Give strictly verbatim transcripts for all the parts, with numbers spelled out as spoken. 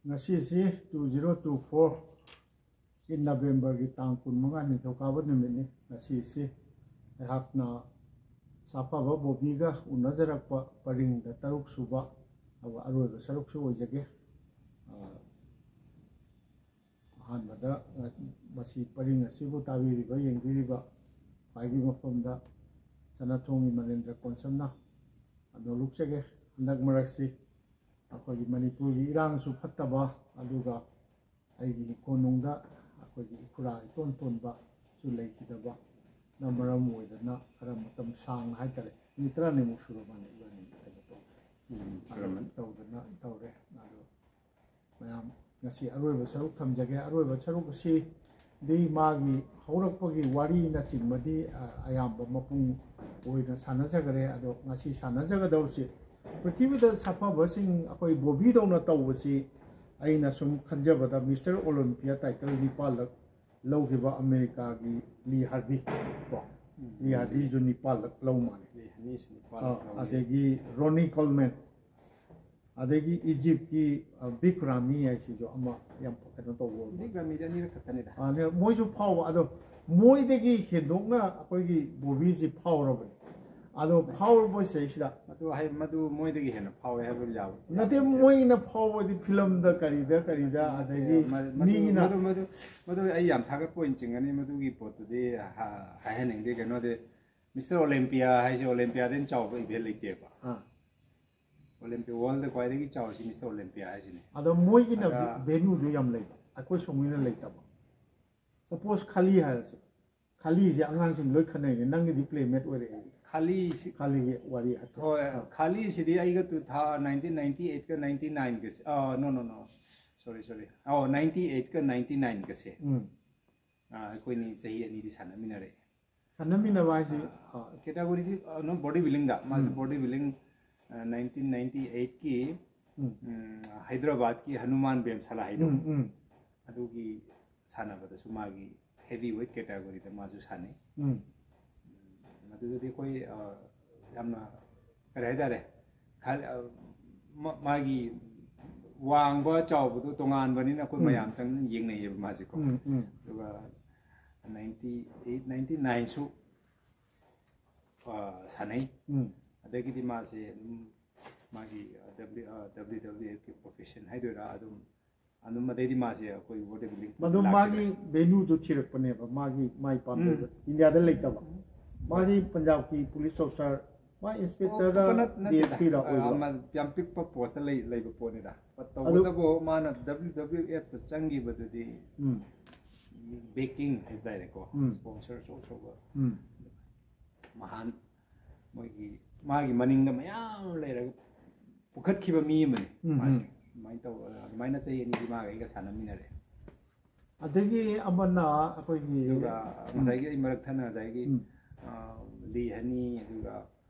ꯉꯁꯤꯁꯤ two zero two four ꯒꯤ ꯅꯕꯦꯝꯕꯔꯒꯤ ꯇꯥꯡ ꯀꯨꯟꯃꯉꯥ, ꯅꯤꯡꯊꯧꯀꯥꯕ ꯅꯨꯃꯤꯠꯅꯤ꯫ ꯉꯁꯤꯁꯤ ꯑꯩꯍꯥꯛꯅ ꯁꯥꯐꯕ ꯕꯣꯕꯤꯒ ꯎꯅꯖꯔꯛꯄ ꯄꯔꯤꯡꯗ ꯇꯔꯨꯛ ꯁꯨꯕ, ꯑꯗꯨꯒ ꯑꯔꯣꯏꯕ ꯁꯔꯨꯛꯁꯨ ꯑꯣꯏꯖꯒꯦ꯫ ꯑ, ꯑꯍꯥꯟꯕꯗ ꯃꯁꯤ ꯄꯔꯤꯡ ꯑꯁꯤꯕꯨ ꯇꯥꯕꯤꯔꯤꯕ, ꯌꯦꯡꯕꯤꯔꯤꯕ ꯈ꯭ꯋꯥꯏꯒꯤ ꯃꯐꯝꯗ ꯁꯅꯥꯊꯣꯡꯒꯤ ꯃꯅꯤꯟꯗ꯭ꯔ ꯀꯣꯟꯁꯝꯅ ꯅꯣꯂꯨꯛꯆꯒꯦ꯫ ꯍꯟꯗꯛ ꯃꯔꯛꯁꯤ ꯑꯩꯈꯣꯏꯒꯤ ꯃꯅꯤꯄꯨꯔꯒꯤ ꯏꯔꯥꯡꯁꯨ ꯐꯠꯇꯕ, ꯑꯗꯨꯒ ꯑꯩꯒꯤ ꯏꯪꯈꯣꯜꯅꯨꯡꯗ ꯑꯩꯈꯣꯏꯒꯤ ꯏꯈꯨꯔꯥ ꯏꯇꯣꯟ ꯇꯣꯟꯕꯁꯨ ꯂꯩꯈꯤꯗꯕꯅ ꯃꯔꯝ ꯑꯣꯏꯗꯅ ꯈꯔ ꯃꯇꯝ ꯁꯥꯡꯅ ꯍꯥꯏꯇꯥꯔꯦ, ꯅꯨꯃꯤꯠ ꯇꯔꯥꯅꯤꯃꯨꯛ ꯁꯨꯔꯕꯅꯤ ꯏꯕꯥꯅꯤ ꯀꯩꯅꯣ ꯇꯧꯕꯁꯦ꯫ ꯎꯝ, ꯑꯗꯨ ꯁꯨꯔꯝꯃꯅꯤ꯫ ꯇꯧꯗꯅ ꯇꯧꯔꯦ꯫ ꯑꯗꯣ ꯃꯌꯥꯝ ꯉꯁꯤ ꯑꯔꯣꯏꯕ ꯁꯔꯨꯛ ꯊꯝꯖꯒꯦ꯫ ꯑꯔꯣꯏꯕ ꯁꯔꯨꯛ ꯑꯁꯤꯗꯤ ꯃꯥꯒꯤ ꯍꯧꯔꯛꯄꯒꯤ ꯋꯥꯔꯤꯅꯆꯤꯡꯕꯗꯤ, ꯑ, ꯑꯌꯥꯝꯕ ꯃꯄꯨꯡ ꯑꯣꯏꯅ ꯁꯥꯟꯅꯖꯈ꯭ꯔꯦ꯫ ꯑꯗꯣ ꯉꯁꯤ ꯁꯥꯟꯅꯖꯒꯗꯧꯔꯤꯁꯤ ꯄ꯭ꯔꯤꯊꯤꯕꯤꯗ ꯁꯥꯐꯕꯁꯤꯡ ꯑꯩꯈꯣꯏ ꯕꯣꯕꯤꯗꯧꯅ ꯇꯧꯕꯁꯤ ꯑꯩꯅ ꯁꯨꯝ ꯈꯟꯖꯕꯗ ꯃꯤꯁꯇꯔ ꯑꯣꯂꯤꯝꯄꯤꯌꯥ ꯇꯥꯏꯇꯜ ꯅꯤꯄꯥꯜꯂꯛ ꯂꯧꯈꯤꯕ ꯑꯃꯦꯔꯤꯀꯥꯒꯤ ꯂꯤ ꯍꯥꯔꯕꯤ ꯀꯣ, ꯎꯝ꯫ ꯂꯤ ꯍꯥꯔꯕꯤꯁꯨ ꯅꯤꯄꯥꯜꯂꯛ ꯂꯧ ꯃꯥꯜꯂꯦ꯫ ꯂꯤ ꯍꯥꯔꯕꯤꯁꯨ ꯅꯤꯄꯥꯜꯂꯛ ꯑ, ꯂꯧꯈꯤ꯫ ꯑꯗꯒꯤ ꯔꯣꯅꯤ ꯀꯣꯜꯃꯦꯟ, ꯑꯗꯒꯤ ꯏꯖꯤꯞꯀꯤ, ꯑ, ꯕꯤꯛ ꯔꯥꯃꯤ ꯍꯥꯏꯁꯤꯁꯨ ꯑꯃ ꯌꯥꯝ ꯀꯩꯅꯣ ꯇꯧꯕ ꯑꯣꯏꯕ꯫ ꯕꯤꯛ ꯔꯥꯃꯤꯗꯤ ꯑꯅꯤꯔꯛ ꯈꯛꯇꯅꯤꯗ꯫ ꯑ, ꯅꯦ, ꯃꯣꯏꯁꯨ ꯐꯥꯎꯕ, ꯑꯗꯣ ꯃꯣꯏꯗꯒꯤ ꯍꯦꯟꯗꯣꯛꯅ ꯑꯩꯈꯣꯏꯒꯤ ꯕꯣꯕꯤꯁꯤ ꯐꯥꯎꯔꯕꯅꯤ꯫ ꯑꯗꯣ ꯐꯥꯎꯔꯕ ꯁꯤꯗꯩꯁꯤꯗ ꯃꯗꯨ ꯍꯥꯏ-, ꯃꯗꯨ ꯃꯣꯏꯗꯒꯤ ꯍꯦꯟꯅ ꯐꯥꯎꯋꯦ ꯍꯥꯏꯕ ꯌꯥꯕ ꯅꯠꯇꯦ, ꯌꯥꯕ ꯅꯠꯇꯦ꯫ ꯃꯣꯏꯅ ꯐꯥꯎꯕꯗꯤ ꯐꯤꯂꯝꯗ ꯀꯔꯤꯗ ꯀꯔꯤꯗ, ꯅꯠꯇꯦ, ꯑꯗꯒꯤ ꯃ-, ꯃꯗꯨ, ꯃꯤꯅ ꯃꯗꯨ, ꯃꯗꯨ, ꯃꯗꯨ ꯑꯩ ꯌꯥꯝ ꯊꯥꯒꯠꯄ ꯑꯣꯏꯅ ꯆꯤꯡꯒꯅꯤ, ꯃꯗꯨꯒꯤ ꯄꯣꯠꯇꯨꯗꯤ ꯍꯥ-, ꯍꯥꯏꯍꯟꯅꯤꯡꯗꯦ꯫ ꯀꯩꯅꯣꯗꯤ ꯃꯤꯁꯇꯔ ꯑꯣꯂꯦꯝꯄꯤꯌꯥ ꯍꯥꯏꯁꯦ ꯑꯣꯂꯦꯝꯄꯤꯌꯥꯗꯩ ꯍꯦꯟꯅ ꯆꯥꯎꯕ ꯏꯚꯦꯟ ꯂꯩꯇꯦꯕ꯫ ꯑꯥ꯫ ꯑꯣꯂꯦꯝꯄꯤꯌꯥ, ꯋꯥꯔꯜꯗ ꯈ꯭ꯋꯥꯏꯗꯒꯤ ꯆꯥꯎꯔꯤꯁꯤ ꯃꯤꯁꯇꯔ ꯑꯣꯂꯦꯝꯄꯤꯌꯥ ꯍꯥꯏꯁꯤꯅꯦ꯫ ꯑꯗꯣ ꯃꯣꯏꯒꯤꯅ ꯑꯗ ꯚꯦ-, ꯚꯦꯅꯨꯗꯨ ꯌꯥꯝ ꯂꯩꯕ, ꯑꯩꯈꯣꯏ ꯁꯣꯝꯒꯤꯅ ꯂꯩꯇꯕ꯫ ꯁꯄꯣꯁ ꯈꯥꯂꯤ ꯍꯥꯏꯔꯁꯦ, ꯈꯥꯂꯤꯁꯦ ꯑꯉꯥꯡꯁꯤꯡ ꯂꯣꯏ ꯈꯟꯅꯩꯅꯦ, ꯅꯪꯒꯤꯗꯤ ꯄ꯭ꯂꯦꯃꯦꯠ ꯑꯣꯏꯔꯛꯑꯦ꯫ ꯈꯥꯂꯤꯁꯤ-, ꯈꯥꯂꯤꯒꯤ ꯋꯥꯔꯤ ꯍꯥꯏꯐꯦꯠ꯫ ꯍꯣꯏ, ꯑꯥ꯫ ꯈꯥꯂꯤꯁꯤꯗꯤ ꯑꯩꯒ ꯇꯨ ꯊꯥ-, nineteen ninety eight ꯀ ninety nine ꯒꯁꯦ, ꯑ, no, no, no, sorry, sorry, ꯑꯧ, ninety eight ꯀ ninety nine ꯒꯁꯦ꯫ ꯎꯝ꯫ ꯑ, ꯑꯩꯈꯣꯏꯅꯤ ꯆꯍꯤ ꯑꯅꯤꯗꯤ ꯁꯥꯟꯅꯃꯤꯟꯅꯔꯛꯑꯦ꯫ ꯁꯥꯟꯅꯃꯤꯟꯅꯕ ꯍꯥꯏꯁꯤ, ꯑ, ꯑ, ꯀꯦꯇꯥꯒꯣꯔꯤꯗꯤ, ꯑ, no, ꯕꯣꯗꯤ ꯕꯤꯜꯗꯤꯡꯗ꯫ ꯃꯥꯁꯦ ꯎꯝ꯫ ꯕꯣꯗꯤ ꯕꯤꯜꯗꯤꯡ, ꯑ, nineteen ninety eight ꯀꯤ, ꯎꯝ꯫ ꯎꯝ, ꯍꯥꯏꯗ꯭ꯔꯕꯥꯗꯀꯤ ꯍꯅꯨꯃꯥꯟ ꯕꯦꯝꯁꯥꯂꯥ ꯍꯥꯏꯗꯣ꯫ ꯎꯝ, ꯎꯝ꯫ ꯑꯗꯨꯒꯤ ꯁꯥꯟꯅꯕꯗꯁꯨ ꯃꯥꯒꯤ heavy weight category ꯗ ꯃꯥꯁꯨ ꯁꯥꯟꯅꯩ꯫ ꯎꯝ꯫ ꯃꯗꯨꯗꯗꯤ ꯑꯩꯈꯣꯏ, ꯑ, ꯌꯥꯝꯅ, ꯀꯔꯤ ꯍꯥꯏꯇꯥꯔꯦ, ꯈꯜ-, ꯑ, ꯃ-, ꯃꯥꯒꯤ ꯋꯥꯡꯕ ꯆꯥꯎꯕꯗꯣ ꯇꯣꯉꯥꯟꯕꯅꯤꯅ ꯑꯩꯈꯣꯏ ꯎꯝ. ꯃꯌꯥꯝ ꯆꯪꯅ ꯌꯦꯡꯅꯩꯌꯦꯕ ꯃꯥꯁꯦꯀꯣ꯫ ꯎꯝ, ꯎꯝ. ꯑꯗꯨꯒ ninety eight ninety nineꯁꯨ ꯁꯥꯟꯅꯩ꯫ ꯎꯝ. ꯑꯗꯒꯤꯗꯤ ꯃꯥꯁꯦ ꯑꯗꯨꯝ ꯃꯥꯒꯤ W WWFꯀꯤ ꯄ꯭ꯔꯣꯐꯦꯁꯟ ꯍꯥꯏꯗꯣꯏꯔꯥ, ꯑꯗꯨꯝ ꯑꯗꯨꯝ ꯑꯗꯩꯗꯤ ꯃꯥꯁꯦ ꯑꯩꯈꯣꯏ ꯕꯣꯗꯤ ꯕꯤꯜꯗꯤꯡ ꯃꯗꯨ ꯃꯥꯒꯤ ꯚꯦꯅ꯭ꯌꯨꯗꯨ ꯊꯤꯔꯛꯄꯅꯦꯕ, ꯃꯥꯒꯤ ꯃꯥꯏ ꯄꯥꯝꯖꯕ꯫ ꯏꯟꯗꯤꯌꯥꯗ ꯂꯩꯇꯕ꯫ ꯃꯥꯁꯤ ꯄꯟꯖꯥꯕꯀꯤ ꯄꯨꯂꯤꯁ ꯑꯣꯐꯤꯁꯔ, ꯃꯥ ꯏꯟꯁꯄꯦꯛꯇꯔꯔ, DSPꯔ ꯑꯣꯏꯕ꯭ꯔꯥ? ꯌꯥꯝ ꯄꯤꯛꯄ ꯄꯣꯁꯇ ꯂꯩ ꯂꯩꯕ ꯄꯣꯠꯅꯤꯗ꯫ But ꯇꯧꯕꯇꯕꯨ ꯃꯥꯅ WWFꯇ ꯆꯪꯈꯤꯕꯗꯨꯗꯤ ꯎꯝ. ꯕꯦꯀꯤꯡ ꯍꯥꯏꯕ ꯇꯥꯔꯦꯀꯣ, ꯎꯝ. ꯁ꯭ꯄꯣꯟꯁꯔ ꯑꯆꯧ ꯑꯆꯧꯕ ꯎꯝ. ꯃꯍꯥꯟ ꯃꯣꯏꯒꯤ ꯃꯥꯒꯤ ꯃꯅꯤꯡꯗ ꯃꯌꯥꯝ ꯂꯩꯔꯒ ꯄꯨꯈꯠꯈꯤꯕ ꯃꯤ ꯑꯃꯅꯤ ꯎꯝ, ꯃꯥꯁꯦ꯫ ꯎꯝ. ꯑꯗꯨꯃꯥꯏꯅ ꯇꯧ ꯑꯗꯨꯃꯥꯏꯅ ꯆꯍꯤ ꯑꯅꯤꯗꯤ ꯃꯥꯒ ꯑꯩꯒ ꯁꯥꯟꯅꯃꯤꯟꯅꯔꯦ꯫ ꯑꯗꯒꯤ ꯑꯃꯅ ꯑꯩꯈꯣꯏꯒꯤ ꯑꯗꯨꯒ ꯉꯁꯥꯏꯒꯤ ꯑꯩ ꯃꯔꯛ ꯊꯠꯅ ꯉꯁꯥꯏꯒꯤ ꯎꯝ. ꯑ, ꯂꯤ ꯍꯅꯤ, ꯑꯗꯨꯒ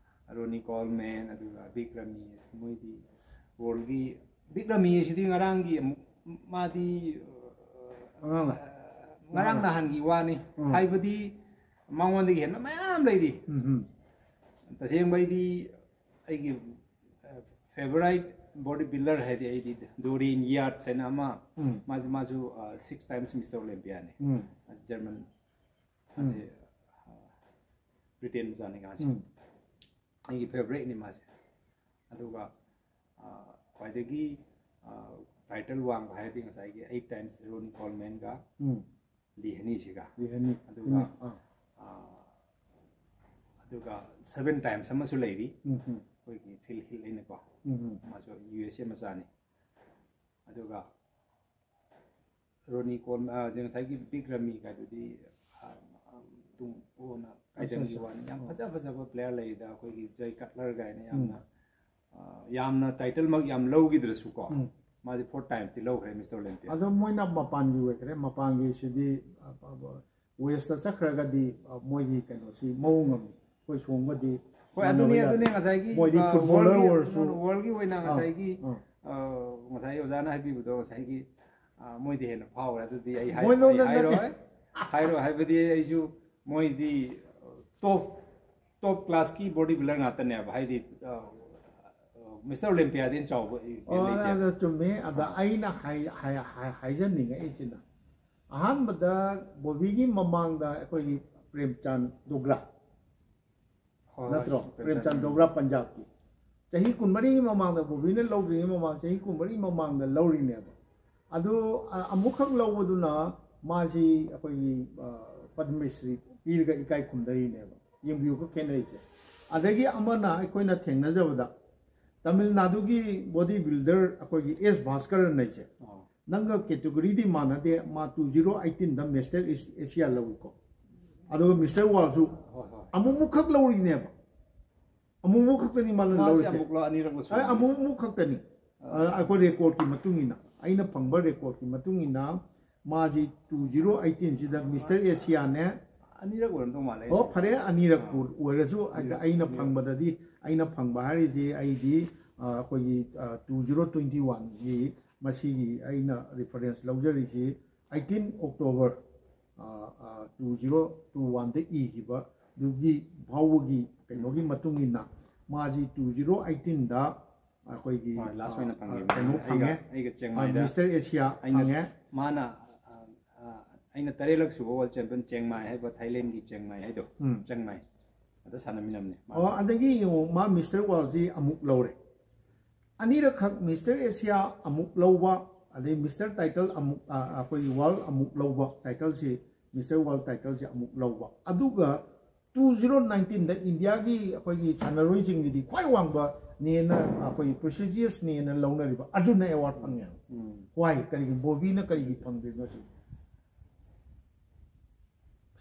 ꯔꯣꯅꯤ ꯀꯣꯜꯃꯦꯟ, ꯑꯗꯨꯒ ꯕꯤꯛ ꯔꯃꯤ, ꯃꯣꯏꯗꯤ ꯋꯥꯔꯜꯒꯤ ꯕꯤꯛ ꯔꯃꯤ ꯑꯁꯤꯗꯤ ꯉꯔꯥꯡꯒꯤ ꯑꯃꯨꯛ ꯃꯥꯗꯤ ꯑꯉꯥꯡꯂ? ꯉꯔꯥꯡ ꯅꯍꯥꯟꯒꯤ ꯋꯥꯅꯤ꯫ ꯎꯝ. ꯍꯥꯏꯕꯗꯤ ꯃꯉꯣꯟꯗꯒꯤ ꯍꯦꯟꯅ ꯃꯌꯥꯝ ꯂꯩꯔꯤ꯫ ꯎꯝ, ꯎꯝ. ꯇꯁꯦꯡꯕ ꯑꯩꯗꯤ ꯑꯩꯒꯤ ꯐꯦꯚꯣꯔꯥꯏꯠ ꯕꯣꯗꯤ ꯕꯤꯜꯗꯔ ꯍꯥꯏꯗꯤ ꯑꯩꯗꯤ ꯗꯣꯔꯤꯟ ꯌꯥꯠꯁ ꯍꯥꯏꯅ ꯑꯃ, ꯎꯝ. ꯃꯥꯁꯦ ꯃꯥꯁꯨ ꯁꯤꯛꯁ ꯇꯥꯏꯝꯁ ꯃꯤꯁꯇꯔ ꯑꯣꯂꯦꯝꯄꯤꯌꯥꯅꯤ꯫ ꯎꯝ. ꯃꯥꯁꯦ ꯖꯔꯃꯟ, ꯃꯥꯁꯦ ꯕ꯭ꯔꯤꯇꯦꯟ ꯃꯆꯥꯅꯤ ꯃꯥꯁꯦ꯫ ꯎꯝ. ꯑꯩꯒꯤ ꯐꯦꯚꯣꯔꯥꯏꯠꯅꯤ ꯃꯥꯁꯦ꯫ ꯑꯗꯨꯒ ꯑ, ꯈ꯭ꯋꯥꯏꯗꯒꯤ ꯇꯥꯏꯇꯜ ꯋꯥꯡꯕ ꯍꯥꯏꯔꯗꯤ ꯉꯁꯥꯏꯒꯤ ꯑꯩꯠ ꯇꯥꯏꯝꯁ ꯔꯣꯅꯤ ꯀꯣꯜꯃꯦꯟꯒ ꯎꯝ. ꯂꯤ ꯍꯅꯤꯁꯤꯒ, ꯂꯤ ꯍꯅꯤ. ꯑꯗꯨꯒ ꯑꯥ. ꯑ, ꯑꯗꯨꯒ ꯁꯚꯦꯟ ꯇꯥꯏꯝꯁ ꯑꯃꯁꯨ ꯂꯩꯔꯤ, ꯎꯝ, ꯎꯝ. ꯑꯩꯈꯣꯏꯒꯤ ꯐꯤꯜ ꯍꯤꯜ ꯍꯥꯏꯅꯀꯣ꯫ ꯎꯝ, ꯎꯝ. ꯃꯥꯁꯨ USA ꯃꯆꯥꯅꯤ꯫ ꯑꯗꯨꯒ ꯔꯣꯅꯤ ꯀꯣꯜ ꯑ, ꯉꯁꯥꯏꯒꯤ ꯕꯤꯛ ꯔꯃꯤ ꯀꯥꯏꯗꯨꯗꯤ ꯑ, ꯑ, ꯇꯨꯡ ꯀꯣꯟꯅ ꯀꯥꯏꯗꯪꯒꯤ ꯑꯠꯆꯥ. ꯋꯥꯅꯤ꯫ ꯌꯥꯝ ꯑꯣ. ꯐꯖ ꯐꯖꯕ ꯄ꯭ꯂꯦꯌꯔ ꯂꯩꯔꯤꯗ, ꯑꯩꯈꯣꯏꯒꯤ ꯖꯣꯏ ꯀꯠꯂꯔ ꯀꯥꯏꯅ ꯌꯥꯝꯅ ꯑ, ꯌꯥꯝꯅ ꯇꯥꯏꯇꯜꯃꯛ ꯌꯥꯝ ꯂꯧꯈꯤꯗ꯭ꯔꯁꯨꯀꯣ, ꯎꯝ. ꯃꯥꯗꯤ ꯐꯣꯔ ꯇꯥꯏꯝꯁꯇꯤ ꯂꯧꯈ꯭ꯔꯦ ꯃꯤꯁꯇꯔ ꯑꯣꯂꯦꯝꯄꯤꯌꯥ꯫ ꯑꯗꯣ ꯃꯣꯏꯅ ꯃꯄꯥꯟꯒꯤ ꯑꯣꯏꯈ꯭ꯔꯦ, ꯃꯄꯥꯟꯒꯤ ꯁꯤꯗꯤ ꯋꯦꯁꯇ ꯆꯠꯈ꯭ꯔꯒꯗꯤ ꯑ, ꯃꯣꯏꯒꯤ ꯀꯩꯅꯣꯁꯤ ꯃꯑꯣꯡ ꯑꯃꯅꯤ꯫ ꯑꯩꯈꯣꯏ ꯁꯣꯝꯒꯗꯤ ꯍꯣꯏ, ꯃꯥꯟꯅꯕ ꯑꯗꯨꯅꯤ, ꯌꯥꯗꯦ꯫ ꯑꯗꯨꯅꯤ ꯉꯁꯥꯏꯒꯤ ꯃꯣꯏꯗꯤ ꯑ, ꯐꯨꯠꯕꯣꯂꯔ ꯋꯥꯔꯜꯒꯤ ꯑꯣꯏꯔꯁꯨ ꯋꯥꯔꯜꯒꯤ ꯑꯣꯏꯅ ꯑꯥ, ꯉꯁꯥꯏꯒꯤ ꯑꯥ. ꯑ, ꯉꯁꯥꯏ ꯑꯣꯖꯥꯅ ꯍꯥꯏꯕꯤꯕꯗꯣ ꯉꯁꯥꯏꯒꯤ ꯑ, ꯃꯣꯏꯗꯤ ꯍꯦꯟꯅ ꯐꯥꯎꯔꯦ꯫ ꯑꯗꯨꯗꯤ ꯑꯩ ꯍꯥꯏ- ꯃꯣꯏ ꯅꯣ- ꯑꯩ ꯅꯠꯇꯦ. ꯍꯥꯏꯔꯣꯏ, ꯍꯥꯏꯔꯣꯏ ꯍꯥꯏꯕꯗꯤ ꯑꯩꯁꯨ ꯃꯣꯏꯗꯤ ꯇꯣꯞ ꯇꯣꯞ ꯀ꯭ꯂꯥꯁꯀꯤ ꯕꯣꯗꯤ ꯕꯤꯜꯗꯔ ꯉꯥꯛꯇꯅꯦꯕ꯫ ꯍꯥꯏꯗꯤ ꯑ, ꯑ, ꯃꯤꯁꯇꯔ ꯑꯣꯂꯤꯝꯄꯤꯌꯥꯗꯩ ꯍꯦꯟꯅ ꯆꯥꯎꯕ ꯏꯚꯦꯟ ꯑꯣ, ꯂꯩꯇꯦ꯫ ꯑꯗꯣ ꯆꯨꯝꯃꯦ꯫ ꯑꯗ ꯑꯩꯅ ꯍꯥꯏ- ꯍꯥꯏ- ꯍꯥꯏ- ꯍꯥꯏꯖꯅꯤꯡꯉꯛꯏꯁꯤꯅ, ꯑꯍꯥꯟꯕꯗ ꯕꯣꯕꯤꯒꯤ ꯃꯃꯥꯡꯗ ꯑꯩꯈꯣꯏꯒꯤ ꯄ꯭ꯔꯦꯝꯆꯥꯟ ꯗꯣꯒ꯭ꯔꯥ, ꯍꯣꯏ, ꯅꯠꯇ꯭ꯔꯣ? ꯍꯣꯏ, ꯄ꯭ꯔꯦꯝꯆꯥꯟ ꯗꯣꯒ꯭ꯔꯥ ꯄꯟꯖꯥꯕꯀꯤ ꯆꯍꯤ ꯀꯨꯟꯃꯔꯤꯒꯤ ꯃꯃꯥꯡꯗ, ꯕꯣꯕꯤꯅ ꯂꯧꯗ꯭ꯔꯤꯉꯩ ꯃꯃꯥꯡ ꯆꯍꯤ ꯀꯨꯟꯃꯔꯤ ꯃꯃꯥꯡꯗ ꯂꯧꯔꯤꯅꯦꯕ꯫ ꯑꯗꯨ ꯑ, ꯑꯃꯨꯛꯈꯛ ꯂꯧꯕꯗꯨꯅ ꯃꯥꯁꯤ ꯑꯩꯈꯣꯏꯒꯤ ꯑ, ꯄꯗꯃ ꯁ꯭ꯔꯤ ꯄꯤꯔꯒ ꯏꯀꯥꯏ ꯈꯨꯝꯅꯔꯤꯅꯦꯕ꯫ ꯌꯦꯡꯕꯤꯌꯨꯀꯣ ꯈꯦꯠꯅꯔꯤꯁꯦ꯫ ꯑꯗꯒꯤ ꯑꯃꯅ ꯑꯩꯈꯣꯏꯅ ꯊꯦꯡꯅꯖꯕꯗ ꯇꯥꯃꯤꯜ ꯅꯥꯗꯨꯒꯤ ꯕꯣꯗꯤ ꯕꯤꯜꯗꯔ ꯑꯩꯈꯣꯏꯒꯤ ꯑꯦꯁ ꯚꯥꯁꯀꯔꯟ ꯍꯥꯏꯁꯦ, ꯑꯣ꯫ ꯅꯪꯒ ꯀꯦꯇꯦꯒꯣꯔꯤꯗꯤ ꯃꯥꯟꯅꯗꯦ꯫ ꯃꯥ ꯇꯨ ꯖꯤꯔꯣ ꯑꯩꯠꯇꯤꯟꯗ ꯃꯤꯁꯇꯔ ꯑꯦꯁꯤꯌꯥ ꯂꯧꯏꯀꯣ꯫ ꯑꯗꯨꯒ ꯃꯤꯁꯇꯔ ꯋꯥꯔꯜꯁꯨ ꯍꯣꯏ, ꯍꯣꯏ꯫ ꯑꯃꯨꯛꯃꯨꯛ ꯈꯛ ꯂꯧꯔꯤꯅꯦꯕ꯫ ꯑꯃꯨꯛꯃꯨꯛ ꯈꯛꯇꯅꯤ ꯃꯥꯅ ꯃꯥꯁꯦ ꯂꯧꯔꯤꯁꯦ꯫ ꯑꯃꯨꯛ ꯂꯧ ꯑꯅꯤꯔꯛ ꯂꯧ ꯑ, ꯑꯃꯨꯛꯃꯨꯛ ꯈꯛꯇꯅꯤ꯫ ꯑ, ꯑꯩꯈꯣꯏ ꯔꯦꯀꯣꯔꯗꯀꯤ ꯃꯇꯨꯡ ꯏꯟꯅ, ꯑꯩꯅ ꯐꯪꯕ ꯔꯦꯀꯣꯔꯗꯀꯤ ꯃꯇꯨꯡ ꯏꯟꯅ ꯃꯥꯁꯤ ꯇꯨ ꯖꯤꯔꯣ ꯑꯩꯠꯇꯤꯟꯁꯤꯗ ꯃꯤꯁꯇꯔ ꯑꯦꯁꯤꯌꯥꯅꯦ꯫ ꯑꯅꯤꯔꯛ ꯑꯣꯏꯔꯝꯗꯧ ꯃꯥꯜꯂꯦ ꯑꯣ, ꯑꯩꯁꯦ꯫ ꯐꯔꯦ, ꯑꯅꯤꯔꯛ ꯑꯥ꯫ ꯑꯣꯏꯔꯁꯨ ꯑꯗ ꯑꯅꯤꯔꯛ, ꯑꯩꯅ ꯑꯅꯤꯔꯛ꯫ ꯐꯪꯕꯗꯗꯤ, ꯑꯩꯅ ꯐꯪꯕ ꯍꯥꯏꯔꯤꯁꯤ ꯑꯩꯗꯤ ꯑ, ꯑꯩꯈꯣꯏꯒꯤ ꯇꯨ ꯖꯤꯔꯣ ꯇ꯭ꯋꯦꯟꯇꯤ ꯋꯥꯟꯒꯤ ꯃꯁꯤꯒꯤ ꯑꯩꯅ ꯔꯤꯐꯔꯦꯟꯁ ꯂꯧꯖꯔꯤꯁꯤ eighteen October two zero two ꯋꯥꯟꯗ ꯏꯈꯤꯕꯗꯨꯒꯤ ꯐꯥꯎꯕꯒꯤ ꯀꯩꯅꯣꯒꯤ ꯃꯇꯨꯡ ꯏꯟꯅ ꯃꯥꯁꯤ ꯇꯨ ꯖꯤꯔꯣ ꯑꯩꯠꯇꯤꯟꯗ ꯑꯩꯈꯣꯏꯒꯤ ꯍꯣꯏ, ꯂꯥꯁ ꯑ, ꯑꯣꯏꯅ ꯑ, ꯐꯪꯉꯦ꯫ ꯀꯩꯅꯣ ꯑꯩꯒ- ꯐꯪꯉꯦ꯫ ꯑꯩꯒ ꯑ, ꯆꯦꯡꯃꯥꯏꯗ ꯃꯤꯁꯇꯔ ꯑꯦꯁꯤꯌꯥ ꯑꯩꯅ ꯐꯪꯉꯦ꯫ ꯃꯥꯅ ꯑ, ꯑ, ꯑꯩꯅ ꯇꯔꯦꯠꯂꯛ ꯁꯨꯕ ꯋꯥꯔꯜ ꯆꯦꯝꯄꯤꯌꯟ ꯆꯦꯡꯃꯥꯏ ꯍꯥꯏꯕ ꯊꯥꯏꯂꯦꯟꯒꯤ ꯆꯦꯡꯃꯥꯏ ꯍꯥꯏꯗꯣ, ꯎꯝ꯫ ꯆꯦꯡꯃꯥꯏ ꯑꯗ ꯁꯥꯟꯅꯃꯤꯟꯅꯕꯅꯦ ꯃꯥ꯫ ꯑꯣ, ꯑꯗꯒꯤ ꯌꯦꯡꯉꯨ, ꯃꯥ ꯃꯤꯁꯇꯔ ꯋꯥꯔꯜꯁꯤ ꯑꯃꯨꯛ ꯂꯧꯔꯦ꯫ ꯑꯅꯤꯔꯛꯈꯛ ꯃꯤꯁꯇꯔ ꯑꯦꯁꯤꯌꯥ ꯑꯃꯨꯛ ꯂꯧꯕ, ꯑꯗꯩ ꯃꯤꯁꯇꯔ ꯇꯥꯏꯇꯜ ꯑꯃꯨꯛ, ꯑ, ꯑꯩꯈꯣꯏꯒꯤ ꯋꯥꯔꯜ ꯑꯃꯨꯛ ꯂꯧꯕ, ꯇꯥꯏꯇꯜꯁꯤ, ꯃꯤꯁꯇꯔ ꯋꯥꯔꯜ ꯇꯥꯏꯇꯜꯁꯤ ꯑꯃꯨꯛ ꯂꯧꯕ꯫ ꯑꯗꯨꯒ ꯇꯨ ꯖꯤꯔꯣ ꯅꯥꯏꯟꯇꯤꯟꯗ ꯏꯟꯗꯤꯌꯥꯒꯤ ꯑꯩꯈꯣꯏꯒꯤ ꯁꯥꯟꯅꯔꯣꯏꯁꯤꯡꯒꯤꯗꯤ ꯈ꯭ꯋꯥꯏ ꯋꯥꯡꯕꯅꯦꯅ, ꯑꯩꯈꯣꯏꯒꯤ ꯄ꯭ꯔꯦꯁꯇꯤꯖꯤꯌꯁꯅꯦꯅ ꯂꯧꯅꯔꯤꯕ ꯑꯔꯖꯨꯟꯅ ꯑꯦꯋꯥꯔꯗ ꯐꯪꯉꯦ꯫ ꯎꯝ꯫ ꯋꯥꯏ? ꯀꯔꯤꯒꯤ? ꯕꯣꯕꯤꯅ ꯀꯔꯤꯒꯤ ꯐꯪꯗ꯭ꯔꯤꯅꯣ ꯁꯤ?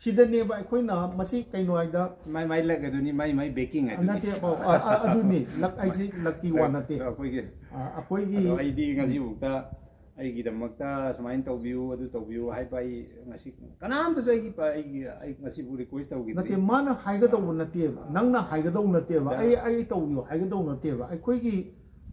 ꯁꯤꯗꯅꯦꯕ ꯑꯩꯈꯣꯏꯅ ꯃꯁꯤ ꯀꯩꯅꯣ ꯍꯥꯏꯗ ꯃꯥꯏ ꯃꯥꯏ ꯂꯛ ꯑꯗꯨꯅꯤ, ꯃꯥꯏ ꯃꯥꯏ ꯕꯦꯀꯤꯡ ꯍꯥꯏꯗꯨꯅꯤ꯫ ꯅꯠꯇꯦ, ꯑ, ꯑ, ꯑꯗꯨꯅꯤ, ꯂꯛ ꯍꯥꯏꯁꯤ ꯂꯛꯀꯤ ꯋꯥ ꯅꯠꯇꯦ꯫ ꯑꯗꯣ ꯑꯩꯈꯣꯏꯒꯤ ꯑ, ꯑꯩꯈꯣꯏꯒꯤ ꯑꯗꯣ ꯑꯩꯗꯤ ꯉꯁꯤꯐꯥꯎꯗ ꯑꯩꯒꯤꯗꯃꯛꯇ ꯁꯨꯃꯥꯏꯅ ꯇꯧꯕꯤꯌꯨ, ꯑꯗꯨ ꯇꯧꯕꯤꯌꯨ ꯍꯥꯏꯕ ꯑꯩ ꯉꯁꯤ ꯀꯅꯥꯝꯇꯁꯨ ꯑꯩꯒꯤ ꯄ-, ꯑꯩꯒꯤ, ꯑꯩ ꯉꯁꯤꯕꯨ ꯔꯤꯀ꯭ꯋꯦꯁ ꯇꯧꯈꯤꯗ꯭ꯔꯤ꯫ ꯅꯠꯇꯦ, ꯃꯥꯅ ꯍꯥꯏꯒꯗꯧꯕ ꯅꯠꯇꯦꯕ, ꯅꯪꯅ ꯍꯥꯏꯒꯗꯧ ꯅꯠꯇꯦꯕ, ꯌꯥ꯫ ꯑꯩ, ꯑꯩ ꯇꯧꯕꯤꯌꯨ ꯍꯥꯏꯒꯗꯧ ꯅꯠꯇꯦꯕ꯫ ꯑꯩꯈꯣꯏꯒꯤ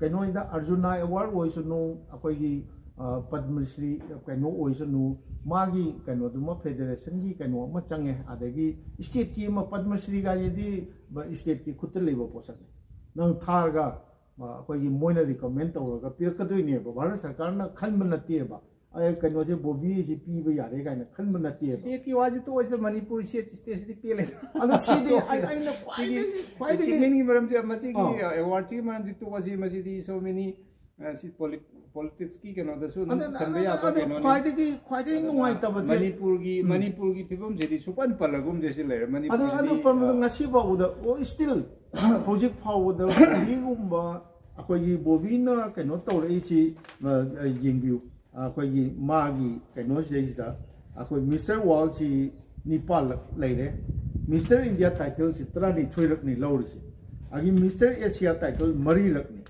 ꯀꯩꯅꯣꯗ ꯑꯔꯖꯨꯅꯥ ꯑꯦꯋꯥꯔꯗ ꯑꯣꯏꯁꯅꯨ, ꯑꯩꯈꯣꯏꯒꯤ ꯑ, ꯄꯗꯃ ꯁ꯭ꯔꯤ ꯀꯩꯅꯣ ꯑꯣꯏꯁꯅꯨ, ꯃꯥꯒꯤ ꯀꯩꯅꯣꯗꯨꯃ ꯐꯦꯗꯔꯦꯁꯟꯒꯤ ꯀꯩꯅꯣ ꯑꯃ ꯆꯪꯉꯦ, ꯑꯗꯒꯤ ꯁ꯭ꯇꯦꯠꯀꯤ ꯑꯃ, ꯄꯗꯃ ꯁ꯭ꯔꯤ ꯀꯥꯏꯁꯤꯗꯤ ꯕ-, ꯁ꯭ꯇꯦꯠꯀꯤ ꯈꯨꯠꯇ ꯂꯩꯕ ꯄꯣꯠꯁꯛꯅꯤ꯫ ꯅꯪ ꯊꯥꯔꯒ ꯑꯩꯈꯣꯏꯒꯤ ꯃꯣꯏꯅ ꯔꯤꯀꯃꯦꯟ ꯇꯧꯔꯒ ꯄꯤꯔꯛꯀꯗꯣꯏꯅꯦꯕ꯫ ꯚꯥꯔꯠ ꯁꯔꯀꯥꯔꯅ ꯈꯟꯕ ꯅꯠꯇꯦꯕ꯫ ꯑꯩ ꯀꯩꯅꯣꯁꯦ ꯕꯣꯕꯤꯁꯤ ꯄꯤꯕ ꯌꯥꯔꯦ ꯀꯥꯏꯅ ꯈꯟꯕ ꯅꯠꯇꯦꯕ꯫ ꯁ꯭ꯇꯦꯠꯀꯤ ꯋꯥꯁꯤ ꯇꯣꯛꯑꯁꯤꯗ, ꯃꯅꯤꯄꯨꯔ ꯁꯦꯠ ꯁ꯭ꯇꯦꯠꯁꯤꯗꯤ ꯄꯦꯜꯂꯦ꯫ ꯑꯗꯣ ꯁꯤꯗꯤ ꯑꯩ- ꯑꯩꯅ ꯈ꯭ꯋꯥꯏꯗꯒꯤ ꯈ꯭ꯋꯥꯏꯗꯒꯤ ꯑꯦꯆꯤꯞꯃꯦꯟꯒꯤ ꯃꯔꯝꯁꯦ, ꯃꯁꯤꯒꯤ ꯑꯥ꯫ ꯑꯦꯋꯥꯔꯗꯁꯤꯒꯤ ꯃꯔꯝꯁꯤ ꯇꯣꯛꯑꯁꯤ꯫ ꯃꯁꯤꯗꯤ so many, ꯑ, ꯁꯤ ꯄꯣꯂꯤꯇꯤꯛꯁꯀꯤ ꯀꯩꯅꯣꯗꯁꯨ ꯑꯗꯨꯝ ꯑꯗ- ꯄꯨꯁꯟꯕ ꯑꯗ- ꯌꯥꯕ ꯑꯗ ꯀꯩꯅꯣꯅꯤ꯫ ꯈ꯭ꯋꯥꯏꯗꯒꯤ ꯈ꯭ꯋꯥꯏꯗꯒꯤ ꯅꯨꯡꯉꯥꯏꯇꯕꯁꯦ ꯃꯅꯤꯄꯨꯔꯒꯤ ꯃꯅꯤꯄꯨꯔꯒꯤ ꯐꯤꯕꯝꯁꯤꯗꯤ ꯁꯨꯄꯟ ꯄꯜꯂꯒꯨꯝꯁꯦ ꯁꯤ ꯂꯩꯔꯦ꯫ ꯑꯗꯨ ꯃꯅꯤꯄꯨꯔꯁꯤꯗꯤ, ꯑꯗꯨ ꯄꯟꯕꯗ ꯑ, ꯉꯁꯤ ꯐꯥꯎꯕꯗ still ꯍꯧꯖꯤꯛ ꯐꯥꯎꯕꯗ ꯀꯔꯤꯒꯨꯝꯕ ꯑꯩꯈꯣꯏꯒꯤ ꯕꯣꯕꯤꯅ ꯀꯩꯅꯣ ꯇꯧꯔꯛꯏꯁꯤ, ꯑ, ꯑ, ꯌꯦꯡꯕꯤꯌꯨ꯫ ꯑꯩꯈꯣꯏꯒꯤ ꯃꯥꯒꯤ ꯀꯩꯅꯣꯁꯤꯗꯩꯁꯤꯗ ꯑꯩꯈꯣꯏ ꯃꯤꯁꯇꯔ ꯋꯥꯔꯜꯁꯤ ꯅꯤꯄꯥꯜꯂꯛ ꯂꯩꯔꯦ, ꯃꯤꯁꯇꯔ ꯏꯟꯗꯤꯌꯥ ꯇꯥꯏꯇꯜꯁꯤ ꯇꯔꯥꯅꯤꯊꯣꯏꯔꯛꯅꯤ ꯂꯧꯔꯤꯁꯦ, ꯑꯗꯒꯤ ꯃꯤꯁꯇꯔ ꯑꯦꯁꯤꯌꯥ ꯇꯥꯏꯇꯜ ꯃꯔꯤꯔꯛꯅꯤ꯫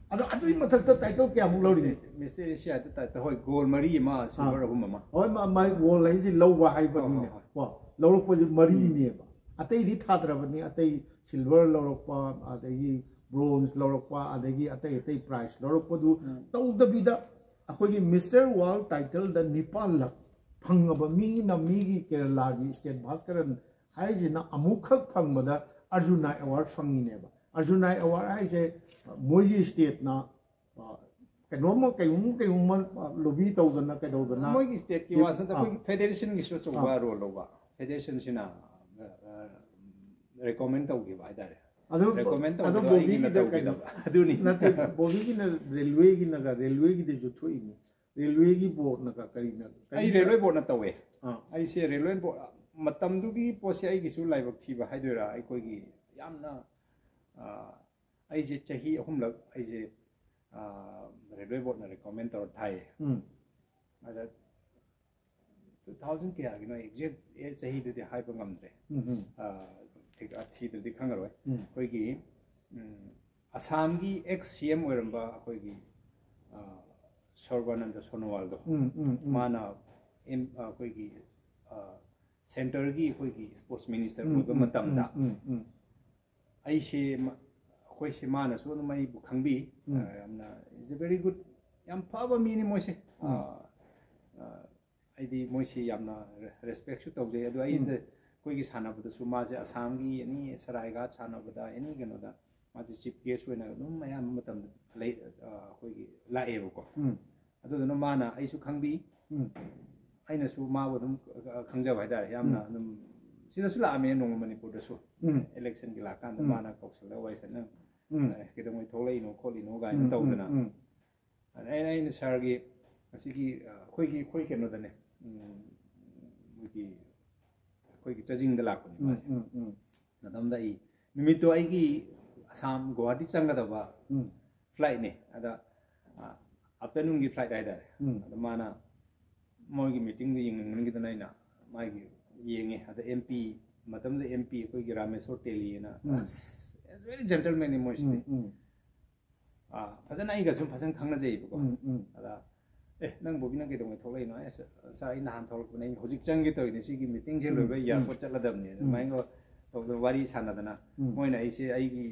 ꯑꯗꯣ ꯑꯗꯨꯒꯤ ꯃꯊꯛꯇ ꯇꯥꯏꯇꯜ ꯀꯌꯥꯃꯨꯛ ꯂꯧꯔꯤꯅꯤ? ꯃꯤꯁꯇꯔ ꯑꯦꯁꯤꯌꯥꯗ ꯇꯥꯏꯇꯜ, ꯍꯣꯏ, ꯒꯣꯜ ꯃꯔꯤ ꯑꯃ, ꯁꯤꯜꯚꯔ ꯑꯍꯨꯝ ꯑꯃ꯫ ꯍꯣꯏ, ꯃꯥ- ꯃꯥꯏ ꯒꯣꯜ ꯍꯥꯏꯁꯤ ꯂꯧꯕ ꯍꯥꯏꯕꯅꯤꯅꯦ꯫ ꯍꯣꯏ, ꯍꯣꯏ, ꯀꯣ, ꯂꯧꯔꯛꯄꯁꯤ ꯃꯔꯤꯅꯦꯕ꯫ ꯑꯇꯩꯗꯤ ꯊꯥꯗ꯭ꯔꯕꯅꯤ꯫ ꯑꯇꯩ ꯁꯤꯜꯚꯔ ꯂꯧꯔꯛꯄ, ꯑꯗꯒꯤ ꯕ꯭ꯔꯣꯟꯖ ꯂꯧꯔꯛꯄ, ꯑꯗꯒꯤ ꯑꯇꯩ ꯑꯇꯩ ꯄ꯭ꯔꯥꯏꯖ ꯂꯧꯔꯛꯄꯗꯨ ꯇꯧꯗꯕꯤꯗ ꯑꯩꯈꯣꯏꯒꯤ ꯃꯤꯁꯇꯔ ꯋꯥꯔꯜ ꯇꯥꯏꯇꯜꯗ ꯅꯤꯄꯥꯜꯂꯛ ꯐꯪꯉꯕ ꯃꯤꯅ, ꯃꯤꯒꯤ ꯀꯦꯔꯂꯥꯒꯤ ꯁ꯭ꯇꯦꯠ ꯚꯥꯁꯀꯔꯟ ꯍꯥꯏꯁꯤꯅ ꯑꯃꯨꯛꯈꯛ ꯐꯪꯕꯗ ꯑꯔꯖꯨꯅꯥ ꯑꯦꯋꯥꯔꯗ ꯐꯪꯉꯤꯅꯦꯕ꯫ ꯑꯔꯖꯨꯅꯥ ꯑꯦꯋꯥꯔꯗ ꯍꯥꯏꯁꯦ ꯃꯣꯏꯒꯤ ꯁ꯭ꯇꯦꯠꯅ, ꯑ, ꯀꯩꯅꯣꯝꯃ ꯀꯩꯒꯨꯝ ꯀꯩꯒꯨꯝꯕ, ꯑ, ꯂꯣꯕꯤ ꯇꯧꯗꯅ ꯀꯩꯗꯧꯗꯅ ꯃꯣꯏꯒꯤ ꯁ꯭ꯇꯦꯠꯀꯤ ꯌꯨ- ꯋꯥꯁꯨ ꯅꯠꯇꯦ, ꯑꯥ꯫ ꯑꯩꯈꯣꯏꯒꯤ ꯐꯦꯗꯦꯔꯦꯁꯟꯒꯤꯁꯨ ꯑꯆꯧꯕ ꯔꯣꯜ ꯂꯧꯕ꯫ ꯐꯦꯗꯦꯔꯦꯁꯟꯁꯤꯅ ꯔꯦꯀꯣꯃꯦꯟ ꯇꯧꯈꯤꯕ ꯍꯥꯏꯇꯥꯔꯦ꯫ ꯑꯗꯨ ꯔꯦꯀꯣꯃꯦꯟ ꯑꯗꯨ ꯇꯧꯕꯗꯣ ꯑꯩꯒꯤꯅ ꯕꯣꯕꯤꯒꯤꯗ ꯀꯩꯅꯣ ꯇꯧꯈꯤꯗꯕ ꯑꯗꯨꯅꯤ꯫ ꯅꯠꯇꯦ, ꯕꯣꯕꯤꯒꯤꯅ ꯔꯦꯜꯋꯦꯒꯤꯅꯒ, ꯔꯦꯜꯋꯦꯒꯤꯗꯁꯨ ꯊꯣꯛꯏꯅꯤ꯫ ꯔꯦꯜꯋꯦꯒꯤ ꯕꯣꯔꯗꯅꯒ ꯀꯔꯤꯅ ꯑꯩ ꯔꯦꯜꯋꯦ ꯕꯣꯔꯗꯅ ꯇꯧꯋꯦ꯫ ꯑꯥ꯫ ꯑꯩꯁꯦ ꯔꯦꯜꯋꯦ ꯕꯣꯔꯗ ꯃꯇꯝꯗꯨꯒꯤ ꯄꯣꯠꯁꯦ ꯑꯩꯒꯤꯁꯨ ꯂꯥꯏꯕꯛ ꯊꯤꯕ ꯍꯥꯏꯗꯣꯏꯔꯥ, ꯑꯩꯈꯣꯏꯒꯤ ꯌꯥꯝꯅ, ꯑ, ꯑꯩꯁꯦ ꯆꯍꯤ ꯑꯍꯨꯝꯂꯛ ꯑꯩꯁꯦ, ꯑ, ꯔꯦꯜꯋꯦ ꯕꯣꯔꯗꯅ ꯔꯦꯀꯣꯃꯦꯟ ꯇꯧꯔ ꯊꯥꯏꯌꯦ꯫ ꯎꯝ꯫ ꯑꯗ ꯇꯨ ꯊꯥꯎꯖꯟ ꯀꯌꯥꯒꯤꯅꯣ ꯑꯦꯛꯖꯦꯛ ꯆꯍꯤꯗꯨꯗꯤ ꯍꯥꯏꯕ ꯉꯝꯗ꯭ꯔꯦ꯫ ꯎꯝ, ꯎꯝ꯫ ꯑ, ꯊꯤ- ꯑ, ꯊꯤꯗ꯭ꯔꯗꯤ ꯈꯪꯉꯔꯣꯏ꯫ ꯎꯝ꯫ ꯑꯩꯈꯣꯏꯒꯤ, ꯎꯝ, ꯑꯁꯥꯝꯒꯤ ꯑꯦꯛꯁ ꯁꯤ ꯑꯦꯝ ꯑꯣꯏꯔꯝꯕ ꯑꯩꯈꯣꯏꯒꯤ, ꯑ, ꯁꯔꯕꯥꯅꯟꯗ ꯁꯣꯅꯣꯋꯥꯜꯗꯣ, ꯎꯝ, ꯎꯝ, ꯎꯝ꯫ ꯃꯥꯅ ꯑꯦꯝ- ꯑꯩꯈꯣꯏꯒꯤ, ꯑ, ꯁꯦꯟꯇꯔꯒꯤ ꯑꯩꯈꯣꯏꯒꯤ ꯁ꯭ꯄꯣꯔꯠꯁ ꯃꯤꯅꯤꯁꯇꯔ ꯎꯝ, ꯑꯣꯏꯕ ꯎꯝ, ꯃꯇꯝꯗ ꯎꯝ, ꯎꯝ, ꯎꯝ꯫ ꯑꯩꯁꯦ ꯃ- ꯑꯩꯈꯣꯏꯁꯦ, ꯃꯥꯅꯁꯨ ꯑꯗꯨꯝ ꯑꯩꯕꯨ ꯈꯪꯕꯤ꯫ ꯎꯝ꯫ ꯑ, ꯌꯥꯝꯅ, is a very good, ꯌꯥꯝ ꯐꯕ ꯃꯤꯅꯤ ꯃꯣꯏꯁꯦ꯫ ꯎꯝ꯫ ꯑ, ꯑ, ꯑꯩꯗꯤ ꯃꯣꯏꯁꯤ ꯌꯥꯝꯅ ꯔꯦꯁꯄꯦꯛꯁꯨ ꯇꯧꯖꯩ꯫ ꯑꯗꯣ ꯑꯩꯗ, ꯎꯝ꯫ ꯑꯩꯈꯣꯏꯒꯤ ꯁꯥꯟꯅꯕꯗꯁꯨ ꯃꯥꯁꯦ ꯑꯁꯥꯝꯒꯤ ꯑꯦꯅꯤ ꯁꯔꯥꯏꯒꯥꯠ ꯁꯥꯟꯅꯕꯗ, ꯑꯦꯅꯤ ꯀꯩꯅꯣꯗ ꯃꯥꯁꯦ ꯆꯤꯐ ꯒꯦꯁ ꯑꯣꯏꯅ ꯑꯗꯨꯝ ꯑꯌꯥꯝꯕ ꯃꯇꯝꯗ ꯂꯩ, ꯑ, ꯑꯩꯈꯣꯏꯒꯤ ꯂꯥꯛꯑꯦꯕꯀꯣ꯫ ꯎꯝ ꯑꯗꯨꯗꯨꯅ ꯃꯥꯅ ꯑꯩꯁꯨ ꯈꯪꯕꯤ, ꯎꯝ ꯑꯩꯅꯁꯨ ꯃꯥꯕꯨ ꯑꯗꯨꯝ, ꯑ, ꯈꯪꯖꯕ ꯍꯥꯏꯇꯥꯔꯦ꯫ ꯌꯥꯝꯅ ꯎꯝ ꯑꯗꯨꯝ ꯁꯤꯗꯁꯨ ꯂꯥꯛꯑꯝꯃꯦ ꯅꯣꯡꯃ ꯃꯅꯤꯄꯨꯔꯗꯁꯨ꯫ ꯎꯝ ꯏꯂꯦꯛꯁꯟꯒꯤ ꯂꯥꯛꯀꯥꯟꯗ ꯎꯝ ꯃꯥꯅ ꯀꯧꯁꯜꯂꯒ ꯋꯥꯔꯤ ꯁꯥꯟꯅ, ꯎꯝ "ꯑ, ꯀꯩꯗꯧꯉꯩ ꯊꯣꯛꯂꯛꯏꯅꯣ ꯈꯣꯠꯂꯤꯅꯣ" ꯀꯥꯏꯅ ꯎꯝ ꯇꯧꯗꯅ꯫ ꯎꯝ ꯑꯗ ꯑꯩꯅ, ꯑꯩꯅ ꯁꯥꯔꯒꯤ ꯉꯁꯤꯒꯤ, ꯑ, ꯑꯩꯈꯣꯏꯒꯤ, ꯑꯩꯈꯣꯏ ꯀꯩꯅꯣꯗꯅꯦ, ꯎꯝ, ꯃꯣꯏꯒꯤ, ꯑꯩꯈꯣꯏꯒꯤ ꯆꯥꯖꯤꯡꯗ ꯂꯥꯛꯄꯅꯦ ꯎꯝ ꯃꯥꯁꯦ꯫ ꯎꯝ ꯎꯝ ꯃꯇꯝꯗ ꯑꯩ ꯅꯨꯃꯤꯠꯇꯣ ꯑꯩꯒꯤ ꯑꯁꯥꯝ ꯒꯨꯋꯥꯍꯥꯇꯤ ꯆꯪꯒꯗꯕ ꯎꯝ ꯐ꯭ꯂꯥꯏꯠꯅꯦ꯫ ꯑꯗ, ꯑ, ꯑꯥꯐꯇꯔꯅꯨꯟꯒꯤ ꯐ꯭ꯂꯥꯏꯠ ꯍꯥꯏꯇꯥꯔꯦ꯫ ꯎꯝ ꯑꯗ ꯃꯥꯅ ꯃꯣꯏꯒꯤ ꯃꯤꯇꯤꯡꯗꯣ ꯌꯦꯡꯅꯤꯡꯃꯟꯈꯤꯗꯅ ꯑꯩꯅ ꯃꯥꯒꯤ ꯌꯦꯡꯉꯦ꯫ ꯑꯗ ꯑꯦꯝ ꯄꯤ, ꯃꯇꯝꯗꯨꯗ ꯑꯦꯝ ꯄꯤ ꯑꯩꯈꯣꯏꯒꯤ ꯔꯥꯃꯦꯁꯣꯔ ꯇꯦꯂꯤꯅ, ꯎꯝ ꯑꯁ, very gentleman ꯅꯤ ꯃꯣꯏꯁꯤꯗꯤ꯫ ꯎꯝ ꯎꯝ ꯑ, ꯐꯖꯅ ꯑꯩꯒꯁꯨ ꯐꯖꯅ ꯈꯪꯅꯖꯩꯕꯀꯣ꯫ ꯎꯝ ꯎꯝ ꯑꯗ, "ꯑꯦ, ꯅꯪ ꯕꯣꯕꯤ, ꯅꯪ ꯀꯩꯗꯧꯉꯩ ꯊꯣꯛꯂꯛꯏꯅꯣ?" "ꯑꯦ, ꯁꯥꯔ, ꯑꯩ ꯅꯍꯥꯟ ꯊꯣꯛꯂꯛꯄꯅꯦ, ꯑꯩ ꯍꯧꯖꯤꯛ ꯆꯪꯒꯦ ꯇꯧꯔꯤꯅꯦ, ꯁꯤꯒꯤ ꯃꯤꯇꯤꯡꯁꯦ ꯎꯝ, ꯂꯣꯏꯕ ꯎꯝ. ꯑꯦꯌꯥꯔꯄꯣꯔꯠ ꯆꯠꯂꯗꯕꯅꯦ", ꯎꯝ. ꯑꯗꯨꯃꯥꯏꯅ ꯇꯧꯗꯅ ꯋꯥꯔꯤ ꯁꯥꯟꯅꯗꯅ꯫ ꯎꯝ. ꯃꯣꯏꯅ ꯑꯩꯁꯦ ꯑꯩꯒꯤ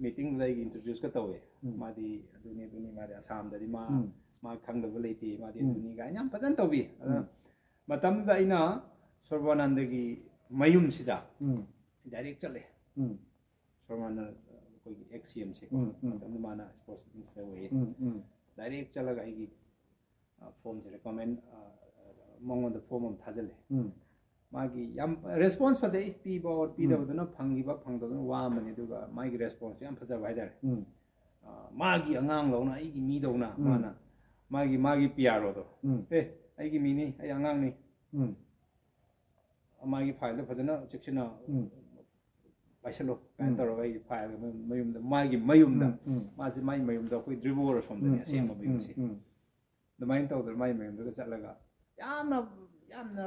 ꯃꯤꯇꯤꯡꯗꯨꯗ ꯑꯩꯒꯤ ꯏꯟꯇ꯭ꯔꯣꯗ꯭ꯌꯨꯁꯀ ꯇꯧꯋꯦ꯫ ꯎꯝ. "ꯃꯥꯗꯤ ꯑꯗꯨꯅꯤ, ꯑꯗꯨꯅꯤ, ꯃꯥꯗꯤ ꯑꯁꯥꯝꯗꯗꯤ ꯃꯥ, ꯎꯝ. ꯃꯥ ꯈꯪꯗꯕ ꯂꯩꯇꯦ, ꯃꯥꯗꯤ ꯎꯝ. ꯑꯗꯨꯅꯤ" ꯀꯥꯏꯅ ꯌꯥꯝ ꯐꯖꯅ ꯇꯧꯕꯤ꯫ ꯑꯗ ꯎꯝ. ꯃꯇꯝꯗꯨꯗ ꯑꯩꯅ ꯁꯣꯔꯕꯥꯅꯟꯗꯒꯤ ꯃꯌꯨꯝꯁꯤꯗ ꯎꯝ. ꯗꯥꯏꯔꯦꯛ ꯆꯠꯂꯦ꯫ ꯎꯝ. ꯁꯣꯔꯕꯥꯅꯟꯗ ꯑꯩꯈꯣꯏꯒꯤ ꯑꯦꯛꯁ ꯁꯤ ꯑꯦꯝꯁꯦ꯫ ꯎꯝ, ꯎꯝ. ꯃꯇꯝꯗꯨ ꯃꯥꯅ ꯁ꯭ꯄꯣꯔꯠꯁ ꯃꯤꯅꯤꯁꯇꯔ ꯑꯣꯏꯌꯦ꯫ ꯎꯝ, ꯎꯝ. ꯗꯥꯏꯔꯦꯛ ꯆꯠꯂꯒ ꯑꯩꯒꯤ, ꯑ, ꯐꯣꯝꯁꯦ ꯔꯤꯀꯃꯦꯟ, ꯑ, ꯃꯉꯣꯟꯗ ꯐꯣꯝ ꯑꯃ ꯊꯥꯖꯤꯜꯂꯦ꯫ ꯎꯝ. ꯃꯥꯒꯤ ꯌꯥꯝ ꯔꯦꯁꯄꯣꯟꯁ ꯐꯖꯩ, ꯄꯤꯕ ꯑꯣꯔ ꯄꯤꯗꯕꯗꯨꯅ, ꯐꯪꯈꯤꯕ ꯐꯪꯗꯕꯗꯨꯅ ꯋꯥ ꯑꯃꯅꯤ, ꯑꯗꯨꯒ ꯃꯥꯒꯤ ꯔꯦꯁꯄꯣꯟꯁꯇꯣ ꯌꯥꯝ ꯐꯖꯕ ꯍꯥꯏꯇꯥꯔꯦ꯫ ꯎꯝ. ꯑ, ꯃꯥꯒꯤ ꯑꯉꯥꯡꯗꯧꯅ ꯑꯩꯒꯤ ꯃꯤꯗꯧꯅ ꯎꯝ. ꯃꯥꯅ ꯃꯥꯒꯤ, ꯃꯥꯒꯤ ꯄꯤ ꯑꯥꯔ ꯑꯣꯗꯣ, ꯎꯝ. "ꯑꯦ, ꯑꯩꯒꯤ ꯃꯤꯅꯤ, ꯑꯩ ꯑꯉꯥꯡꯅꯤ, ꯎꯝ. ꯃꯥꯒꯤ ꯐꯥꯏꯜꯗꯣ ꯐꯖꯅ ꯆꯦꯛꯁꯤꯟꯅ ꯎꯝ. ꯄꯥꯏꯁꯜꯂꯣ" ꯀꯥꯏꯅ ꯎꯝ. ꯇꯧꯔꯒ ꯑꯩꯒꯤ ꯐꯥꯏꯜꯒ ꯃꯌꯨꯝꯗ, ꯃꯥꯒꯤ ꯃꯌꯨꯝꯗ, ꯎꯝ, ꯎꯝ. ꯃꯥꯁꯦ ꯃꯥꯒꯤ ꯃꯌꯨꯝꯗ, ꯑꯩꯈꯣꯏ ꯗ꯭ꯔꯤꯕꯣꯔ ꯁꯣꯝꯗꯅꯤ ꯎꯝ, ꯑꯁꯦꯡꯕ ꯎꯝ, ꯃꯌꯨꯝꯁꯦ꯫ ꯎꯝ, ꯎꯝ. ꯑꯗꯨꯃꯥꯏꯅ ꯇꯧꯗꯅ ꯃꯥꯒꯤ ꯃꯌꯨꯝꯗꯨꯒ ꯆꯠꯂꯒ ꯌꯥꯝꯅ, ꯌꯥꯝꯅ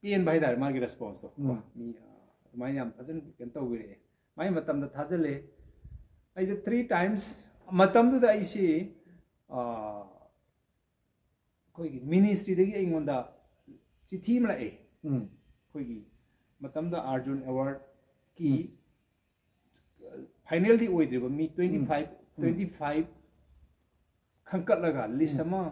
ꯄꯦꯟꯕ ꯍꯥꯏꯇꯥꯔꯦ ꯃꯥꯒꯤ ꯔꯦꯁꯄꯣꯟꯁꯇꯣ꯫ ꯎꯝ. ꯃꯤ, ꯑ, ꯑꯗꯨꯃꯥꯏꯅ ꯌꯥꯝ ꯐꯖꯅ ꯀꯩꯅꯣ ꯇꯧꯕꯤꯔꯛꯑꯦ꯫ ꯃꯥꯏ ꯃꯇꯝꯗ ꯊꯥꯖꯤꯜꯂꯦ꯫ ꯑꯩꯗꯤ ꯊ꯭ꯔꯤ ꯇꯥꯏꯝꯁ, ꯃꯇꯝꯗꯨꯗ ꯑꯩꯁꯤ, ꯑ, ꯑꯩꯈꯣꯏꯒꯤ ꯃꯤꯅꯤꯁꯇ꯭ꯔꯤꯗꯒꯤ ꯑꯩꯉꯣꯟꯗ ꯆꯤꯊꯤ ꯑꯃ ꯂꯥꯛꯑꯦ꯫ ꯎꯝ. ꯑꯩꯈꯣꯏꯒꯤ ꯃꯇꯝꯗ ꯑꯥꯔꯖꯨꯟ ꯑꯦꯋꯥꯔꯗꯀꯤ ꯎꯝ. ꯐꯥꯏꯅꯦꯜꯗꯤ ꯑꯣꯏꯗ꯭ꯔꯤꯕ ꯃꯤ ꯇ꯭ꯋꯦꯟꯇꯤ ꯐꯥꯏꯚ, ꯎꯝ. ꯇ꯭ꯋꯦꯟꯇꯤ ꯐꯥꯏꯚ ꯈꯟꯀꯠꯂꯒ ꯂꯤꯁ ꯎꯝ. ꯑꯃ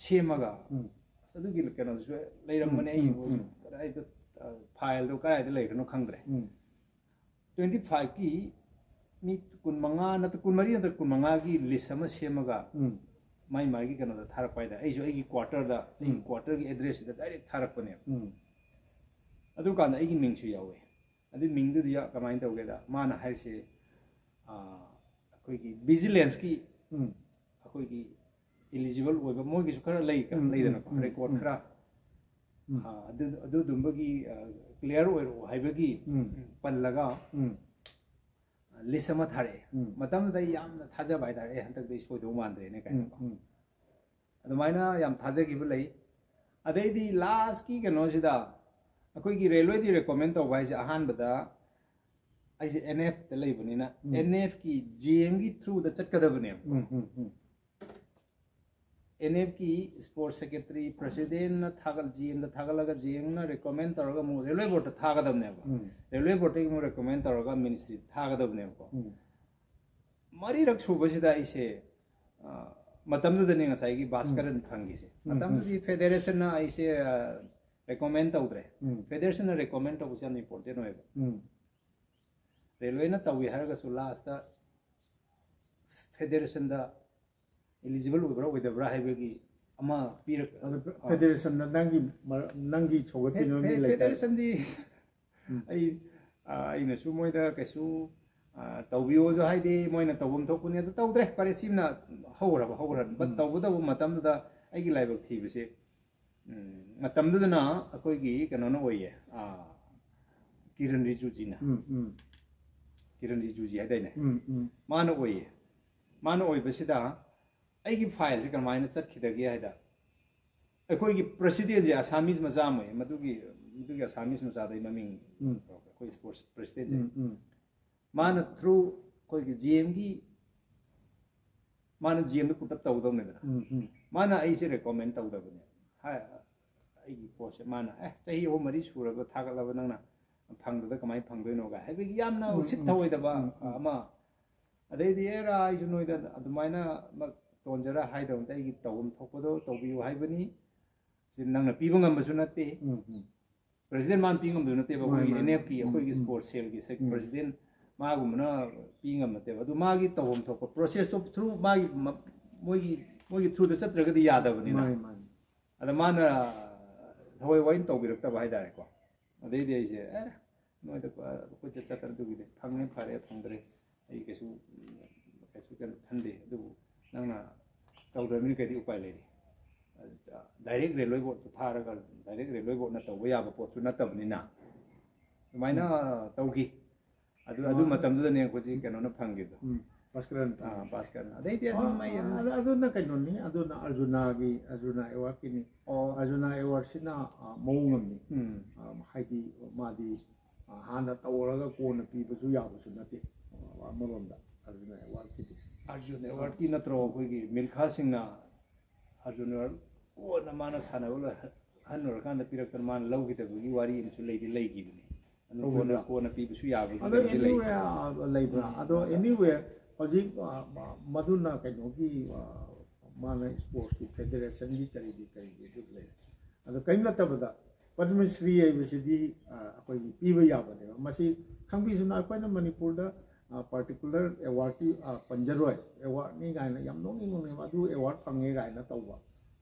ꯁꯦꯝꯃꯒ, ꯎꯝ. ꯑꯁ, ꯑꯗꯨꯒꯤ ꯀꯩꯅꯣꯗꯨꯁꯨ ꯂꯩꯔꯝꯕꯅꯦ꯫ ꯎꯝ, ꯑꯩ ꯎꯝ, ꯎꯝ. ꯀꯗꯥꯏꯗ, ꯑ, ꯐꯥꯏꯜꯗꯣ ꯀꯗꯥꯏꯗ ꯂꯩꯈ꯭ꯔꯅꯣ ꯈꯪꯗ꯭ꯔꯦ꯫ ꯎꯝ. ꯇ꯭ꯋꯦꯟꯇꯤ ꯐꯥꯏꯚꯀꯤ ꯃꯤ ꯀꯨꯟꯃꯉꯥ ꯅꯠꯇ꯭ꯔ ꯀꯨꯟꯃꯔꯤ ꯅꯠꯇ꯭ꯔ ꯀꯨꯟꯃꯉꯥꯒꯤ ꯂꯤꯁ ꯑꯃ ꯁꯦꯝꯃꯒ ꯎꯝ ꯃꯥꯏ ꯃꯥꯏꯒꯤ ꯀꯩꯅꯣꯗ ꯊꯥꯔꯛꯄ ꯍꯥꯏꯇꯥꯔꯦ꯫ ꯑꯩꯁꯨ ꯑꯩꯒꯤ ꯀ꯭ꯋꯥꯇꯔꯗ ꯑꯩꯒꯤ ꯎꯝ. ꯀ꯭ꯋꯥꯇꯔꯒꯤ ꯑꯦꯗ꯭ꯔꯦꯁꯁꯤꯗ ꯗꯥꯏꯔꯦꯛ ꯊꯥꯔꯛꯄꯅꯦꯕ꯫ ꯎꯝ ꯑꯗꯨꯀꯥꯟꯗ ꯑꯩꯒꯤ ꯃꯤꯡꯁꯨ ꯌꯥꯎꯋꯦ꯫ ꯑꯗꯨ ꯃꯤꯡꯗꯨꯗꯤ ꯀꯃꯥꯏꯅ ꯇꯧꯒꯦꯗ, ꯃꯥꯅ ꯍꯥꯏꯔꯤꯁꯦ, ꯑꯥ, ꯑꯩꯈꯣꯏꯒꯤ ꯚꯤꯖꯤꯂꯦꯟꯁꯀꯤ ꯎꯝ ꯑꯩꯈꯣꯏꯒꯤ ꯏꯂꯤꯖꯤꯕꯜ ꯑꯣꯏꯕ ꯃꯣꯏꯒꯤꯁꯨ ꯈꯔ ꯂꯩ ꯎꯝ, ꯎꯝ, ꯂꯩꯗꯅꯀꯣ, ꯎꯝ, ꯔꯦꯀꯣꯔꯠ ꯎꯝ. ꯈꯔ ꯎꯝ. ꯑꯥ, ꯑꯗꯨ ꯑꯗꯨꯗꯨꯝꯕꯒꯤ ꯀ꯭ꯂꯤꯌꯥꯔ ꯑꯣꯏꯔꯛꯑꯣ ꯍꯥꯏꯕꯒꯤ ꯎꯝ. ꯄꯜꯂꯒ ꯎꯝ ꯂꯤꯁ ꯑꯃ ꯊꯥꯔꯛꯑꯦ꯫ ꯎꯝ. ꯃꯇꯝꯗꯨꯗ ꯑꯩ ꯌꯥꯝꯅ ꯊꯥꯖꯕ ꯍꯥꯏꯇꯥꯔꯦ, "ꯑꯦ, ꯍꯟꯗꯛꯇꯤ ꯁꯣꯏꯗꯧ ꯃꯥꯟꯗ꯭ꯔꯦꯅꯦ" ꯎꯝ ꯀꯥꯏꯅꯀꯣ꯫ ꯎꯝ ꯑꯗꯨꯃꯥꯏꯅ ꯌꯥꯝ ꯊꯥꯖꯈꯤꯕ ꯂꯩ꯫ ꯑꯗꯩꯗꯤ ꯂꯥꯁꯀꯤ ꯀꯩꯅꯣꯁꯤꯗ ꯑꯩꯈꯣꯏꯒꯤ ꯔꯦꯜꯋꯦꯗꯤ ꯔꯦꯀꯣꯃꯦꯟ ꯇꯧꯕ ꯍꯥꯏꯁꯦ, ꯑꯍꯥꯟꯕꯗ ꯑꯩꯁꯦ ꯑꯦꯟ ꯑꯦꯐꯇ ꯂꯩꯕꯅꯤꯅ ꯎꯝ. ꯑꯦꯟ ꯑꯦꯐꯀꯤ ꯖꯤ ꯑꯦꯝꯒꯤ ꯊ꯭ꯔꯨꯗ ꯆꯠꯀꯗꯕꯅꯦꯕ꯫ ꯎꯝ ꯎꯝ ꯎꯝ ꯑꯦꯟ ꯑꯦꯐꯀꯤ ꯁ꯭ꯄꯣꯔꯠꯁ ꯁꯦꯀ꯭ꯔꯦꯇꯔꯤ, ꯄ꯭ꯔꯁꯤꯗꯦꯟꯅ ꯊꯥꯒꯠ ꯖꯤ ꯑꯦꯝꯗ ꯊꯥꯒꯠꯂꯒ ꯖꯤ ꯑꯦꯝꯅ ꯔꯦꯀꯣꯃꯦꯟ ꯇꯧꯔꯒ ꯑꯃꯨꯛ ꯔꯦꯜꯋꯦ ꯕꯣꯔꯗꯇ ꯊꯥꯒꯗꯕꯅꯦꯕ꯫ ꯎꯝ ꯔꯦꯜꯋꯦ ꯕꯣꯔꯗꯇꯒꯤ ꯑꯃꯨꯛ ꯔꯦꯀꯣꯃꯦꯟ ꯇꯧꯔꯒ ꯃꯤꯅꯤꯁꯇ꯭ꯔꯤꯗ ꯊꯥꯒꯗꯕꯅꯦꯕꯀꯣ꯫ ꯎꯝ ꯃꯔꯤꯔꯛ ꯁꯨꯕꯁꯤꯗ ꯑꯩꯁꯦ, ꯑ, ꯃꯇꯝꯗꯨꯗꯅꯦ ꯉꯁꯥꯏꯒꯤ ꯚꯥꯁꯀꯔꯟ ꯐꯪꯈꯤꯁꯦ꯫ ꯎꯝ, ꯃꯇꯝꯗꯨꯗꯤ ꯐꯦꯗꯦꯔꯦꯁꯟꯅ ꯑꯩꯁꯦ ꯔꯦꯀꯣꯃꯦꯟ ꯇꯧꯗ꯭ꯔꯦ꯫ ꯎꯝ ꯐꯦꯗꯦꯔꯦꯁꯟꯅ ꯔꯦꯀꯣꯃꯦꯟ ꯇꯧꯕꯁꯦ ꯌꯥꯝ ꯏꯝꯄꯣꯔꯇꯦꯟ ꯑꯣꯏꯌꯦꯕ꯫ ꯎꯝ ꯔꯦꯜꯋꯦꯅ ꯇꯧꯏ ꯍꯥꯏꯔꯒꯁꯨ ꯂꯥꯁꯇ ꯐꯦꯗꯦꯔꯦꯁꯟꯗ ꯏꯂꯤꯖꯤꯕꯜ ꯑꯣꯏꯕ꯭ꯔꯥ ꯑꯣꯏꯗꯕ꯭ꯔꯥ ꯍꯥꯏꯕꯒꯤ ꯑꯃ ꯄꯤꯔꯛ ꯑꯗꯣ ꯑ, ꯐꯦꯗꯦꯔꯦꯁꯟꯗ ꯅꯪꯒꯤ ꯃꯔ- ꯅꯪꯒꯤ ꯁꯧꯒꯠꯄꯤꯅꯕ ꯃꯤ ꯐꯦ- ꯂꯩꯇꯥꯔꯦ? ꯐꯦꯗꯦꯔꯦꯁꯟꯗꯤ ꯎꯝ. ꯑꯩ, ꯑ, ꯑꯩꯅꯁꯨ ꯃꯣꯏꯗ ꯀꯩꯁꯨ, ꯑ, ꯇꯧꯕꯤꯌꯣꯁꯨ ꯍꯥꯏꯗꯦ, ꯃꯣꯏꯅ ꯇꯧꯐꯝ ꯊꯣꯛꯄꯅꯤ ꯑꯗꯨ ꯇꯧꯗ꯭ꯔꯦ, ꯐꯔꯦ, ꯁꯤꯃꯅ ꯍꯧꯈ꯭ꯔꯕ ꯍꯧꯈ꯭ꯔꯕ꯫ But ꯎꯝ. ꯇꯧꯒꯗꯧꯕ ꯃꯇꯝꯗꯨꯗ ꯑꯩꯒꯤ ꯂꯥꯏꯕꯛ ꯊꯤꯕꯁꯦ, ꯎꯝ, ꯃꯇꯝꯗꯨꯗꯅ ꯑꯩꯈꯣꯏꯒꯤ ꯀꯩꯅꯣꯅ ꯑꯣꯏꯌꯦ, ꯑ, ꯀꯤꯔꯟ ꯔꯤꯖꯨꯖꯤꯅ꯫ ꯎꯝ ꯎꯝ ꯀꯤꯔꯟ ꯔꯤꯖꯨꯖꯤ ꯍꯥꯏꯗꯥꯏꯅꯦ? ꯎꯝ ꯎꯝ ꯃꯥꯅ ꯑꯣꯏꯌꯦ꯫ ꯃꯥꯅ ꯑꯣꯏꯕꯁꯤꯗ ꯑꯩꯒꯤ ꯐꯥꯏꯜꯁꯦ ꯀꯃꯥꯏꯅ ꯆꯠꯈꯤꯗꯒꯦ ꯍꯥꯏꯗ, ꯑꯩꯈꯣꯏꯒꯤ ꯄ꯭ꯔꯁꯤꯗꯦꯟꯁꯦ ꯑꯁꯥꯃꯤꯁ ꯃꯆꯥ ꯑꯃ ꯑꯣꯏꯌꯦ, ꯃꯗꯨꯒꯤ ꯃꯗꯨꯒꯤ ꯑꯁꯥꯃꯤꯁ ꯃꯆꯥꯗꯩ ꯃꯃꯤꯡ ꯎꯝ. ꯑꯩꯈꯣꯏ ꯁ꯭ꯄꯣꯔꯠꯁ ꯄ꯭ꯔꯁꯤꯗꯦꯟꯁꯦ꯫ ꯎꯝ ꯎꯝ ꯃꯥꯅ ꯊ꯭ꯔꯨ ꯑꯩꯈꯣꯏꯒꯤ ꯖꯤ ꯑꯦꯝꯒꯤ, ꯃꯥꯅ ꯖꯤ ꯑꯦꯝꯗ ꯄꯨꯠ ꯑꯞ ꯇꯧꯒꯗꯧꯅꯤꯗꯅ꯫ ꯎꯝ ꯎꯝ ꯃꯥꯅ ꯑꯩꯁꯦ ꯔꯦꯀꯣꯃꯦꯟ ꯇꯧꯗꯕꯅꯦ꯫ ꯍꯥꯏ, ꯑꯩꯒꯤ ꯄꯣꯠꯁꯦ ꯃꯥꯅ, "ꯑꯦ, ꯆꯍꯤ ꯑꯍꯨꯝ ꯃꯔꯤ ꯁꯨꯔꯕ ꯊꯥꯒꯠꯂꯕ ꯅꯪꯅ ꯐꯪꯗꯗ ꯀꯃꯥꯏꯅ ꯐꯪꯗꯣꯏꯅꯣꯒ" ꯍꯥꯏꯕꯒꯤ ꯌꯥꯝꯅ ꯎꯝ, ꯎꯁꯤꯠ ꯎꯝ, ꯊꯑꯣꯏꯗꯕ ꯎꯝ, ꯎꯝ. ꯑꯃ꯫ ꯑꯗꯩꯗꯤ, "ꯑꯦꯔꯥ, ꯑꯩꯁꯨ ꯅꯣꯏꯗ ꯑꯗꯨꯃꯥꯏꯅ ꯃꯛ ꯇꯣꯟꯖꯔ ꯍꯥꯏꯗꯕ ꯅꯠꯇꯦ, ꯑꯩꯒꯤ ꯇꯧꯐꯝ ꯊꯣꯛꯄꯗꯣ ꯇꯧꯕꯤꯌꯨ ꯍꯥꯏꯕꯅꯤ꯫ ꯁꯤ ꯅꯪꯅ ꯄꯤꯕ ꯉꯝꯕꯁꯨ ꯅꯠꯇꯦ꯫ ꯎꯝ ꯎꯝ ꯄ꯭ꯔꯦꯁꯤꯗꯦꯟ ꯃꯥꯅ ꯄꯤ ꯉꯝꯗꯣꯏ ꯅꯠꯇꯦꯕ꯫ ꯃꯥꯅꯤ, ꯑꯩꯈꯣꯏꯒꯤ ꯃꯥꯅꯤ꯫ ꯑꯦꯟ ꯑꯦꯐꯀꯤ ꯑꯩꯈꯣꯏꯒꯤ ꯎꯝ, ꯎꯝ꯫ ꯁ꯭ꯄꯣꯔꯠꯁ ꯁꯦꯜꯒꯤ ꯁꯦꯛ ꯄ꯭ꯔꯦꯁꯤꯗꯦꯟ ꯃꯥꯒꯨꯝꯕꯅ ꯄꯤ ꯉꯝꯕ ꯅꯠꯇꯦꯕ꯫ ꯑꯗꯨ ꯃꯥꯒꯤ ꯇꯧꯐꯝ ꯊꯣꯛꯄ ꯄ꯭ꯔꯣꯁꯦꯁꯇꯣ ꯊ꯭ꯔꯨ ꯃꯥꯒꯤ ꯃ- ꯃꯣꯏꯒꯤ ꯃꯣꯏꯒꯤ ꯊ꯭ꯔꯨꯗ ꯆꯠꯇ꯭ꯔꯒꯗꯤ ꯌꯥꯗꯕꯅꯤꯅ꯫ ꯃꯥꯅꯤ, ꯃꯥꯅꯤ꯫ ꯑꯗ ꯃꯥꯅ ꯊꯋꯥꯏ ꯋꯥꯏꯅ ꯇꯧꯕꯤꯔꯛꯇꯕ ꯍꯥꯏꯇꯥꯔꯦꯀꯣ꯫ ꯑꯗꯩꯗꯤ ꯑꯩꯁꯦ ꯑꯦ ꯅꯣꯏꯗ ꯀꯣꯏꯆꯠ ꯆꯠꯇꯅ ꯑꯗꯨꯒꯤꯗꯤ ꯐꯪꯉꯦ ꯐꯔꯦ, ꯐꯪꯗ꯭ꯔꯦ ꯑꯩ ꯀꯩꯁꯨ ꯀꯩꯁꯨ ꯀꯩꯅꯣ ꯈꯟꯗꯦ꯫ ꯑꯗꯨꯕꯨ ꯅꯪꯅ ꯇꯧꯗ꯭ꯔꯕꯅꯤꯅ ꯀꯩꯗꯤ ꯎꯄꯥꯏ ꯂꯩꯔꯤ? ꯗꯥꯏꯔꯦꯛ ꯔꯦꯜꯋꯦ ꯕꯣꯠꯇ ꯊꯥꯔꯒ ꯗꯥꯏꯔꯦꯛ ꯔꯦꯜꯋꯦ ꯕꯣꯠꯅ ꯇꯧꯕ ꯌꯥꯕ ꯄꯣꯠꯁꯨ ꯅꯠꯇꯕꯅꯤꯅ ꯑꯗꯨꯃꯥꯏꯅ ꯇꯧꯈꯤ꯫ ꯑꯗꯨ ꯑꯗꯨ ꯃꯇꯝꯗꯨꯗꯅꯦ ꯍꯧꯖꯤꯛ ꯀꯩꯅꯣꯅ ꯐꯪꯈꯤꯕꯗꯣ꯫ ꯎꯝ, ꯚꯥꯁꯀꯔꯟ ꯑꯥ, ꯚꯥꯁꯀꯔꯅ꯫ ꯑꯗꯩꯗꯤ ꯑꯗꯨꯝ ꯑꯩ ꯑꯗꯨꯝ ꯑꯗꯨ- ꯑꯗꯨꯅ ꯀꯩꯅꯣꯅꯤ, ꯑꯗꯨꯅ ꯑꯔꯖꯨꯅꯥꯒꯤ, ꯑꯔꯖꯨꯅꯥ ꯑꯦꯋꯥꯔꯗꯀꯤꯅꯤ꯫ ꯑꯣ꯫ ꯑꯔꯖꯨꯅꯥ ꯑꯦꯋꯥꯔꯗꯁꯤꯅ ꯑ, ꯃꯑꯣꯡ ꯑꯃꯅꯤ꯫ ꯎꯝ꯫ ꯑ, ꯍꯥꯏꯗꯤ ꯃꯥꯗꯤ ꯑ, ꯍꯥꯟꯅ ꯇꯧꯔꯒ ꯀꯣꯟꯅ ꯄꯤꯕꯁꯨ ꯌꯥꯕꯁꯨ ꯅꯠꯇꯦ, ꯑ, ꯑꯃꯔꯣꯝꯗ ꯑꯔꯖꯨꯅꯥ ꯑꯦꯋꯥꯔꯗꯀꯤꯗꯤ꯫ ꯑꯔꯖꯨꯟ ꯑꯦꯋꯥꯔꯗꯀꯤ ꯅꯠꯇ꯭ꯔꯣ ꯑꯩꯈꯣꯏꯒꯤ ꯃꯤꯜꯈꯥ ꯁꯤꯡꯅ ꯑꯔꯖꯨꯟ ꯑꯦꯋꯥꯔꯗ ꯀꯣꯟꯅ ꯃꯥꯅ ꯁꯥꯟꯅꯕ ꯂꯣꯏ-, ꯑꯍꯟ ꯑꯣꯏꯔꯀꯥꯟꯗ ꯄꯤꯔꯛꯇꯅ ꯃꯥꯅ ꯂꯧꯈꯤꯗꯕꯒꯤ ꯋꯥꯔꯤ ꯑꯃꯁꯨ ꯂꯩꯗꯤ ꯂꯩꯈꯤꯕꯅꯤ꯫ ꯑꯗꯨ ꯀꯣꯟꯅ ꯇꯧꯈꯤꯕ꯭ꯔꯥ? ꯀꯣꯟꯅ ꯄꯤꯕꯁꯨ ꯌꯥꯕꯒꯤ ꯑꯗꯣ ꯀꯩꯅꯣꯗꯤ ꯂꯩ꯫ ꯑꯦꯅꯤꯋꯦ ꯂꯩꯕ꯭ꯔꯥ? ꯑꯗꯣ ꯑꯦꯅꯤꯋꯦ ꯍꯧꯖꯤꯛ ꯑ, ꯃ- ꯃꯗꯨꯅ ꯀꯩꯅꯣꯒꯤ ꯑ, ꯃꯥꯅ ꯁ꯭ꯄꯣꯔꯠꯁꯀꯤ ꯐꯦꯗꯦꯔꯦꯁꯟꯒꯤ ꯀꯔꯤꯒꯤ ꯀꯔꯤꯒꯤ ꯑꯗꯨ ꯂꯩꯔꯦ꯫ ꯑꯗꯣ ꯀꯔꯤꯝ ꯅꯠꯇꯕꯗ ꯄꯗꯃꯁ꯭ꯔꯤ ꯍꯥꯏꯕꯁꯤꯗꯤ ꯑ, ꯑꯩꯈꯣꯏꯒꯤ ꯄꯤꯕ ꯌꯥꯕꯅꯦꯕ꯫ ꯃꯁꯤ ꯈꯪꯕꯤꯁꯤꯅ ꯑꯩꯈꯣꯏꯅ ꯃꯅꯤꯄꯨꯔꯗ ꯄꯥꯔꯇꯤꯀꯨꯂꯔ ꯑꯦꯋꯥꯔꯗꯇꯤ ꯄꯟꯖꯔꯣꯏ, ꯑꯦꯋꯥꯔꯗꯅꯤ ꯀꯥꯏꯅ ꯌꯥꯝ ꯅꯣꯛꯅꯤꯡ ꯅꯣꯛꯅꯤꯡꯕ ꯑꯗꯨ ꯑꯦꯋꯥꯔꯗ ꯐꯪꯉꯦ ꯀꯥꯏꯅ ꯇꯧꯕ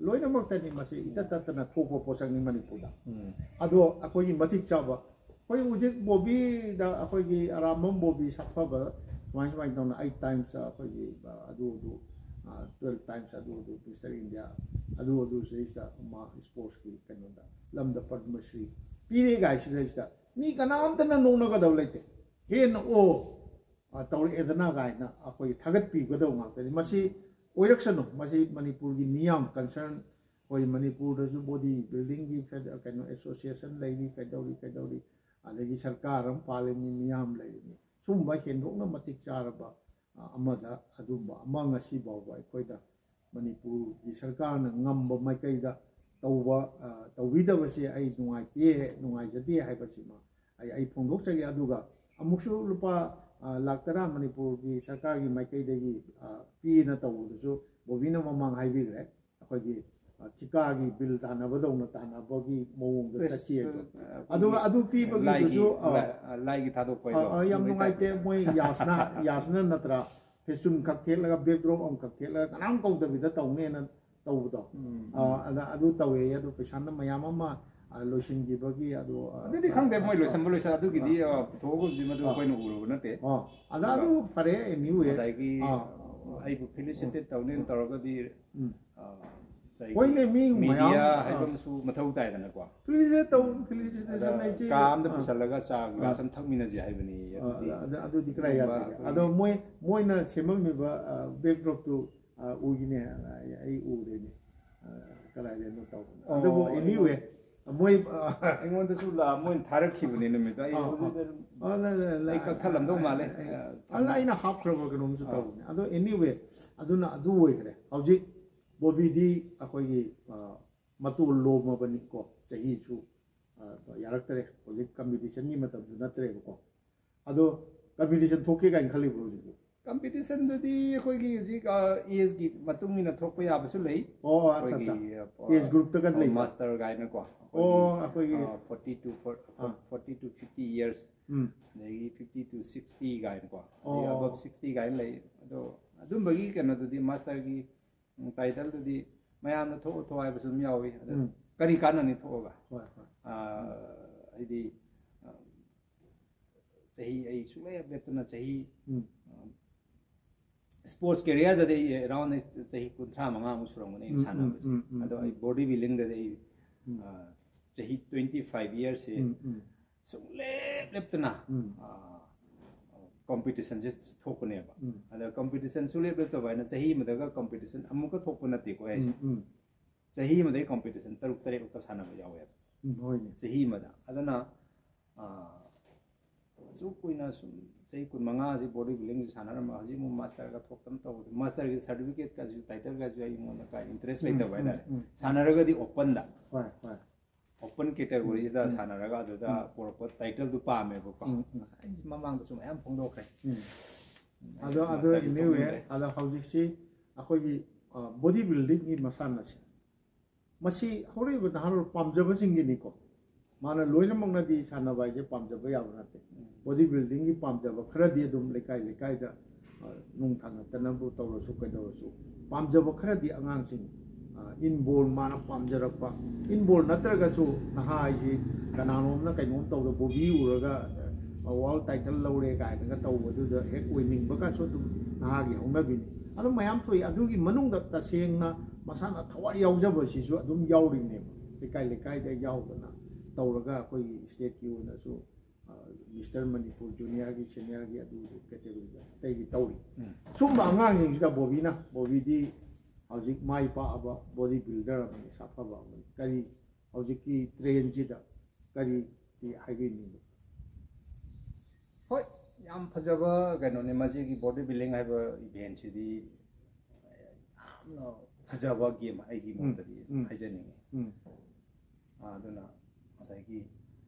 ꯂꯣꯏꯅꯃꯛꯇꯅꯤ ꯃꯁꯤ ꯏꯇꯠ ꯇꯠꯇꯅ ꯊꯣꯛꯄ ꯄꯣꯠꯁꯛꯅꯤ ꯃꯅꯤꯄꯨꯔꯗ꯫ ꯎꯝ꯫ ꯑꯗꯣ ꯑꯩꯈꯣꯏꯒꯤ ꯃꯇꯤꯛ ꯆꯥꯕ ꯑꯩꯈꯣꯏ ꯍꯧꯖꯤꯛ ꯕꯣꯕꯤꯗ ꯑꯩꯈꯣꯏꯒꯤ ꯑꯔꯥꯝꯕꯝ ꯕꯣꯕꯤ ꯁꯛꯐꯕ ꯁꯨꯃꯥꯏ ꯁꯨꯃꯥꯏꯅ ꯇꯧꯅ ꯑꯩꯠ ꯇꯥꯏꯝꯁ ꯑꯩꯈꯣꯏꯒꯤ ꯑꯗꯨ ꯑꯗꯨ ꯇ꯭ꯋꯦꯜꯐ ꯇꯥꯏꯝꯁ ꯑꯗꯨ ꯑꯗꯨ ꯃꯤꯁꯇꯔ ꯏꯟꯗꯤꯌꯥ ꯑꯗꯨ ꯑꯗꯨ ꯁꯤꯗꯩꯁꯤꯗ ꯃꯥ ꯁ꯭ꯄꯣꯔꯠꯁꯀꯤ ꯀꯩꯅꯣꯗ ꯂꯝꯗ ꯄꯗꯃꯁ꯭ꯔꯤ ꯄꯤꯔꯦ ꯀꯥꯏꯁꯤꯗꯩꯁꯤꯗ ꯃꯤ ꯀꯅꯥꯝꯇꯅ ꯅꯣꯛꯅꯒꯗꯕ ꯂꯩꯇꯦ꯫ ꯍꯦꯟꯅ ꯑꯣ ꯑ, ꯇꯧꯔꯛꯑꯦꯗꯅ ꯀꯥꯏꯅ ꯑꯩꯈꯣꯏ ꯊꯥꯒꯠꯄꯤꯒꯗꯕ ꯉꯥꯛꯇꯅꯤ꯫ ꯃꯁꯤ ꯑꯣꯏꯔꯛꯁꯅꯨ꯫ ꯃꯁꯤ ꯃꯅꯤꯄꯨꯔꯒꯤ ꯃꯤꯌꯥꯝ ꯀꯟꯁꯔꯟ, ꯑꯩꯈꯣꯏ ꯃꯅꯤꯄꯨꯔꯗꯁꯨ ꯕꯣꯗꯤ ꯕꯤꯜꯗꯤꯡꯒꯤ ꯐꯦꯗ- ꯀꯩꯅꯣ ꯑꯦꯁꯣꯁꯤꯌꯦꯁꯟ ꯂꯩꯔꯤ, ꯀꯩꯗꯧꯔꯤ ꯀꯩꯗꯧꯔꯤ, ꯑꯗꯒꯤ ꯁꯔꯀꯥꯔ ꯑꯃ ꯄꯥꯜꯂꯤꯅꯤ, ꯃꯤꯌꯥꯝ ꯂꯩꯔꯤꯅꯤ꯫ ꯁꯨꯝꯕ ꯍꯦꯟꯗꯣꯛꯅ ꯃꯇꯤꯛ ꯆꯥꯔꯕ ꯑ, ꯑꯃꯗ ꯑꯗꯨꯝꯕ ꯑꯃ ꯉꯁꯤ ꯐꯥꯎꯕ ꯑꯩꯈꯣꯏꯗ ꯃꯅꯤꯄꯨꯔꯒꯤ ꯁꯔꯀꯥꯔꯅ ꯉꯝꯕ ꯃꯥꯏꯀꯩꯗ ꯇꯧꯕ ꯑ, ꯇꯧꯕꯤꯗꯕꯁꯦ ꯑꯩ ꯅꯨꯡꯉꯥꯏꯇꯦ, ꯅꯨꯡꯉꯥꯏꯖꯗꯦ ꯍꯥꯏꯕꯁꯤꯃ ꯑꯩ ꯑꯩ ꯐꯣꯡꯗꯣꯛꯆꯒꯦ꯫ ꯑꯗꯨꯒ ꯑꯃꯨꯛꯁꯨ ꯂꯨꯄꯥ ꯑ, ꯂꯥꯛ ꯇꯔꯥ ꯃꯅꯤꯄꯨꯔꯒꯤ ꯁꯔꯀꯥꯔꯒꯤ ꯃꯥꯏꯀꯩꯗꯒꯤ ꯑ, ꯄꯤꯅ ꯇꯧꯕꯗꯨꯁꯨ ꯕꯣꯕꯤꯅ ꯃꯃꯥꯡ ꯍꯥꯏꯕꯤꯈ꯭ꯔꯦ꯫ ꯑꯩꯈꯣꯏꯒꯤ ꯑ, ꯊꯤꯀꯥꯒꯤ ꯕꯤꯜ ꯇꯥꯟꯅꯕꯗꯧꯅ ꯇꯥꯟꯅꯕꯒꯤ ꯃꯑꯣꯡꯗ ꯑꯁ, ꯆꯠꯈꯤ ꯑꯗꯣ꯫ ꯑ, ꯑꯗꯨꯒ ꯑꯗꯨ ꯂꯥꯏꯒꯤ ꯄꯤꯕꯒꯤꯗꯨꯁꯨ ꯑ, ꯂꯥꯏ- ꯂꯥꯏꯒꯤ ꯊꯥꯗꯣꯛꯄ ꯑ, ꯍꯥꯏꯗꯣ ꯑ, ꯌꯥꯝ ꯑꯗꯨꯒꯤ ꯅꯨꯡꯉꯥꯏꯇꯦ꯫ type ꯇ꯫ ꯃꯣꯏ ꯌꯥꯁꯅ ꯌꯥꯁꯅ ꯅꯠꯇ꯭ꯔꯥ, ꯐꯦꯁꯇꯨꯟ ꯈꯛ ꯊꯦꯠꯂꯒ ꯕꯦꯛꯗ꯭ꯔꯣꯞ ꯑꯃꯈꯛ ꯊꯦꯠꯂꯒ ꯀꯅꯥꯝ ꯀꯧꯗꯕꯤꯗ ꯇꯧꯅꯦꯅ ꯇꯧꯕꯗꯣ꯫ ꯎꯝ. ꯑ, ꯑꯗ ꯑꯗꯨ ꯇꯧꯋꯦ꯫ ꯑꯗꯣ ꯄꯩꯁꯥꯅ ꯃꯌꯥꯝ ꯑꯃ ꯑ, ꯂꯣꯏꯁꯤꯟꯈꯤꯕꯒꯤ ꯑꯗꯣ ꯑ, ꯑꯗꯨꯗꯤ ꯈꯪꯗꯦ, ꯃꯣꯏ ꯑ, ꯂꯣꯏꯁꯟꯕ ꯂꯣꯏꯁꯟ ꯑꯗꯨꯒꯤꯗꯤ ꯑ, ꯑ, ꯄꯨꯊꯣꯛꯑꯒ ꯍꯧꯖꯤꯛ ꯃꯗꯨ ꯑ. ꯑꯩꯈꯣꯏꯅ ꯎꯔꯨꯕ ꯅꯠꯇꯦ꯫ ꯑ, ꯑꯗ ꯑꯗꯨ ꯐꯔꯦ꯫ Anyway, ꯉꯁꯥꯏꯒꯤ ꯑ, ꯑꯩꯕꯨ ꯐꯦꯂꯤꯁꯤꯇꯦꯠ ꯇꯧꯅꯦꯅ ꯇꯧꯔꯒꯗꯤ ꯎꯝ. ꯑ, ꯉꯁꯥꯏꯒꯤ ꯍꯣꯏꯅꯦ, ꯃꯤ media ꯃꯌꯥꯝ, ꯑ. ꯍꯥꯏꯕ ꯑꯃꯁꯨ ꯃꯊꯧ ꯇꯥꯏꯗꯅꯀꯣ꯫ ꯐꯦꯂꯤꯁꯤꯇꯦꯠ ꯇꯧ ꯐꯦꯂꯤꯁꯤꯇꯦꯁꯟ ꯑꯗ ꯍꯥꯏꯁꯤ ꯀꯥ ꯑꯃꯗ ꯑ, ꯄꯨꯁꯜꯂꯒ ꯆꯥ ꯒꯤꯂꯥꯁ ꯑ. ꯑꯃ ꯊꯛꯃꯤꯟꯅꯁꯦ ꯍꯥꯏꯕꯅꯤ꯫ ꯑ, ꯑꯗꯨꯗꯤ ꯑꯗ- ꯑꯗꯨꯗꯤ ꯀꯗꯥꯏ ꯑꯗꯨꯒꯨꯝꯕ ꯌꯥꯗꯒꯦ? ꯑꯩꯈꯣꯏ ꯑꯗꯣ ꯃꯣꯏ ꯃꯣꯏꯅ ꯁꯦꯝꯃꯝꯃꯤꯕ ꯕꯦꯛꯗ꯭ꯔꯣꯞꯇꯨ ꯎꯈꯤꯅꯦ꯫ ꯑꯩ ꯎꯔꯦꯅꯦ꯫ ꯑ, ꯀꯗꯥꯏꯗꯅꯣ ꯇꯧꯕꯅꯣ꯫ ꯑꯣ, ꯑꯗꯨꯕꯨ ꯑꯩꯉꯣꯟꯗ- anyway, ꯃꯣꯏ ꯑ, ꯑꯩꯉꯣꯟꯗꯁꯨ ꯂꯥ- ꯃꯣꯏꯅ ꯊꯥꯔꯛꯈꯤꯕꯅꯦ ꯅꯨꯃꯤꯠꯇꯣ꯫ ꯑꯩ ꯑ, ꯍꯧꯖꯤꯛ ꯑ, ꯂ- ꯂ- ꯂ- ꯑꯩ ꯀꯛꯊꯠꯂꯝꯗꯧ ꯃꯥꯜꯂꯦ꯫ ꯑꯩ- ꯑ, ꯑꯗ ꯑꯩꯅ ꯍꯥꯞꯈ꯭ꯔꯕ ꯀꯩꯅꯣꯝꯁꯨ ꯑ. ꯇꯧꯕꯅꯦ꯫ ꯑꯗꯣ anyway, ꯑꯗꯨꯅ ꯑꯗꯨ ꯑꯣꯏꯈ꯭ꯔꯦ꯫ ꯍꯧꯖꯤꯛ ꯕꯣꯕꯤꯗꯤ ꯑꯩꯈꯣꯏꯒꯤ ꯑ, ꯃꯇꯣꯜ ꯂꯣꯝꯃꯕꯅꯤꯀꯣ꯫ ꯆꯍꯤꯁꯨ ꯑ, ꯌꯥꯔꯛꯇꯔꯦ꯫ ꯍꯧꯖꯤꯛ ꯀꯝꯄꯤꯇꯤꯁꯟꯒꯤ ꯃꯇꯝꯁꯨ ꯅꯠꯇ꯭ꯔꯦꯕꯀꯣ꯫ ꯑꯗꯣ ꯀꯝꯄꯤꯇꯤꯁꯟ ꯊꯣꯛꯀꯦ ꯀꯥꯏꯅ ꯈꯜꯂꯤꯕ꯭ꯔꯣ ꯍꯧꯖꯤꯛꯄꯨ? ꯀꯝꯄꯤꯇꯤꯁꯟꯗꯗꯤ ꯑꯩꯈꯣꯏꯒꯤ ꯍꯧꯖꯤꯛ ꯑꯦꯖꯀꯤ ꯃꯇꯨꯡ ꯏꯟꯅ ꯊꯣꯛꯄ ꯌꯥꯕꯁꯨ ꯂꯩ꯫ ꯑꯣ, ꯑꯠꯆꯥ, ꯑꯠꯆꯥ꯫ ꯑꯩꯈꯣꯏꯒꯤ, ꯑ, ꯑꯦꯖ ꯒ꯭ꯔꯨꯞꯇꯒ ꯂꯩꯕ? ꯃꯥꯁꯇꯔ ꯀꯥꯏꯅꯀꯣ꯫ ꯑꯣ, ꯑꯩꯈꯣꯏꯒꯤ ꯐꯣꯔꯇꯤ ꯇꯨ ꯑꯥ. ꯐꯣꯔꯇꯤ ꯇꯨ ꯐꯤꯐꯇꯤ ꯏꯌꯔꯁ, ꯎꯝ. ꯑꯗꯒꯤ ꯐꯤꯐꯇꯤ ꯇꯨ ꯁꯤꯛꯁꯇꯤ ꯀꯥꯏꯅꯀꯣ, ꯑꯣ. ꯑꯕꯞ ꯁꯤꯛꯁꯇꯤ ꯀꯥꯏꯅ ꯂꯩ꯫ ꯑꯗꯣ ꯑꯗꯨꯝꯕꯒꯤ ꯀꯩꯅꯣꯗꯨꯗꯤ ꯃꯥꯁꯇꯔꯒꯤ ꯇꯥꯏꯇꯜꯗꯨꯗꯤ ꯃꯌꯥꯝꯅ ꯊꯣꯛꯑ ꯊꯣꯛꯑ ꯍꯥꯏꯕꯁꯨ ꯑꯗꯨꯝ ꯌꯥꯎꯏ꯫ ꯑꯗꯣ ꯎꯝ. ꯀꯔꯤ ꯀꯥꯟꯅꯅꯤ ꯊꯣꯛꯑꯒ? ꯍꯣꯏ, ꯍꯣꯏ. ꯑ, ꯍꯥꯏꯗꯤ, ꯑ, ꯆꯍꯤ ꯑꯩ ꯁꯨꯡꯂꯦꯞ ꯂꯦꯞꯇꯅ ꯆꯍꯤ ꯎꯝ. ꯏꯁꯄꯣꯔꯠꯁ ꯀꯦꯔꯤꯌꯔꯗꯗꯤ ꯑꯩ ꯑꯦꯔꯥꯎꯟ ꯆꯍꯤ ꯀꯨꯟꯊ꯭ꯔꯥ ꯃꯉꯥꯃꯨꯛ ꯁꯨꯔꯝꯒꯅꯤ ꯑꯩꯅ ꯎꯝ, ꯁꯥꯟꯅꯕꯁꯦ꯫ ꯎꯝ, ꯎꯝ, ꯑꯗꯣ ꯎꯝ. ꯑꯩ ꯕꯣꯗꯤ ꯕꯤꯜꯗꯤꯡꯗꯗꯤ ꯑꯩ ꯎꯝ. ꯑ, ꯆꯍꯤ ꯇ꯭ꯋꯦꯟꯇꯤ ꯐꯥꯏꯚ ꯏꯌꯔꯁꯦ ꯎꯝ, ꯎꯝ. ꯁꯨꯡꯂꯦꯞ ꯂꯦꯞꯇꯅ ꯎꯝ. ꯀꯣꯝꯄꯤꯇꯤꯁꯟꯁꯦ ꯊꯣꯛꯄꯅꯦꯕ꯫ ꯎꯝ. ꯑꯗ ꯀꯣꯝꯄꯤꯇꯤꯁꯟ ꯁꯨꯡꯂꯦꯞ ꯂꯦꯞꯇꯕ ꯍꯥꯏꯅ ꯆꯍꯤ ꯑꯃꯗꯒ ꯀꯣꯝꯄꯤꯇꯤꯁꯟ ꯑꯃꯨꯛꯀ ꯊꯣꯛꯄ ꯅꯠꯇꯦꯀꯣ ꯑꯩꯁꯦ꯫ ꯎꯝ, ꯎꯝ. ꯆꯍꯤ ꯑꯃꯗꯒꯤ ꯀꯣꯝꯄꯤꯇꯤꯁꯟ ꯇꯔꯨꯛ ꯇꯔꯦꯠꯃꯨꯛꯀ ꯁꯥꯟꯅꯕ ꯌꯥꯎꯋꯦꯕ ꯎꯝ, ꯍꯣꯏꯅꯦ. ꯆꯍꯤ ꯑꯃꯗ꯫ ꯑꯗꯨꯅ ꯑ, ꯑꯁꯨꯛ ꯀꯨꯏꯅ ꯁꯨꯝ ꯆꯍꯤ ꯀꯨꯟꯃꯉꯥꯁꯤ ꯕꯣꯗꯤ ꯕꯤꯜꯗꯤꯡꯁꯤ ꯁꯥꯟꯅꯔꯝꯃꯒ ꯍꯧꯖꯤꯛ ꯑꯃꯨꯛ ꯃꯥꯁꯇꯔꯒ ꯊꯣꯛꯇꯅ ꯇꯧꯕꯗ, ꯃꯥꯁꯇꯔꯒꯤ ꯁꯥꯔꯇꯤꯐꯤꯀꯦꯠꯀꯁꯨ ꯇꯥꯏꯇꯜꯒꯁꯨ ꯑꯩꯉꯣꯟꯗ ꯀꯥ ꯏꯟꯇꯔꯦꯁ ꯎꯝ, ꯂꯩꯇꯕ ꯎꯝ, ꯍꯥꯏꯇꯥꯔꯦ꯫ ꯎꯝ. ꯁꯥꯟꯅꯔꯒꯗꯤ ꯑꯣꯄꯟꯗ, ꯍꯣꯏ, ꯍꯣꯏ. ꯑꯣꯄꯟ ꯀꯦꯇꯦꯒꯣꯔꯤꯁꯤꯗ ꯎꯝ. ꯁꯥꯟꯅꯔꯒ ꯑꯗꯨꯗ ꯎꯝ. ꯄꯣꯔꯛꯄ ꯇꯥꯏꯇꯜꯗꯨ ꯄꯥꯝꯃꯦꯕꯀꯣ꯫ ꯎꯝ, ꯎꯝ. ꯑꯩ ꯃꯃꯥꯡꯗꯁꯨ ꯃꯌꯥꯝ ꯐꯣꯡꯗꯣꯛꯈ꯭ꯔꯦ꯫ ꯎꯝ. ꯑꯩ ꯑꯗꯣ ꯑꯗꯣ ꯃꯥꯁꯇꯔꯗꯤ anyway, ꯊꯣꯛꯅꯤꯡꯗ꯭ꯔꯦ꯫ ꯑꯗꯣ ꯍꯧꯖꯤꯛꯁꯤ ꯑꯩꯈꯣꯏꯒꯤ ꯕꯣꯗꯤ ꯕꯤꯜꯗꯤꯡꯒꯤ ꯃꯁꯥꯟꯅꯁꯦ ꯃꯁꯤ ꯍꯧꯔꯛꯏꯕ ꯅꯍꯥꯔꯣꯜ ꯄꯥꯝꯖꯕꯁꯤꯡꯒꯤꯅꯤꯀꯣ꯫ ꯃꯥꯅ ꯂꯣꯏꯅꯃꯛꯅꯗꯤ ꯁꯥꯟꯅꯕ ꯍꯥꯏꯁꯦ ꯄꯥꯝꯖꯕ ꯌꯥꯕ ꯅꯠꯇꯦ꯫ ꯕꯣꯗꯤ ꯕꯤꯜꯗꯤꯡꯒꯤ ꯄꯥꯝꯖꯕ ꯈꯔꯗꯤ ꯑꯗꯨꯝ ꯂꯩꯀꯥꯏ ꯂꯩꯀꯥꯏꯗ, ꯑ, ꯅꯨꯡ ꯊꯥꯡꯒꯠꯇꯅꯕꯨ ꯇꯧꯔꯁꯨ ꯀꯩꯗꯧꯔꯁꯨ, ꯄꯥꯝꯖꯕ ꯈꯔꯗꯤ ꯑꯉꯥꯡꯁꯤꯡ, ꯑ, ꯏꯟꯕꯣꯜ ꯃꯥꯅ ꯄꯥꯝꯖꯔꯛꯄ, ꯏꯟꯕꯣꯜ ꯅꯠꯇ꯭ꯔꯒꯁꯨ ꯅꯍꯥ ꯍꯥꯏꯁꯤ ꯀꯅꯥꯅꯣꯝꯅ ꯀꯩꯅꯣꯝ ꯇꯧꯗ ꯕꯣꯕꯤ ꯎꯔꯒ, ꯑ, ꯋꯥꯔꯜ ꯇꯥꯏꯇꯜ ꯂꯧꯔꯦ ꯀꯥꯏꯅꯒ ꯇꯧꯕꯗꯨꯗ ꯍꯦꯛ ꯑꯣꯏꯅꯤꯡꯕꯒꯁꯨ ꯑꯗꯨꯝ ꯅꯍꯥꯒꯤ ꯍꯧꯅꯕꯤꯅꯤ꯫ ꯑꯗꯨꯝ ꯃꯌꯥꯝ ꯊꯣꯛꯏ꯫ ꯑꯗꯨꯒꯤ ꯃꯅꯨꯡꯗ ꯇꯁꯦꯡꯅ ꯃꯁꯥꯅ ꯊꯋꯥꯏ ꯌꯥꯎꯖꯕꯁꯤꯁꯨ ꯑꯗꯨꯝ ꯌꯥꯎꯔꯤꯕꯅꯦꯕ꯫ ꯂꯩꯀꯥꯏ ꯂꯩꯀꯥꯏꯗ ꯌꯥꯎꯗꯅ ꯇꯧꯔꯒ ꯑꯩꯈꯣꯏꯒꯤ ꯁ꯭ꯇꯦꯠꯀꯤ ꯑꯣꯏꯅꯁꯨ, ꯑ, ꯃꯤꯁꯇꯔ ꯃꯅꯤꯄꯨꯔ ꯖꯨꯅꯤꯌꯔꯒꯤ, ꯁꯦꯅꯤꯌꯔꯒꯤ ꯑꯗꯨ ꯀꯦꯇꯦꯒꯣꯔꯤꯗ ꯑꯇꯩꯒꯤ ꯇꯧꯔꯤ꯫ ꯎꯝ꯫ ꯁꯨꯝꯕ ꯑꯉꯥꯡꯁꯤꯡꯁꯤꯗ ꯕꯣꯕꯤꯅ, ꯕꯣꯕꯤꯗꯤ ꯍꯧꯖꯤꯛ ꯃꯥꯏ ꯄꯥꯛꯑꯕ ꯕꯣꯗꯤ ꯕꯤꯜꯗꯔ ꯑꯃꯅꯤ, ꯁꯥꯐꯕ ꯑꯃꯅꯤ꯫ ꯀꯔꯤ ꯍꯧꯖꯤꯛꯀꯤ ꯇ꯭ꯔꯦꯟꯁꯤꯗ ꯀꯔꯤꯗꯤ ꯍꯥꯏꯕꯤꯅꯤꯡꯕ? ꯍꯣꯏ, ꯌꯥꯝ ꯐꯖꯕ ꯀꯩꯅꯣꯅꯦ꯫ ꯃꯁꯤꯒꯤ ꯕꯣꯗꯤ ꯕꯤꯜꯗꯤꯡ ꯍꯥꯏꯕ ꯏꯚꯦꯟꯁꯤꯗꯤ ꯌꯥꯝꯅ ꯐꯖꯕ ꯒꯦꯝ ꯑꯩꯒꯤ ꯃꯣꯠꯇꯗꯤ ꯎꯝ꯫ ꯍꯥꯏꯖꯅꯤꯡꯉꯤ꯫ ꯎꯝ꯫ ꯑꯥ, ꯑꯗꯨꯅ ꯉꯁꯥꯏꯒꯤ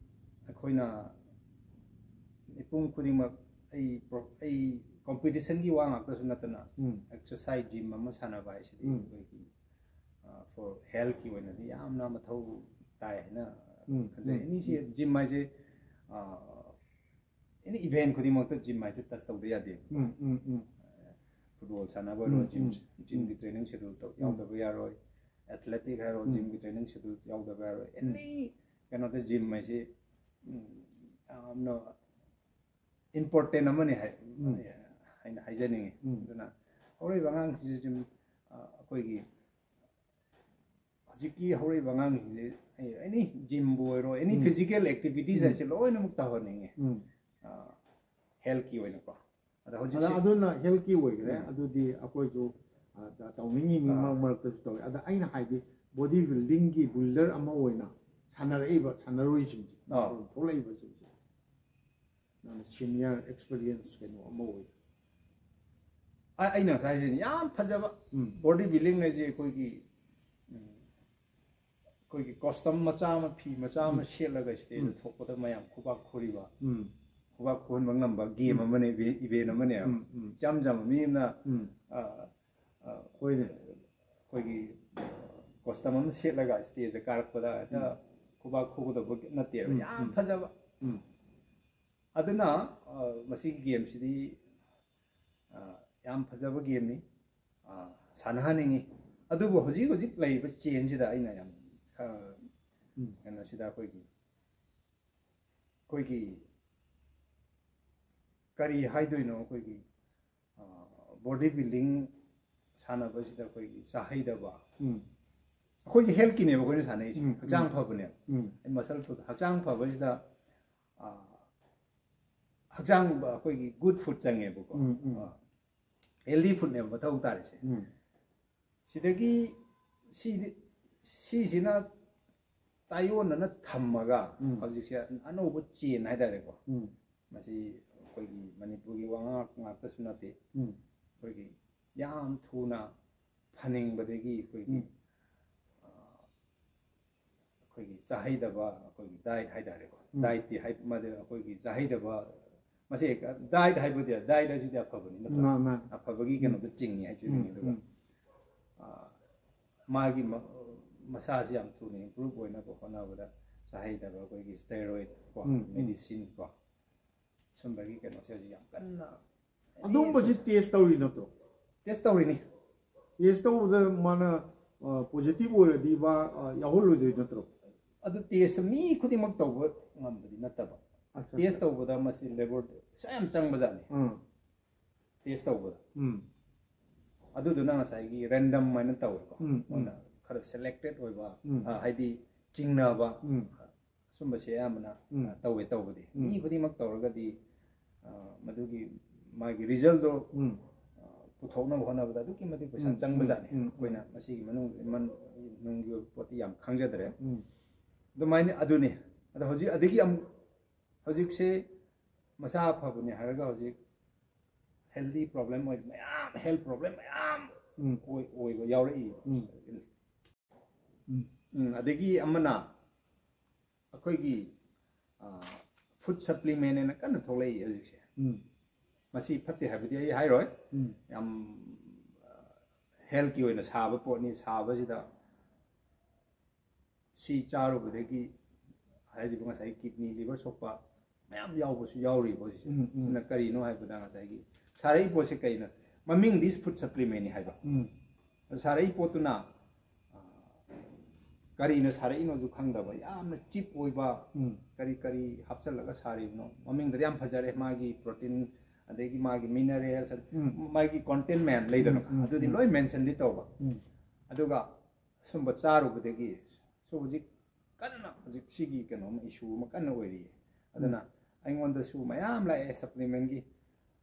ꯑꯩꯈꯣꯏꯅ ꯃꯤꯄꯨꯝ ꯈꯨꯗꯤꯡꯃꯛ, ꯑꯩ ꯄ꯭ꯔꯣ-, ꯑꯩ ꯀꯣꯝꯄꯤꯇꯤꯁꯟꯒꯤ ꯋꯥ ꯉꯥꯛꯇꯁꯨ ꯅꯠꯇꯅ, ꯎꯝ꯫ ꯑꯦꯛꯁꯔꯁꯥꯏꯖ ꯖꯤꯝ ꯑꯃ ꯁꯥꯟꯅꯕ ꯍꯥꯏꯁꯤꯗꯤ ꯎꯝ꯫ ꯑꯩꯈꯣꯏꯒꯤ, ꯑ, ꯐꯣꯔ ꯍꯦꯜꯊꯀꯤ ꯑꯣꯏꯅꯗꯤ ꯌꯥꯝꯅ ꯃꯊꯧ ꯇꯥꯏ ꯍꯥꯏꯅ ꯎꯝ, ꯈꯟꯖꯩ꯫ ꯎꯝ, ꯑꯦꯅꯤꯁꯤ ꯖꯤꯝ ꯍꯥꯏꯁꯦ, ꯑ, ꯑꯦꯅꯤ ꯏꯚꯦꯟ ꯈꯨꯗꯤꯡꯃꯛꯇ ꯖꯤꯝ ꯍꯥꯏꯁꯦ ꯇꯆ ꯇꯧꯗ ꯌꯥꯗꯦꯕ꯫ ꯎꯝ, ꯎꯝ, ꯎꯝ꯫ ꯐꯨꯠꯕꯣꯜ ꯁꯥꯟꯅꯕ ꯑꯣꯏꯔꯣ, ꯎꯝ, ꯖꯤꯝ, ꯎꯝ, ꯖꯤꯝꯒꯤ ꯎꯝ꯫ ꯇ꯭ꯔꯦꯅꯤꯡ ꯁꯦꯗꯨꯜ ꯇꯧ-, ꯎꯝ꯫ ꯌꯥꯎꯗꯕ ꯌꯥꯔꯣꯏ꯫ ꯑꯦꯊꯂꯦꯇꯤꯛ ꯍꯥꯏꯔꯣ, ꯎꯝ꯫ ꯖꯤꯝꯒꯤ ꯇ꯭ꯔꯦꯅꯤꯡ ꯁꯦꯗꯨꯜ ꯌꯥꯎꯗꯕ ꯌꯥꯔꯣꯏ꯫ ꯎꯝ꯫ ꯑꯦꯅꯤ ꯀꯩꯅꯣꯗ ꯖꯤꯝ ꯍꯥꯏꯁꯤ, ꯎꯝ, ꯌꯥꯝꯅ ꯏꯝꯄꯣꯔꯇꯦꯟ ꯑꯃꯅꯤ ꯍꯥꯏ-, ꯎꯝ꯫ ꯍꯥꯏꯅ ꯍꯥꯏꯖꯅꯤꯡꯉꯤ꯫ ꯎꯝ꯫ ꯑꯗꯨꯅ ꯍꯧꯔꯛꯏꯕ ꯑꯉꯥꯡꯁꯤꯡꯁꯤ ꯖꯤꯝ, ꯑ, ꯑꯩꯈꯣꯏꯒꯤ ꯍꯧꯖꯤꯛꯀꯤ ꯍꯧꯔꯛꯏꯕ ꯑꯉꯥꯡꯁꯤꯡꯁꯤ ꯑꯦꯅꯤ ꯖꯤꯝꯕꯨ ꯑꯣꯏꯔꯣ, ꯑꯦꯅꯤ ꯎꯝ꯫ ꯐꯤꯖꯤꯀꯦꯜ ꯑꯦꯛꯇꯤꯚꯤꯇꯤꯁ ꯎꯝ꯫ ꯍꯥꯏꯁꯦ ꯂꯣꯏꯅꯃꯛ ꯇꯧꯍꯟꯅꯤꯡꯉꯤ, ꯎꯝ꯫ ꯑ, ꯍꯦꯜꯊꯀꯤ ꯑꯣꯏꯅꯀꯣ꯫ ꯑꯗ ꯑꯗ ꯍꯧꯖꯤꯛꯁꯦ ꯑꯗꯨꯅ ꯍꯦꯜꯊꯀꯤ ꯑꯣꯏꯈ꯭ꯔꯦ꯫ ꯎꯝ꯫ ꯑꯗꯨꯗꯤ ꯑꯩꯈꯣꯏꯁꯨ, ꯑ, ꯇ-, ꯇꯧꯅꯤꯡꯉꯤꯅꯤ, ꯑꯥ꯫ ꯃꯔꯛ ꯃꯔꯛꯇꯁꯨ ꯇꯧꯋꯤ꯫ ꯑꯗ ꯑꯩꯅ ꯍꯥꯏꯗꯤ ꯕꯣꯗꯤ ꯕꯤꯜꯗꯤꯡꯒꯤ ꯕꯤꯜꯗꯔ ꯑꯃ ꯑꯣꯏꯅ ꯁꯥꯟꯅꯔꯛꯏꯕ ꯁꯥꯟꯅꯔꯣꯏꯁꯤꯡꯁꯦ, ꯑꯥ꯫ ꯊꯣꯛꯂꯛꯏꯕꯁꯤꯡꯁꯦ, ꯅꯪꯅ ꯁꯦꯅꯤꯌꯔ ꯑꯦꯛꯁꯄꯤꯔꯤꯌꯦꯟꯁ ꯀꯩꯅꯣ ꯑꯃ ꯑꯣꯏꯅ꯫ ꯑ-, ꯑꯩꯅ ꯉꯁꯥꯏ ꯍꯥꯏꯁꯤꯅꯤ, ꯌꯥꯝ ꯐꯖꯕ ꯎꯝ꯫ ꯕꯣꯗꯤ ꯕꯤꯜꯗꯤꯡ ꯍꯥꯏꯁꯦ ꯑꯩꯈꯣꯏꯒꯤ, ꯎꯝ, ꯑꯩꯈꯣꯏꯒꯤ ꯀꯣꯁꯇꯝ ꯃꯆꯥ ꯑꯃ, ꯐꯤ ꯃꯆꯥ ꯑꯃ ꯎꯝ꯫ ꯁꯦꯠꯂꯒ ꯁꯤꯗꯩꯗ ꯎꯝ꯫ ꯊꯣꯛꯄꯗ ꯃꯌꯥꯝ ꯈꯨꯕꯥꯛ ꯈꯨꯔꯤꯕ, ꯎꯝ꯫ ꯈꯨꯕꯥꯛ ꯈꯨꯍꯟꯕ ꯉꯝꯕ ꯒꯦꯝ ꯎꯝ꯫ ꯑꯃꯅꯦ, ꯏꯚꯦ-, ꯏꯚꯦꯟ ꯑꯃꯅꯦꯕ꯫ ꯎꯝ, ꯎꯝ꯫ ꯏꯆꯝ ꯆꯝꯕ ꯃꯤ ꯑꯃꯅ, ꯎꯝ꯫ ꯑ, ꯑ, ꯍꯣꯏꯅꯦ꯫ ꯑꯩꯈꯣꯏꯒꯤ, ꯑ, ꯀꯣꯁꯇꯝ ꯑꯃ ꯁꯦꯠꯂꯒ ꯁ꯭ꯇꯦꯖꯇ ꯀꯥꯔꯛꯄꯗ ꯍꯦꯛꯇ ꯎꯝ꯫ ꯈꯨꯕꯥꯛ ꯈꯨꯒꯗꯕ ꯅꯠꯇꯦꯕ꯫ ꯎꯝ, ꯌꯥꯝ ꯎꯝ꯫ ꯐꯖꯕ꯫ ꯎꯝ꯫ ꯑꯗꯨꯅ, ꯑ, ꯃꯁꯤꯒꯤ ꯒꯦꯝꯁꯤꯗꯤ, ꯑ, ꯌꯥꯝ ꯐꯖꯕ ꯒꯦꯝꯅꯤ꯫ ꯑ, ꯁꯥꯟꯅꯍꯟꯅꯤꯡꯉꯤ꯫ ꯑꯗꯨꯕꯨ ꯍꯧꯖꯤꯛ ꯍꯧꯖꯤꯛ ꯂꯩꯔꯤꯕ ꯆꯦꯟꯁꯤꯗ ꯑꯩꯅ ꯌꯥꯝ, ꯑ, ꯎꯝ꯫ ꯀꯩꯅꯣꯁꯤꯗ ꯑꯩꯈꯣꯏꯒꯤ, ꯑꯩꯈꯣꯏꯒꯤ ꯀꯔꯤ ꯍꯥꯏꯗꯣꯏꯅꯣ, ꯑꯩꯈꯣꯏꯒꯤ, ꯑ, ꯕꯣꯗꯤ ꯕꯤꯜꯗꯤꯡ ꯁꯥꯟꯅꯕꯁꯤꯗ ꯑꯩꯈꯣꯏꯒꯤ ꯆꯥꯍꯩꯗꯕ, ꯎꯝ꯫ ꯑꯩꯈꯣꯏꯒꯤ ꯍꯦꯜꯠꯀꯤꯅꯦꯕ ꯑꯩꯈꯣꯏꯅ ꯁꯥꯟꯅꯩꯁꯦ, ꯎꯝ, ꯍꯛꯆꯥꯡ ꯎꯝ꯫ ꯐꯕꯅꯦꯕ꯫ ꯎꯝ꯫ ꯑꯩ ꯃꯁꯜ ꯐꯨꯠ, ꯍꯛꯆꯥꯡ ꯐꯕꯁꯤꯗ, ꯑ, ꯍꯛꯆꯥꯡ ꯑꯩꯈꯣꯏꯒꯤ ꯒꯨꯗ ꯐꯨꯗ ꯆꯪꯉꯦꯕꯀꯣ꯫ ꯎꯝ, ꯎꯝ꯫ ꯑ, ꯍꯦꯜꯗꯤ ꯐꯨꯗꯅꯦꯕ ꯃꯊꯧ ꯇꯥꯔꯤꯁꯦ꯫ ꯎꯝ꯫ ꯁꯤꯗꯒꯤ ꯁꯤꯗꯤ, ꯁꯤꯁꯤꯅ ꯇꯥꯏꯌꯣꯟꯅꯅ ꯊꯝꯃꯒ ꯎꯝ꯫ ꯍꯧꯖꯤꯛꯁꯦ ꯑꯅꯧꯕ ꯆꯦꯟ ꯍꯥꯏꯇꯥꯔꯦꯀꯣ꯫ ꯎꯝ꯫ ꯃꯁꯤ ꯑꯩꯈꯣꯏꯒꯤ ꯃꯅꯤꯄꯨꯔꯒꯤ ꯋꯥꯉꯥꯡ ꯉꯥꯛꯇꯁꯨ ꯅꯠꯇꯦ꯫ ꯎꯝ꯫ ꯑꯩꯈꯣꯏꯒꯤ ꯌꯥꯝ ꯊꯨꯅ ꯐꯅꯤꯡꯕꯗꯒꯤ ꯑꯩꯈꯣꯏꯒꯤ, ꯎꯝ꯫ ꯑ, ꯑꯩꯈꯣꯏꯒꯤ ꯆꯥꯍꯩꯗꯕ, ꯑꯩꯈꯣꯏꯒꯤ ꯗꯥꯏꯠ ꯍꯥꯏꯇꯥꯔꯦꯀꯣ꯫ ꯎꯝ꯫ ꯗꯥꯏꯠꯇꯤ ꯍꯥꯏ-, ꯃꯗꯨ ꯑꯩꯈꯣꯏꯒꯤ ꯆꯥꯍꯩꯗꯕ, ꯃꯁꯤ ꯗꯥꯏꯠ ꯍꯥꯏꯕꯗꯤ, ꯗꯥꯏꯠ ꯍꯥꯏꯁꯤꯗꯤ ꯑꯐꯕꯅꯤ ꯅꯠꯇ꯭ꯔꯥ? ꯃꯥ-, ꯃꯥ-, ꯑꯐꯕꯒꯤ ꯎꯝ꯫ ꯀꯩꯅꯣꯗꯣ ꯆꯤꯡꯉꯤ ꯍꯥꯏꯖꯅꯤꯡꯉꯤ꯫ ꯎꯝ, ꯑꯗꯨꯒ, ꯎꯝ꯫ ꯑ, ꯃꯥꯒꯤ ꯃ-, ꯃꯁꯥꯁꯤ ꯌꯥꯝ ꯊꯨꯅ ꯏꯝꯄ꯭ꯔꯨꯞ ꯑꯣꯏꯅꯕ ꯍꯣꯠꯅꯕꯗ ꯆꯥꯍꯩꯗꯕ ꯑꯩꯈꯣꯏꯒꯤ ꯁ꯭ꯇꯦꯔꯣꯏꯗ ꯀꯣ, ꯎꯝ, ꯎꯝ꯫ ꯃꯦꯗꯤꯁꯤꯟ ꯀꯣ, ꯁꯨꯝꯕꯒꯤ ꯀꯩꯅꯣꯁꯦ ꯍꯧꯖꯤꯛ ꯌꯥꯝ ꯀꯟꯅ ꯑꯗꯨꯝꯕꯁꯤ ꯇꯦꯁ ꯇꯧꯔꯤ ꯅꯠꯇ꯭ꯔꯣ? ꯇꯦꯁ ꯇꯧꯔꯤꯅꯤ꯫ ꯇꯦꯁ ꯇꯧꯕꯗ ꯃꯥꯅ, ꯑ, ꯄꯣꯖꯤꯇꯤꯚ ꯑꯣꯏꯔꯗꯤ ꯃꯥ, ꯑ, ꯌꯥꯎꯍꯜꯂꯣꯏꯗꯣꯏ ꯅꯠꯇ꯭ꯔꯣ? ꯑꯗꯨ ꯇꯦꯁ ꯃꯤ ꯈꯨꯗꯤꯡꯃꯛ ꯇꯧꯕ ꯉꯝꯕꯗꯤ ꯅꯠꯇꯕ꯫ ꯑꯠꯆꯥ, ꯇꯦꯁ ꯑꯠꯆꯥ꯫ ꯇꯧꯕꯗ ꯃꯁꯤ ꯂꯦꯕꯣꯔ-, ꯄꯩꯁꯥ ꯌꯥꯝ ꯆꯪꯕꯖꯥꯠꯅꯤ꯫ ꯎꯝ꯫ ꯇꯦꯁ ꯇꯧꯕꯗ꯫ ꯎꯝ꯫ ꯑꯗꯨꯗꯨꯅ ꯉꯁꯥꯏꯒꯤ ꯔꯦꯟꯗꯝ ꯍꯥꯏꯅ ꯇꯧꯋꯦꯀꯣ꯫ ꯎꯝ, ꯎꯝ꯫ ꯃꯣꯏꯅ ꯈꯔ ꯁꯦꯂꯦꯛꯇꯦꯠ ꯑꯣꯏꯕ, ꯎꯝ꯫ ꯑ, ꯍꯥꯏꯗꯤ ꯆꯤꯡꯅꯕ, ꯎꯝ꯫ ꯁꯨꯝꯕꯁꯦ ꯑꯌꯥꯝꯕꯅ, ꯎꯝ꯫ ꯑ, ꯇꯧꯋꯦ ꯇꯧꯕꯗꯤ꯫ ꯎꯝ꯫ ꯃꯤ ꯈꯨꯗꯤꯡꯃꯛ ꯇꯧꯔꯒꯗꯤ, ꯑ, ꯃꯗꯨꯒꯤ ꯃꯥꯒꯤ ꯔꯤꯖꯜꯗꯣ, ꯎꯝ꯫ ꯑ, ꯄꯨꯊꯣꯛꯅꯕ ꯍꯣꯠꯅꯕꯗ ꯑꯗꯨꯛꯀꯤ ꯃꯇꯤꯛ ꯄꯩꯁꯥ ꯎꯝ, ꯆꯪꯕꯖꯥꯠꯅꯤ꯫ ꯎꯝ, ꯎꯝ, ꯎꯝ꯫ ꯑꯩꯈꯣꯏꯅ ꯃꯁꯤꯒꯤ ꯃꯅꯨꯡ-, ꯃꯟ-, ꯅꯨꯡꯒꯤ ꯑꯣꯏꯕ ꯄꯣꯠꯇꯤ ꯌꯥꯝ ꯈꯪꯖꯗ꯭ꯔꯦ꯫ ꯎꯝ꯫ ꯑꯗꯨꯃꯥꯏꯅ ꯑꯗꯨꯅꯤ꯫ ꯑꯗꯣ ꯍꯧꯖꯤꯛ ꯑꯗꯒꯤ ꯑꯃꯨꯛ ꯍꯧꯖꯤꯛꯁꯦ ꯃꯁꯥ ꯐꯕꯅꯦ ꯍꯥꯏꯔꯒ ꯍꯧꯖꯤꯛ ꯍꯦꯜꯗꯤ ꯄ꯭ꯔꯣꯕ꯭ꯂꯦꯝ ꯑꯣꯏꯕ ꯃꯌꯥꯝ, ꯍꯦꯜꯊ ꯄ꯭ꯔꯣꯕ꯭ꯂꯦꯝ ꯃꯌꯥꯝ ꯎꯝ꯫ ꯑꯣꯏ-, ꯑꯣꯏꯕ ꯌꯥꯎꯔꯛꯏ꯫ ꯎꯝ꯫ ꯎꯝ, ꯑꯗꯒꯤ ꯑꯃꯅ ꯑꯩꯈꯣꯏꯒꯤ, ꯑ, ꯐꯨꯗ ꯁꯄ꯭ꯂꯤꯃꯦꯟ ꯍꯥꯏꯅ ꯀꯟꯅ ꯊꯣꯛꯂꯛꯏ ꯍꯧꯖꯤꯛꯁꯦ꯫ ꯎꯝ꯫ ꯃꯁꯤ ꯐꯠꯇꯦ ꯍꯥꯏꯕꯗꯤ ꯑꯩ ꯍꯥꯏꯔꯣꯏ꯫ ꯎꯝ꯫ ꯌꯥꯝ, ꯑ, ꯍꯦꯜꯊꯀꯤ ꯑꯣꯏꯅ ꯁꯥꯕ ꯄꯣꯠꯅꯤ꯫ ꯁꯥꯕꯁꯤꯗ ꯁꯤ ꯆꯥꯔꯨꯕꯗꯒꯤ ꯍꯥꯏꯔꯤꯕ ꯉꯁꯥꯏ ꯀꯤꯗꯅꯤ ꯂꯤꯚꯔ ꯁꯣꯛꯄ ꯃꯌꯥꯝ ꯌꯥꯎꯕꯁꯨ ꯌꯥꯎꯔꯤꯕ ꯍꯧꯖꯤꯛꯁꯦ꯫ ꯎꯝ, ꯎꯝ꯫ ꯁꯤꯅ ꯀꯔꯤꯅꯣ ꯍꯥꯏꯕꯗ ꯉꯁꯥꯏꯒꯤ ꯁꯥꯔꯛꯏ ꯄꯣꯠꯁꯦ ꯀꯩꯅꯣ? ꯃꯃꯤꯡꯗꯤ ꯐꯨꯗ ꯁꯄ꯭ꯂꯤꯃꯦꯟꯅꯤ ꯍꯥꯏꯕ꯫ ꯎꯝ꯫ ꯑꯗꯨ ꯁꯥꯔꯛꯏ ꯄꯣꯠꯇꯨꯅ ꯑ, ꯀꯔꯤꯅ ꯁꯥꯔꯛꯏꯅꯣꯁꯨ ꯈꯪꯗꯕ, ꯌꯥꯝꯅ ꯆꯤꯞ ꯑꯣꯏꯕ, ꯎꯝ꯫ ꯀꯔꯤ ꯀꯔꯤ ꯍꯥꯞꯆꯜꯂꯒ ꯁꯥꯔꯤꯕꯅꯣ, ꯃꯃꯤꯡꯗꯗꯤ ꯌꯥꯝ ꯐꯖꯔꯦ, ꯃꯥꯒꯤ ꯄ꯭ꯔꯣꯇꯤꯟ, ꯑꯗꯒꯤ ꯃꯥꯒꯤ ꯃꯤꯅꯔꯦꯜꯁ, ꯎꯝ꯫ ꯃꯥꯒꯤ ꯀꯣꯟꯇꯦꯟ ꯃꯌꯥꯝ ꯂꯩꯗꯅ, ꯎꯝ, ꯎꯝ, ꯑꯗꯨꯗꯤ ꯎꯝ꯫ ꯂꯣꯏ ꯃꯦꯟꯁꯟꯗꯤ ꯇꯧꯕ꯫ ꯎꯝ꯫ ꯑꯗꯨꯒ ꯁꯨꯝꯕ ꯆꯥꯔꯨꯕꯗꯒꯤ ꯁꯨ ꯍꯧꯖꯤꯛ ꯀꯟꯅ ꯍꯧꯖꯤꯛ ꯁꯤꯒꯤ ꯀꯩꯅꯣ ꯑꯃ, ꯏꯁꯨ ꯑꯃ ꯀꯟꯅ ꯑꯣꯏꯔꯤꯌꯦ꯫ ꯑꯗꯨꯅ ꯑꯩꯉꯣꯟꯗꯁꯨ ꯃꯌꯥꯝ ꯂꯥꯛꯑꯦ ꯁꯄ꯭ꯂꯤꯃꯦꯟꯒꯤ꯫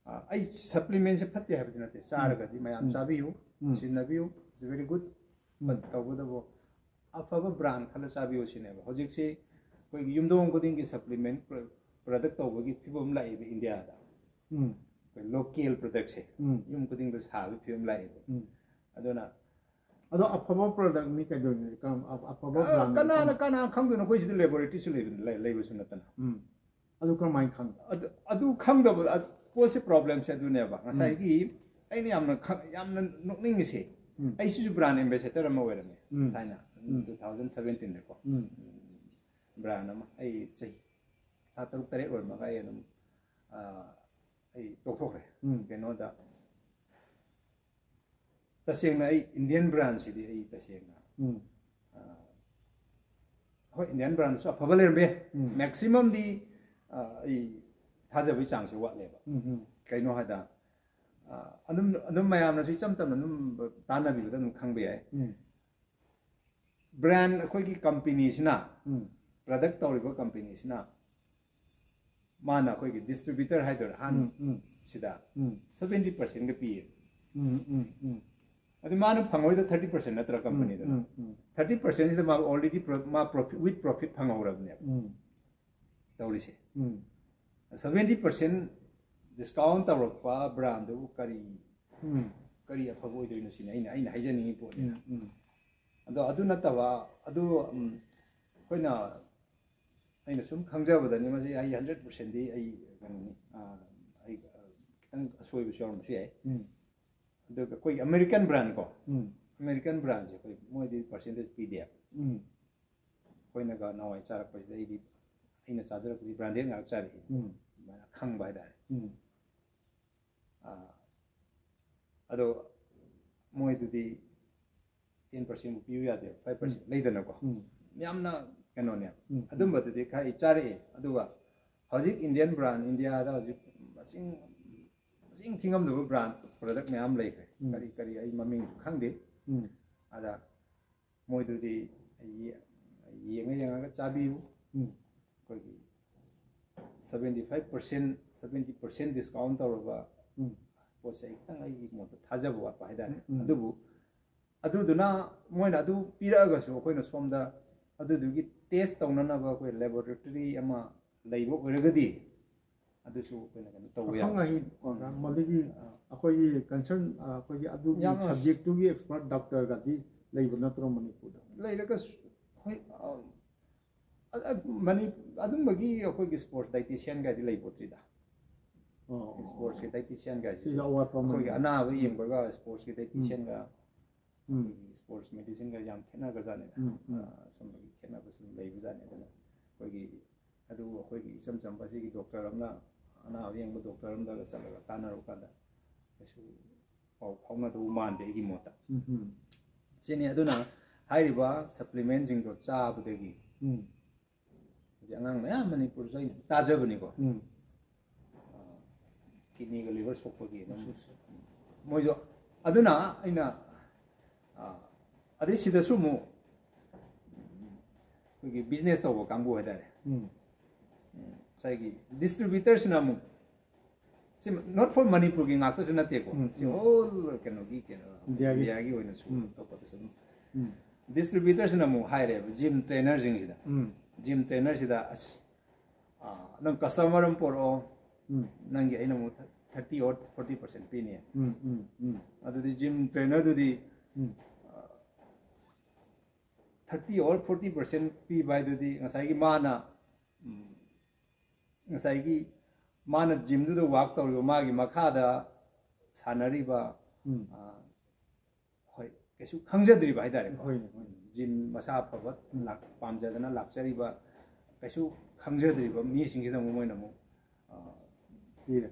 ꯑ, ꯑꯩ ꯁꯄ꯭ꯂꯤꯃꯦꯟꯁꯦ ꯐꯠꯇꯦ ꯍꯥꯏꯕꯗꯤ ꯅꯠꯇꯦ, ꯆꯥꯔꯒꯗꯤ ꯃꯌꯥꯝ ꯎꯝ꯫ ꯆꯥꯕꯤꯌꯨ, ꯎꯝ꯫ ꯁꯤꯖꯤꯟꯅꯕꯤꯌꯨ, it's very good꯫ ꯎꯝ꯫ ꯇꯧꯕꯇꯕꯨ ꯑꯐꯕ ꯕ꯭ꯔꯥꯟ ꯈꯜꯂ ꯆꯥꯕꯤꯌꯨ ꯁꯤꯅꯦꯕ꯫ ꯍꯧꯖꯤꯛꯁꯤ ꯑꯩꯈꯣꯏꯒꯤ ꯌꯨꯝꯊꯣꯡ ꯈꯨꯗꯤꯡꯒꯤ ꯁꯄ꯭ꯂꯤꯃꯦꯟ ꯄ꯭ꯔꯗꯛ ꯇꯧꯕꯒꯤ ꯐꯤꯕꯝ ꯂꯥꯛꯏꯕ ꯏꯟꯗꯤꯌꯥꯗ꯫ ꯎꯝ꯫ ꯑꯩꯈꯣꯏ ꯂꯣꯀꯦꯜ ꯄ꯭ꯔꯗꯛꯁꯦ ꯎꯝ꯫ ꯌꯨꯝ ꯈꯨꯗꯤꯡꯗ ꯁꯥꯕꯒꯤ ꯐꯤꯕꯝ ꯂꯥꯛꯏꯕ꯫ ꯎꯝ꯫ ꯑꯗꯨꯅ ꯑꯗꯣ ꯑꯐꯕ ꯄ꯭ꯔꯗꯛꯅꯤ ꯀꯩꯗꯧꯅꯤ? ꯀꯔꯝ-, ꯑꯐ-, ꯑꯐꯕ ꯑ, ꯕ꯭ꯔꯥꯟ ꯀꯅꯥꯅ ꯀꯅꯥ ꯈꯪꯗꯣꯏꯅꯣ? ꯑꯩꯈꯣꯏ ꯁꯤꯗ ꯂꯦꯕꯣꯔꯦꯇꯔꯤꯁꯨ ꯂꯩꯕ-, ꯂꯩ-, ꯂꯩꯕꯁꯨ ꯅꯠꯇꯅ꯫ ꯎꯝ꯫ ꯑꯗꯨ ꯀꯔꯝꯍꯥꯏꯅ ꯈꯪꯕ? ꯑꯗꯨ, ꯑꯗꯨ ꯈꯪꯗꯕ, ꯑ, ꯄꯣꯠꯁꯦ ꯄ꯭ꯔꯣꯕ꯭ꯂꯦꯝꯁꯦ ꯑꯗꯨꯅꯦꯕ꯫ ꯉꯁꯥꯏꯒꯤ ꯑꯩꯅ ꯌꯥꯝꯅ ꯈ-, ꯌꯥꯝꯅ ꯅꯣꯛꯅꯤꯡꯉꯤꯁꯦ, ꯎꯝ꯫ ꯑꯩꯁꯤꯁꯨ ꯕ꯭ꯔꯥꯟ ꯑꯦꯝꯕꯦꯁꯦꯗꯔ ꯑꯃ ꯑꯣꯏꯔꯝꯃꯦ ꯎꯝ꯫ ꯊꯥꯏꯅ, ꯎꯝ꯫ ꯇꯨ ꯊꯥꯎꯖꯟ ꯁꯕꯦꯟꯇꯤꯟꯗꯀꯣ꯫ ꯎꯝ꯫ ꯕ꯭ꯔꯥꯟ ꯑꯃ ꯑꯩ ꯆꯍꯤ ꯊꯥ ꯇꯔꯨꯛ ꯇꯔꯦꯠ ꯑꯣꯏꯔꯝꯃꯒ ꯑꯩ ꯑꯗꯨꯝ, ꯑ, ꯑꯩ ꯇꯣꯛꯊꯣꯛꯈ꯭ꯔꯦ꯫ ꯎꯝ꯫ ꯀꯩꯅꯣꯗ, ꯇꯁꯦꯡꯅ ꯑꯩ ꯏꯟꯗꯤꯌꯟ ꯕ꯭ꯔꯥꯟꯁꯤꯗꯤ ꯑꯩ ꯇꯁꯦꯡꯅ, ꯎꯝ꯫ ꯑ, ꯍꯣꯏ, ꯏꯟꯗꯤꯌꯟ ꯕ꯭ꯔꯥꯟꯁꯨ ꯑꯐꯕ ꯂꯩꯔꯝꯕ ꯌꯥꯏ꯫ ꯎꯝ꯫ ꯃꯦꯛꯁꯤꯃꯝꯗꯤ, ꯑ, ꯑꯩ ꯊꯥꯖꯕꯒꯤ ꯆꯥꯡꯁꯦ ꯋꯥꯠꯂꯦꯕ꯫ ꯎꯝ, ꯎꯝ꯫ ꯀꯩꯅꯣ ꯍꯥꯏꯗ, ꯑ, ꯑꯗꯨꯝ, ꯑꯗꯨꯝ ꯃꯌꯥꯝꯅꯁꯨ ꯏꯆꯝ ꯆꯝꯅ ꯑꯗꯨꯝ ꯇꯥꯟꯅꯕꯤꯕꯗ ꯑꯗꯨꯝ ꯈꯪꯕ ꯌꯥꯏ꯫ ꯎꯝ꯫ ꯕ꯭ꯔꯥꯟ ꯑꯩꯈꯣꯏꯒꯤ ꯀꯝꯄꯦꯅꯤꯁꯤꯅ, ꯎꯝ꯫ ꯄ꯭ꯔꯗꯛ ꯇꯧꯔꯤꯕ ꯀꯝꯄꯦꯅꯤꯁꯤꯅ ꯃꯥꯅ ꯑꯩꯈꯣꯏꯒꯤ ꯗꯤꯁꯇ꯭ꯔꯤꯕ꯭ꯌꯨꯇꯔ ꯍꯥꯏꯗꯣꯏꯔꯥ, ꯑꯍꯥꯟ ꯎꯝ, ꯎꯝ꯫ ꯁꯤꯗ ꯎꯝ꯫ ꯁꯕꯦꯟꯇꯤ ꯄꯥꯔꯁꯦꯟꯒ ꯄꯤꯌꯦ꯫ ꯎꯝ, ꯎꯝ, ꯎꯝ꯫ ꯑꯗꯨ ꯃꯥꯅ ꯐꯪꯉꯣꯏꯗ ꯊꯥꯔꯇꯤ ꯄꯥꯔꯁꯦꯟ ꯅꯠꯇ꯭ꯔꯥ ꯀꯝꯄꯅꯤꯗꯨꯅ? ꯎꯝ, ꯎꯝ꯫ ꯊꯥꯔꯇꯤ ꯄꯥꯔꯁꯦꯟꯁꯤꯗ ꯃꯥ ꯑꯣꯜꯔꯦꯗꯤ ꯃꯥ ꯄ꯭ꯔꯣꯐꯤꯠ, ꯋꯤꯠ ꯄ꯭ꯔꯣꯐꯤꯠ ꯐꯪꯍꯧꯔꯕꯅꯦꯕ ꯎꯝ꯫ ꯇꯧꯔꯤꯁꯦ꯫ ꯎꯝ꯫ ꯁꯕꯦꯟꯇꯤ ꯄꯥꯔꯁꯦꯟ ꯗꯤꯁꯀꯥꯎꯟ ꯇꯧꯔꯛꯄ ꯕ꯭ꯔꯥꯟꯗꯨꯕꯨ ꯀꯔꯤ, ꯎꯝ꯫ ꯀꯔꯤ ꯑꯐꯕ ꯑꯣꯏꯗꯣꯏꯅꯣ ꯁꯤꯅꯤ ꯑꯩꯅ, ꯑꯩꯅ ꯍꯥꯏꯖꯅꯤꯡꯉꯤ ꯄꯣꯠꯅꯤ꯫ ꯎꯝ, ꯎꯝ꯫ ꯑꯗꯣ ꯑꯗꯨ ꯅꯠꯇꯕ, ꯑꯗꯨ, ꯎꯝ, ꯑꯩꯈꯣꯏꯅ, ꯑꯩꯅ ꯁꯨꯝ ꯈꯪꯖꯕꯗꯅꯤ, ꯃꯁꯤ ꯑꯩ ꯍꯟꯗ꯭ꯔꯦꯠ ꯄꯥꯔꯁꯦꯟꯗꯤ ꯑꯩ ꯀꯩꯅꯣꯅꯤ, ꯑ, ꯑꯩ, ꯑ, ꯈꯤꯇꯪ ꯑꯁꯣꯏꯕꯁꯨ ꯌꯥꯎꯔꯝꯕꯁꯨ ꯌꯥꯏ꯫ ꯎꯝ꯫ ꯑꯗꯨꯒ ꯑꯩꯈꯣꯏꯒꯤ ꯑꯃꯦꯔꯤꯀꯟ ꯕ꯭ꯔꯥꯟ ꯀꯣ, ꯎꯝ꯫ ꯑꯃꯦꯔꯤꯀꯟ ꯕ꯭ꯔꯥꯟꯁꯦ ꯑꯩꯈꯣꯏ ꯃꯣꯏꯗꯤ ꯄꯥꯔꯁꯦꯟꯇꯦꯖ ꯄꯤꯗꯦ꯫ ꯎꯝ꯫ ꯑꯩꯈꯣꯏꯅꯒ ꯅꯍꯥꯟꯋꯥꯏ ꯆꯥꯔꯛꯄꯁꯤꯗ ꯑꯩꯗꯤ, ꯑꯩꯅ ꯆꯥꯖꯔꯛꯄꯗꯤ branded ꯉꯥꯛ ꯆꯥꯔꯛꯏ꯫ ꯎꯝ ꯑꯗꯨꯃꯥꯏꯅ ꯈꯪꯕ ꯍꯥꯏꯇꯥꯔꯦ꯫ ꯎꯝ ꯑꯥ, ꯑꯗꯣ ꯃꯣꯏꯗꯨꯗꯤ ten percent ꯕꯨ ꯄꯤꯌꯨ ꯌꯥꯗꯦ, five percent ꯂꯩꯗꯅꯀꯣ꯫ ꯎꯝ ꯌꯥꯝꯅ ꯀꯩꯅꯣꯅꯦ꯫ ꯎꯝ ꯑꯗꯨꯝꯕꯗꯨꯗꯤ ꯈꯔ ꯑꯩ ꯆꯥꯔꯛꯑꯦ꯫ ꯑꯗꯨꯒ ꯍꯧꯖꯤꯛ Indian brand, ꯏꯟꯗꯤꯌꯥꯗ ꯍꯧꯖꯤꯛ ꯃꯁꯤꯡ ꯃꯁꯤꯡ ꯊꯤꯉꯝꯗꯕ brand product ꯃꯌꯥꯝ ꯂꯩꯈ꯭ꯔꯦ꯫ ꯎꯝ ꯀꯔꯤ ꯀꯔꯤ ꯑꯩ ꯃꯃꯤꯡꯁꯨ ꯈꯪꯗꯦ꯫ ꯎꯝ ꯑꯗ ꯃꯣꯏꯗꯨꯗꯤ ꯌꯦ- ꯌꯦꯡꯉ ꯌꯦꯡꯉꯒ ꯆꯥꯕꯤꯌꯨ꯫ ꯎꯝ ꯑꯩꯈꯣꯏꯒꯤ seventy five percent, seventy percent discount ꯇꯧꯔꯕ ꯎꯝ ꯄꯣꯠꯁꯦ ꯑꯩ ꯈꯤꯇꯪ ꯑꯩꯒꯤ ꯃꯣꯠꯇ ꯊꯥꯖꯕ ꯋꯥꯠꯄ ꯍꯥꯏꯇꯥꯔꯦ꯫ ꯎꯝ ꯑꯗꯨꯕꯨ ꯑꯗꯨꯗꯨꯅ ꯃꯣꯏꯅ ꯑꯗꯨ ꯄꯤꯔꯛꯑꯒꯁꯨ ꯑꯩꯈꯣꯏꯅ ꯁꯣꯝꯗ ꯑꯗꯨꯗꯨꯒꯤ test ꯇꯧꯅꯅꯕ ꯑꯩꯈꯣꯏ laboratory ꯑꯃ ꯂꯩꯕ ꯑꯣꯏꯔꯒꯗꯤ ꯑꯗꯨꯁꯨ ꯑꯩꯈꯣꯏꯅ ꯀꯩꯅꯣ ꯇꯧꯕ ꯑꯈꯪ ꯌꯥꯏ꯫ ꯑꯍꯩ ꯃꯗꯨꯒꯤ ꯑꯩꯈꯣꯏꯒꯤ concern, ꯑꯩꯈꯣꯏꯒꯤ ꯑꯗꯨꯒꯤ ꯌꯥꯝꯅ subject ꯇꯨꯒꯤ expert doctor ꯒꯗꯤ ꯂꯩꯕ ꯅꯠꯇ꯭ꯔꯣ ꯃꯅꯤꯄꯨꯔꯗ? ꯂꯩꯔꯒꯁꯨ ꯍꯣꯏ, ꯑ, ꯑ, ꯃꯅꯤ ꯑꯗꯨꯝꯕꯒꯤ ꯑꯩꯈꯣꯏꯒꯤ sports dietitian ꯒꯥꯏꯗꯤ ꯂꯩꯄꯣꯠꯇ꯭ꯔꯤꯗ꯫ ꯑꯣ Sports ꯀꯤ dietitian ꯒꯥꯏꯁꯤ ꯁꯤꯁꯨ ꯑꯋꯥꯠꯄ ꯑꯃꯅꯤ꯫ ꯑꯩꯈꯣꯏꯒꯤ ꯑꯅꯥꯕ ꯌꯦꯡꯕꯒ sports ꯀꯤ dietitian ꯒ ꯎꯝ ꯑꯩꯈꯣꯏꯒꯤ sports medicine ꯒ ꯌꯥꯝ ꯈꯦꯠꯅꯈ꯭ꯔꯖꯥꯠꯅꯤꯗ꯫ ꯎꯝ ꯎꯝ ꯑ, ꯁꯨꯝꯕꯒꯤ ꯈꯦꯠꯅꯕ ꯁꯨꯝ ꯂꯩꯕꯖꯥꯠꯅꯤ꯫ ꯑꯗꯨꯅ ꯑꯩꯈꯣꯏꯒꯤ ꯑꯗꯨꯕꯨ ꯑꯩꯈꯣꯏꯒꯤ ꯏꯆꯝ ꯆꯝꯕ ꯑꯁꯤꯒꯤ doctor ꯑꯃꯅ ꯑꯅꯥꯕ ꯌꯦꯡꯕ doctor ꯑꯃꯗꯒ ꯆꯠꯂꯒ ꯇꯥꯟꯅꯔꯨ ꯀꯥꯟꯗ ꯀꯩꯁꯨ ꯄꯥꯎ ꯐꯥꯎꯅꯗꯧ ꯃꯥꯟꯗꯦ ꯑꯩꯒꯤ ꯃꯣꯠꯇ꯫ ꯎꯝ ꯎꯝ ꯁꯤꯅꯤ꯫ ꯑꯗꯨꯅ ꯍꯥꯏꯔꯤꯕ supplement ꯁꯤꯡꯗꯣ ꯆꯥꯕꯗꯒꯤ ꯎꯝ ꯍꯧꯖꯤꯛ ꯑꯉꯥꯡ ꯃꯌꯥꯝ ꯃꯅꯤꯄꯨꯔꯁꯨ ꯑꯩꯅ ꯇꯥꯖꯕꯅꯤꯀꯣ꯫ ꯎꯝ Kidney ꯒ liver ꯁꯣꯛꯄꯒꯤ ꯑꯗꯨꯝ ꯃꯣꯏꯁꯨ ꯑꯗꯨꯅ ꯑꯩꯅ ꯑ, ꯑꯗꯩ ꯁꯤꯗꯁꯨ ꯑꯃꯨꯛ ꯑꯩꯈꯣꯏꯒꯤ business ꯇꯧꯕ ꯀꯥꯡꯕꯨ ꯍꯥꯏꯇꯥꯔꯦ꯫ ꯎꯝ ꯉꯁꯥꯏꯒꯤ distributor ꯁꯤꯅ ꯑꯃꯨꯛ ꯁꯤ not for ꯃꯅꯤꯄꯨꯔꯒꯤ ꯉꯥꯛꯇꯁꯨ ꯅꯠꯇꯦꯀꯣ꯫ ꯎꯝ, ꯁꯤ ꯎꯝ꯫ whole ꯀꯩꯅꯣꯒꯤ ꯀꯩꯅꯣ ꯏꯟꯗꯤꯌꯥꯒꯤ꯫ ꯏꯟꯗꯤꯌꯥꯒꯤ ꯑꯣꯏꯅꯁꯨ ꯎꯝ꯫ ꯑꯇꯣꯞꯄꯗꯁꯨ ꯑꯗꯨꯝ ꯎꯝ distributor ꯁꯤꯅ ꯑꯃꯨꯛ ꯍꯥꯏꯔꯦꯕ gym trainer ꯁꯤꯡꯁꯤꯗ꯫ ꯎꯝ Gym trainer ꯁꯤꯗ ꯑꯁ, ꯑ, ꯅꯪ customer ꯑꯃ ꯄꯣꯔꯛꯑꯣ, ꯎꯝ ꯅꯪꯒꯤ ꯑꯩꯅ ꯑꯃꯨꯛ thirty or forty percent ꯄꯤꯅꯤ꯫ ꯎꯝ ꯎꯝ ꯎꯝ ꯑꯗꯨꯗꯤ gym trainer ꯗꯨꯗꯤ ꯎꯝ thirty or forty percent ꯄꯤꯕ ꯍꯥꯏꯗꯨꯗꯤ ꯉꯁꯥꯏꯒꯤ ꯃꯥꯅ, ꯎꯝ, ꯉꯁꯥꯏꯒꯤ ꯃꯥꯅ gym ꯗꯨꯗ work ꯇꯧꯔꯤꯕ ꯃꯥꯒꯤ ꯃꯈꯥꯗ ꯁꯥꯟꯅꯔꯤꯕ, ꯎꯝ ꯑ, ꯍꯣꯏ, ꯀꯩꯁꯨ ꯈꯪꯖꯗ꯭ꯔꯤꯕ ꯍꯥꯏꯇꯥꯔꯦꯀꯣ꯫ ꯍꯣꯏꯅꯦ, ꯍꯣꯏꯅꯦ꯫ ꯖꯤꯝ ꯃꯁꯥ ꯐꯕ ꯂꯥꯛ- ꯄꯥꯝꯖꯗꯅ ꯂꯥꯛꯆꯔꯤꯕ ꯀꯩꯁꯨ ꯈꯪꯖꯗ꯭ꯔꯤꯕ ꯃꯤꯁꯤꯡꯁꯤꯗ ꯑꯃꯨꯛ ꯃꯣꯏꯅ ꯑꯃꯨꯛ ꯑ, ꯄꯤꯔꯦ꯫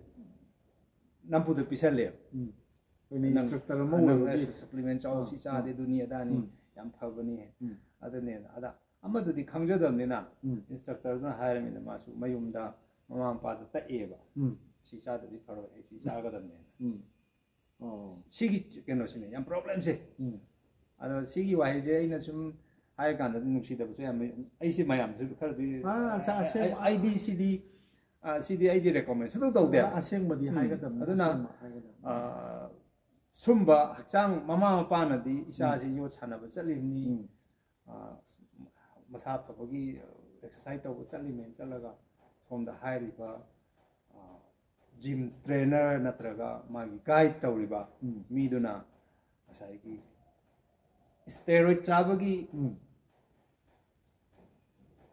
ꯅꯝꯐꯨꯗ ꯄꯤꯁꯜꯂꯦꯕ꯫ ꯎꯝ꯫ ꯑꯩꯈꯣꯏꯅ ꯅꯪ- ꯏꯟꯁꯇ꯭ꯔꯛꯇꯔ ꯑꯃ ꯅꯪ ꯑꯣꯏꯕꯒꯤ ꯁꯄ꯭ꯂꯤꯃꯦꯟ ꯆꯥꯎ, ꯑꯥ, ꯁꯤ ꯆꯥꯗꯦ, ꯑꯥ, ꯑꯗꯨꯅꯤ ꯑꯗꯥꯅꯤ, ꯎꯝ꯫ ꯌꯥꯝ ꯐꯕꯅꯤ, ꯎꯝ꯫ ꯑꯗꯨꯅꯦ ꯑꯗꯥ꯫ ꯑꯃꯗꯨꯗꯤ ꯈꯪꯖꯗꯕꯅꯤꯅ ꯎꯝ꯫ ꯏꯟꯁꯇ꯭ꯔꯛꯇꯔꯗꯨꯅ ꯍꯥꯏꯔꯕꯅꯤꯅ ꯃꯥꯁꯨ ꯃꯌꯨꯝꯗ ꯃꯃꯥ ꯃꯄꯥꯗ ꯇꯛꯑꯦꯕ, ꯎꯝ꯫ ꯁꯤ ꯆꯥꯗꯗꯤ ꯐꯔꯣꯏ, ꯑꯩ ꯁꯤ ꯆꯥꯒꯗꯕꯅꯦꯅ꯫ ꯎꯝ꯫ ꯑꯣ꯫ ꯁꯤꯒꯤ ꯀꯩꯅꯣꯁꯤꯅꯦ ꯌꯥꯝ ꯄ꯭ꯔꯣꯕ꯭ꯂꯦꯝꯁꯦ꯫ ꯎꯝ꯫ ꯑꯗꯣ ꯁꯤꯒꯤ ꯋꯥꯍꯩꯁꯦ ꯑꯩꯅ ꯁꯨꯝ ꯍꯥꯏꯔꯀꯥꯟꯗ ꯑꯗꯨꯝ ꯅꯨꯡꯁꯤꯗꯕꯁꯨ ꯌꯥꯝ ꯂꯩ꯫ ꯑꯩꯁꯦ ꯃꯌꯥꯝꯁꯨ ꯈꯔꯗꯤ ꯑꯥ, ꯑꯁ-, ꯑꯁꯦꯡꯕ- ꯑꯩ- ꯑꯩꯗꯤ ꯁꯤꯗꯤ ꯑ, ꯁꯤꯗꯤ ꯑꯩꯗꯤ ꯔꯦꯀꯣꯃꯦꯟ ꯁꯨꯡꯇꯧ ꯇꯧꯗꯦ꯫ ꯑꯁꯦꯡꯕꯗꯤ ꯎꯝ꯫ ꯍꯥꯏꯒꯗꯕꯅꯤ, ꯑꯗꯨꯅ, ꯑꯁꯦꯡꯕ ꯍꯥꯏꯒꯗꯕꯅꯤ꯫ ꯑ, ꯁꯨꯝꯕ ꯍꯛꯆꯥꯡ, ꯃꯃꯥ ꯃꯄꯥꯅꯗꯤ ꯏꯆꯥꯁꯤ ꯌꯣꯠ ꯁꯥꯟꯅꯕ ꯆꯠꯂꯤꯕꯅꯤ, ꯎꯝ꯫ ꯑ, ꯃꯁꯥ ꯐꯕꯒꯤ ꯑꯦꯛꯁꯔꯁꯥꯏꯁ ꯇꯧꯕ ꯆꯠꯂꯤꯃꯦꯅ ꯆꯠꯂꯒ ꯁꯣꯝꯗ ꯍꯥꯏꯔꯤꯕ ꯖꯤꯝ ꯇ꯭ꯔꯦꯅꯔ ꯅꯠꯇ꯭ꯔꯒ ꯃꯥꯒꯤ ꯒꯥꯏꯗ ꯇꯧꯔꯤꯕ ꯎꯝ꯫ ꯃꯤꯗꯨꯅ ꯉꯁꯥꯏꯒꯤ ꯁ꯭ꯇꯦꯔꯣꯏꯗ ꯆꯥꯕꯒꯤ ꯎꯝ꯫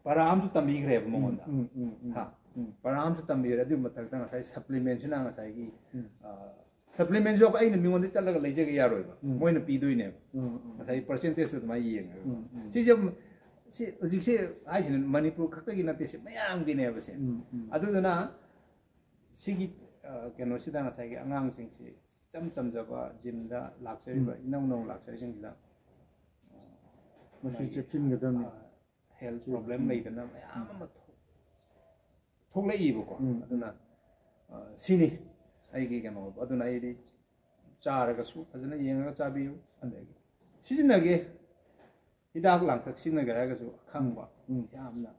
ꯄꯔꯥ ꯑꯃꯁꯨ ꯇꯝꯕꯤꯈ꯭ꯔꯦꯕ ꯃꯉꯣꯟꯗ꯫ ꯎꯝ, ꯎꯝ, ꯎꯝ, ꯍꯥ? ꯎꯝ꯫ ꯄꯔꯥ ꯑꯃꯁꯨ ꯇꯝꯕꯤꯈ꯭ꯔꯦ꯫ ꯑꯗꯨꯒꯤ ꯃꯊꯛꯇ ꯉꯁꯥꯏ ꯁꯄ꯭ꯂꯤꯃꯦꯟꯁꯤꯅ ꯉꯁꯥꯏꯒꯤ ꯎꯝ꯫ ꯁꯄ꯭ꯂꯤꯃꯦꯟꯁꯨ ꯑꯩꯅ ꯃꯤꯉꯣꯟꯗ ꯆꯠꯂꯒ ꯂꯩꯖꯒꯦ ꯌꯥꯔꯣꯏꯕ, ꯎꯝ꯫ ꯃꯣꯏꯅ ꯄꯤꯗꯣꯏꯅꯦꯕ꯫ ꯎꯝ, ꯎꯝ꯫ ꯉꯁꯥꯏ ꯄꯔꯁꯦꯟꯇꯦꯖꯇꯣ ꯑꯗꯨꯃꯥꯏꯅ ꯌꯦꯡꯉꯒ꯫ ꯎꯝ, ꯎꯝ꯫ ꯁꯤꯁꯦ ꯁꯤ ꯍꯧꯖꯤꯛꯁꯦ ꯍꯥꯏꯁꯤꯅ ꯃꯅꯤꯄꯨꯔ ꯈꯛꯇꯒꯤ ꯅꯠꯇꯦ, ꯁꯤ ꯃꯌꯥꯝꯒꯤꯅꯦꯕ ꯁꯦ꯫ ꯎꯝ, ꯎꯝ꯫ ꯑꯗꯨꯗꯨꯅ ꯁꯤꯒꯤ ꯑ, ꯀꯩꯅꯣꯁꯤꯗ ꯉꯁꯥꯏꯒꯤ ꯑꯉꯥꯡꯁꯤꯡꯁꯤ ꯏꯆꯝ ꯆꯝꯖꯕ ꯖꯤꯝꯗ ꯂꯥꯛꯆꯔꯤꯕ ꯎꯝ꯫ ꯏꯅꯧ ꯅꯧꯅ ꯂꯥꯛꯆꯔꯤꯁꯤꯡꯁꯤꯗ ꯃꯁꯤ ꯆꯦꯛꯁꯤꯟꯒꯗꯕꯅꯤ꯫ ꯍꯦꯜꯊ ꯆꯦꯛ- ꯄ꯭ꯔꯣꯕ꯭ꯂꯦꯝ ꯎꯝ꯫ ꯂꯩꯗꯅ ꯃꯌꯥꯝ ꯑꯃ ꯊꯣꯛ- ꯊꯣꯛꯂꯛꯏꯕꯀꯣ꯫ ꯎꯝ꯫ ꯑꯗꯨꯅ ꯑ, ꯁꯤꯅꯤ ꯑꯩꯒꯤ ꯀꯩꯅꯣ꯫ ꯑꯗꯨꯅ ꯑꯩꯗꯤ ꯆꯥꯔꯒꯁꯨ ꯐꯖꯅ ꯌꯦꯡꯉꯒ ꯆꯥꯕꯤꯌꯨ꯫ ꯑꯗꯒꯤ ꯁꯤꯖꯤꯟꯅꯒꯦ, ꯍꯤꯗꯥꯛ ꯂꯥꯡꯊꯛ ꯁꯤꯖꯤꯟꯅꯒꯦ ꯍꯥꯏꯔꯒꯁꯨ ꯑꯈꯪꯕ ꯎꯝ꯫ ꯌꯥꯝꯅ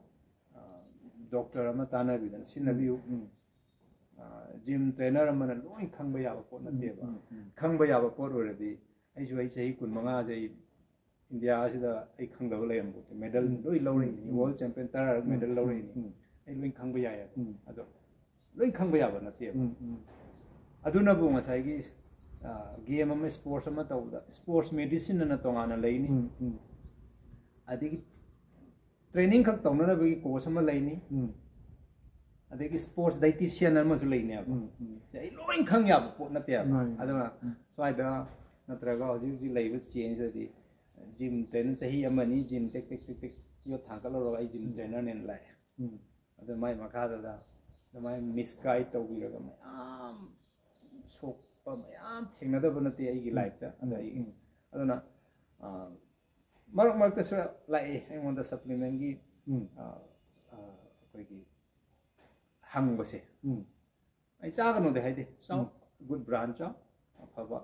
ꯗꯣꯛꯇꯔ ꯑꯃ ꯇꯥꯟꯅꯕꯤꯗꯅ ꯁꯤꯖꯤꯟꯅꯕꯤꯌꯨ꯫ ꯎꯝ꯫ ꯖꯤꯝ ꯇ꯭ꯔꯦꯅꯔ ꯑꯃꯅ ꯂꯣꯏ ꯈꯪꯕ ꯌꯥꯕ ꯄꯣꯠ ꯅꯠꯇꯦꯕ꯫ ꯎꯝ, ꯎꯝ꯫ ꯈꯪꯕ ꯌꯥꯕ ꯄꯣꯠ ꯑꯣꯏꯔꯗꯤ ꯑꯩꯁꯨ ꯑꯩ ꯆꯍꯤ ꯀꯨꯟ ꯃꯉꯥꯁꯦ ꯑꯩ ꯏꯟꯗꯤꯌꯥꯁꯤꯗ ꯑꯩ ꯈꯪꯗꯕ ꯂꯩꯔꯝꯕ ꯄꯣꯠꯇꯦ꯫ ꯃꯦꯗꯜ ꯎꯝ꯫ ꯂꯣꯏ ꯂꯧꯔꯛꯏꯅꯤ, ꯎꯝ꯫ ꯋꯥꯔꯜ ꯆꯦꯝꯄꯤꯌꯟ ꯇꯔꯥꯔꯛ ꯎꯝ, ꯃꯦꯗꯜ ꯎꯝ, ꯂꯧꯔꯛꯏꯅꯤ꯫ ꯎꯝ꯫ ꯑꯩ ꯂꯣꯏ ꯈꯪꯕ ꯌꯥꯏ꯫ ꯎꯝ꯫ ꯑꯗꯣ ꯂꯣꯏ ꯈꯪꯕ ꯌꯥꯕ ꯅꯠꯇꯦꯕ꯫ ꯎꯝ, ꯎꯝ꯫ ꯑꯗꯨꯅꯕꯨ ꯉꯁꯥꯏꯒꯤ ꯒꯦꯝ ꯑꯃ, ꯁ꯭ꯄꯣꯔꯠꯁ ꯑꯃ ꯇꯧꯕꯗ ꯁ꯭ꯄꯣꯔꯠꯁ ꯃꯦꯗꯤꯁꯤꯟ ꯑꯅ ꯇꯣꯉꯥꯟꯅ ꯂꯩꯅꯤ꯫ ꯎꯝ, ꯎꯝ꯫ ꯑꯗꯒꯤ ꯇ꯭ꯔꯦꯅꯤꯡ ꯈꯛ ꯇꯧꯅꯅꯕꯒꯤ ꯀꯣꯆ ꯑꯃ ꯂꯩꯅꯤ꯫ ꯎꯝ꯫ ꯑꯗꯒꯤ ꯁ꯭ꯄꯣꯔꯠꯁ ꯗꯥꯏꯇꯤꯁꯤꯌꯟ ꯑꯃꯁꯨ ꯂꯩꯅꯦꯕ꯫ ꯎꯝ, ꯎꯝ꯫ ꯁꯦ ꯑꯩ ꯂꯣꯏ ꯈꯪ ꯌꯥꯕ ꯄꯣꯠ ꯅꯠꯇꯦꯕ꯫ ꯃꯥꯅꯤ꯫ ꯑꯗꯨꯅ ꯎꯝ꯫ ꯁ꯭ꯋꯥꯏꯗ ꯅꯠꯇ꯭ꯔꯒ ꯍꯧꯖꯤꯛ ꯍꯧꯖꯤꯛ ꯂꯩꯔꯤꯕ ꯆꯦꯟꯖꯇꯗꯤ ꯖꯤꯝ ꯇ꯭ꯔꯦꯅꯔ ꯆꯍꯤ ꯑꯃꯅꯤ ꯖꯤꯝ ꯇꯦꯛ ꯇꯦꯛ ꯇꯦꯛ ꯇꯦꯛ ꯌꯣꯠ ꯊꯥꯡꯒꯠꯂꯨꯔꯒ ꯑꯩ ꯖꯤꯝ ꯎꯝ꯫ ꯇ꯭ꯔꯦꯅꯔꯅꯦꯅ ꯂꯥꯛꯑꯦ꯫ ꯎꯝ꯫ ꯑꯗꯨ ꯃꯥꯏ ꯃꯈꯥꯗꯨꯗ ꯑꯗꯨꯃꯥꯏꯅ ꯃꯤꯁꯒꯥꯏꯗ ꯇꯧꯕꯤꯔꯒ ꯃꯌꯥꯝ ꯁꯣꯛꯄ ꯃꯌꯥꯝ ꯊꯦꯡꯅꯗꯕ ꯅꯠꯇꯦ ꯑꯩꯒꯤ ꯎꯝ꯫ ꯂꯥꯏꯐꯇ꯫ ꯑꯗ ꯎꯝ꯫ ꯑꯩ ꯎꯝ꯫ ꯑꯗꯨꯅ ꯑ, ꯃꯔꯛ ꯃꯔꯛꯇꯁꯨ ꯂꯥꯛꯑꯦ ꯑꯩꯉꯣꯟꯗ ꯁꯄ꯭ꯂꯤꯃꯦꯟꯒꯤ ꯎꯝ꯫ ꯑ, ꯑ, ꯑꯩꯈꯣꯏꯒꯤ ꯍꯪꯕꯁꯦ꯫ ꯎꯝ꯫ ꯑꯩ ꯆꯥꯒꯅꯨꯗꯤ ꯍꯥꯏꯗꯦ, ꯆꯥꯎ꯫ ꯎꯝ꯫ ꯒꯨꯗ ꯕ꯭ꯔꯥꯟ ꯆꯥꯎ, ꯑꯐꯕ꯫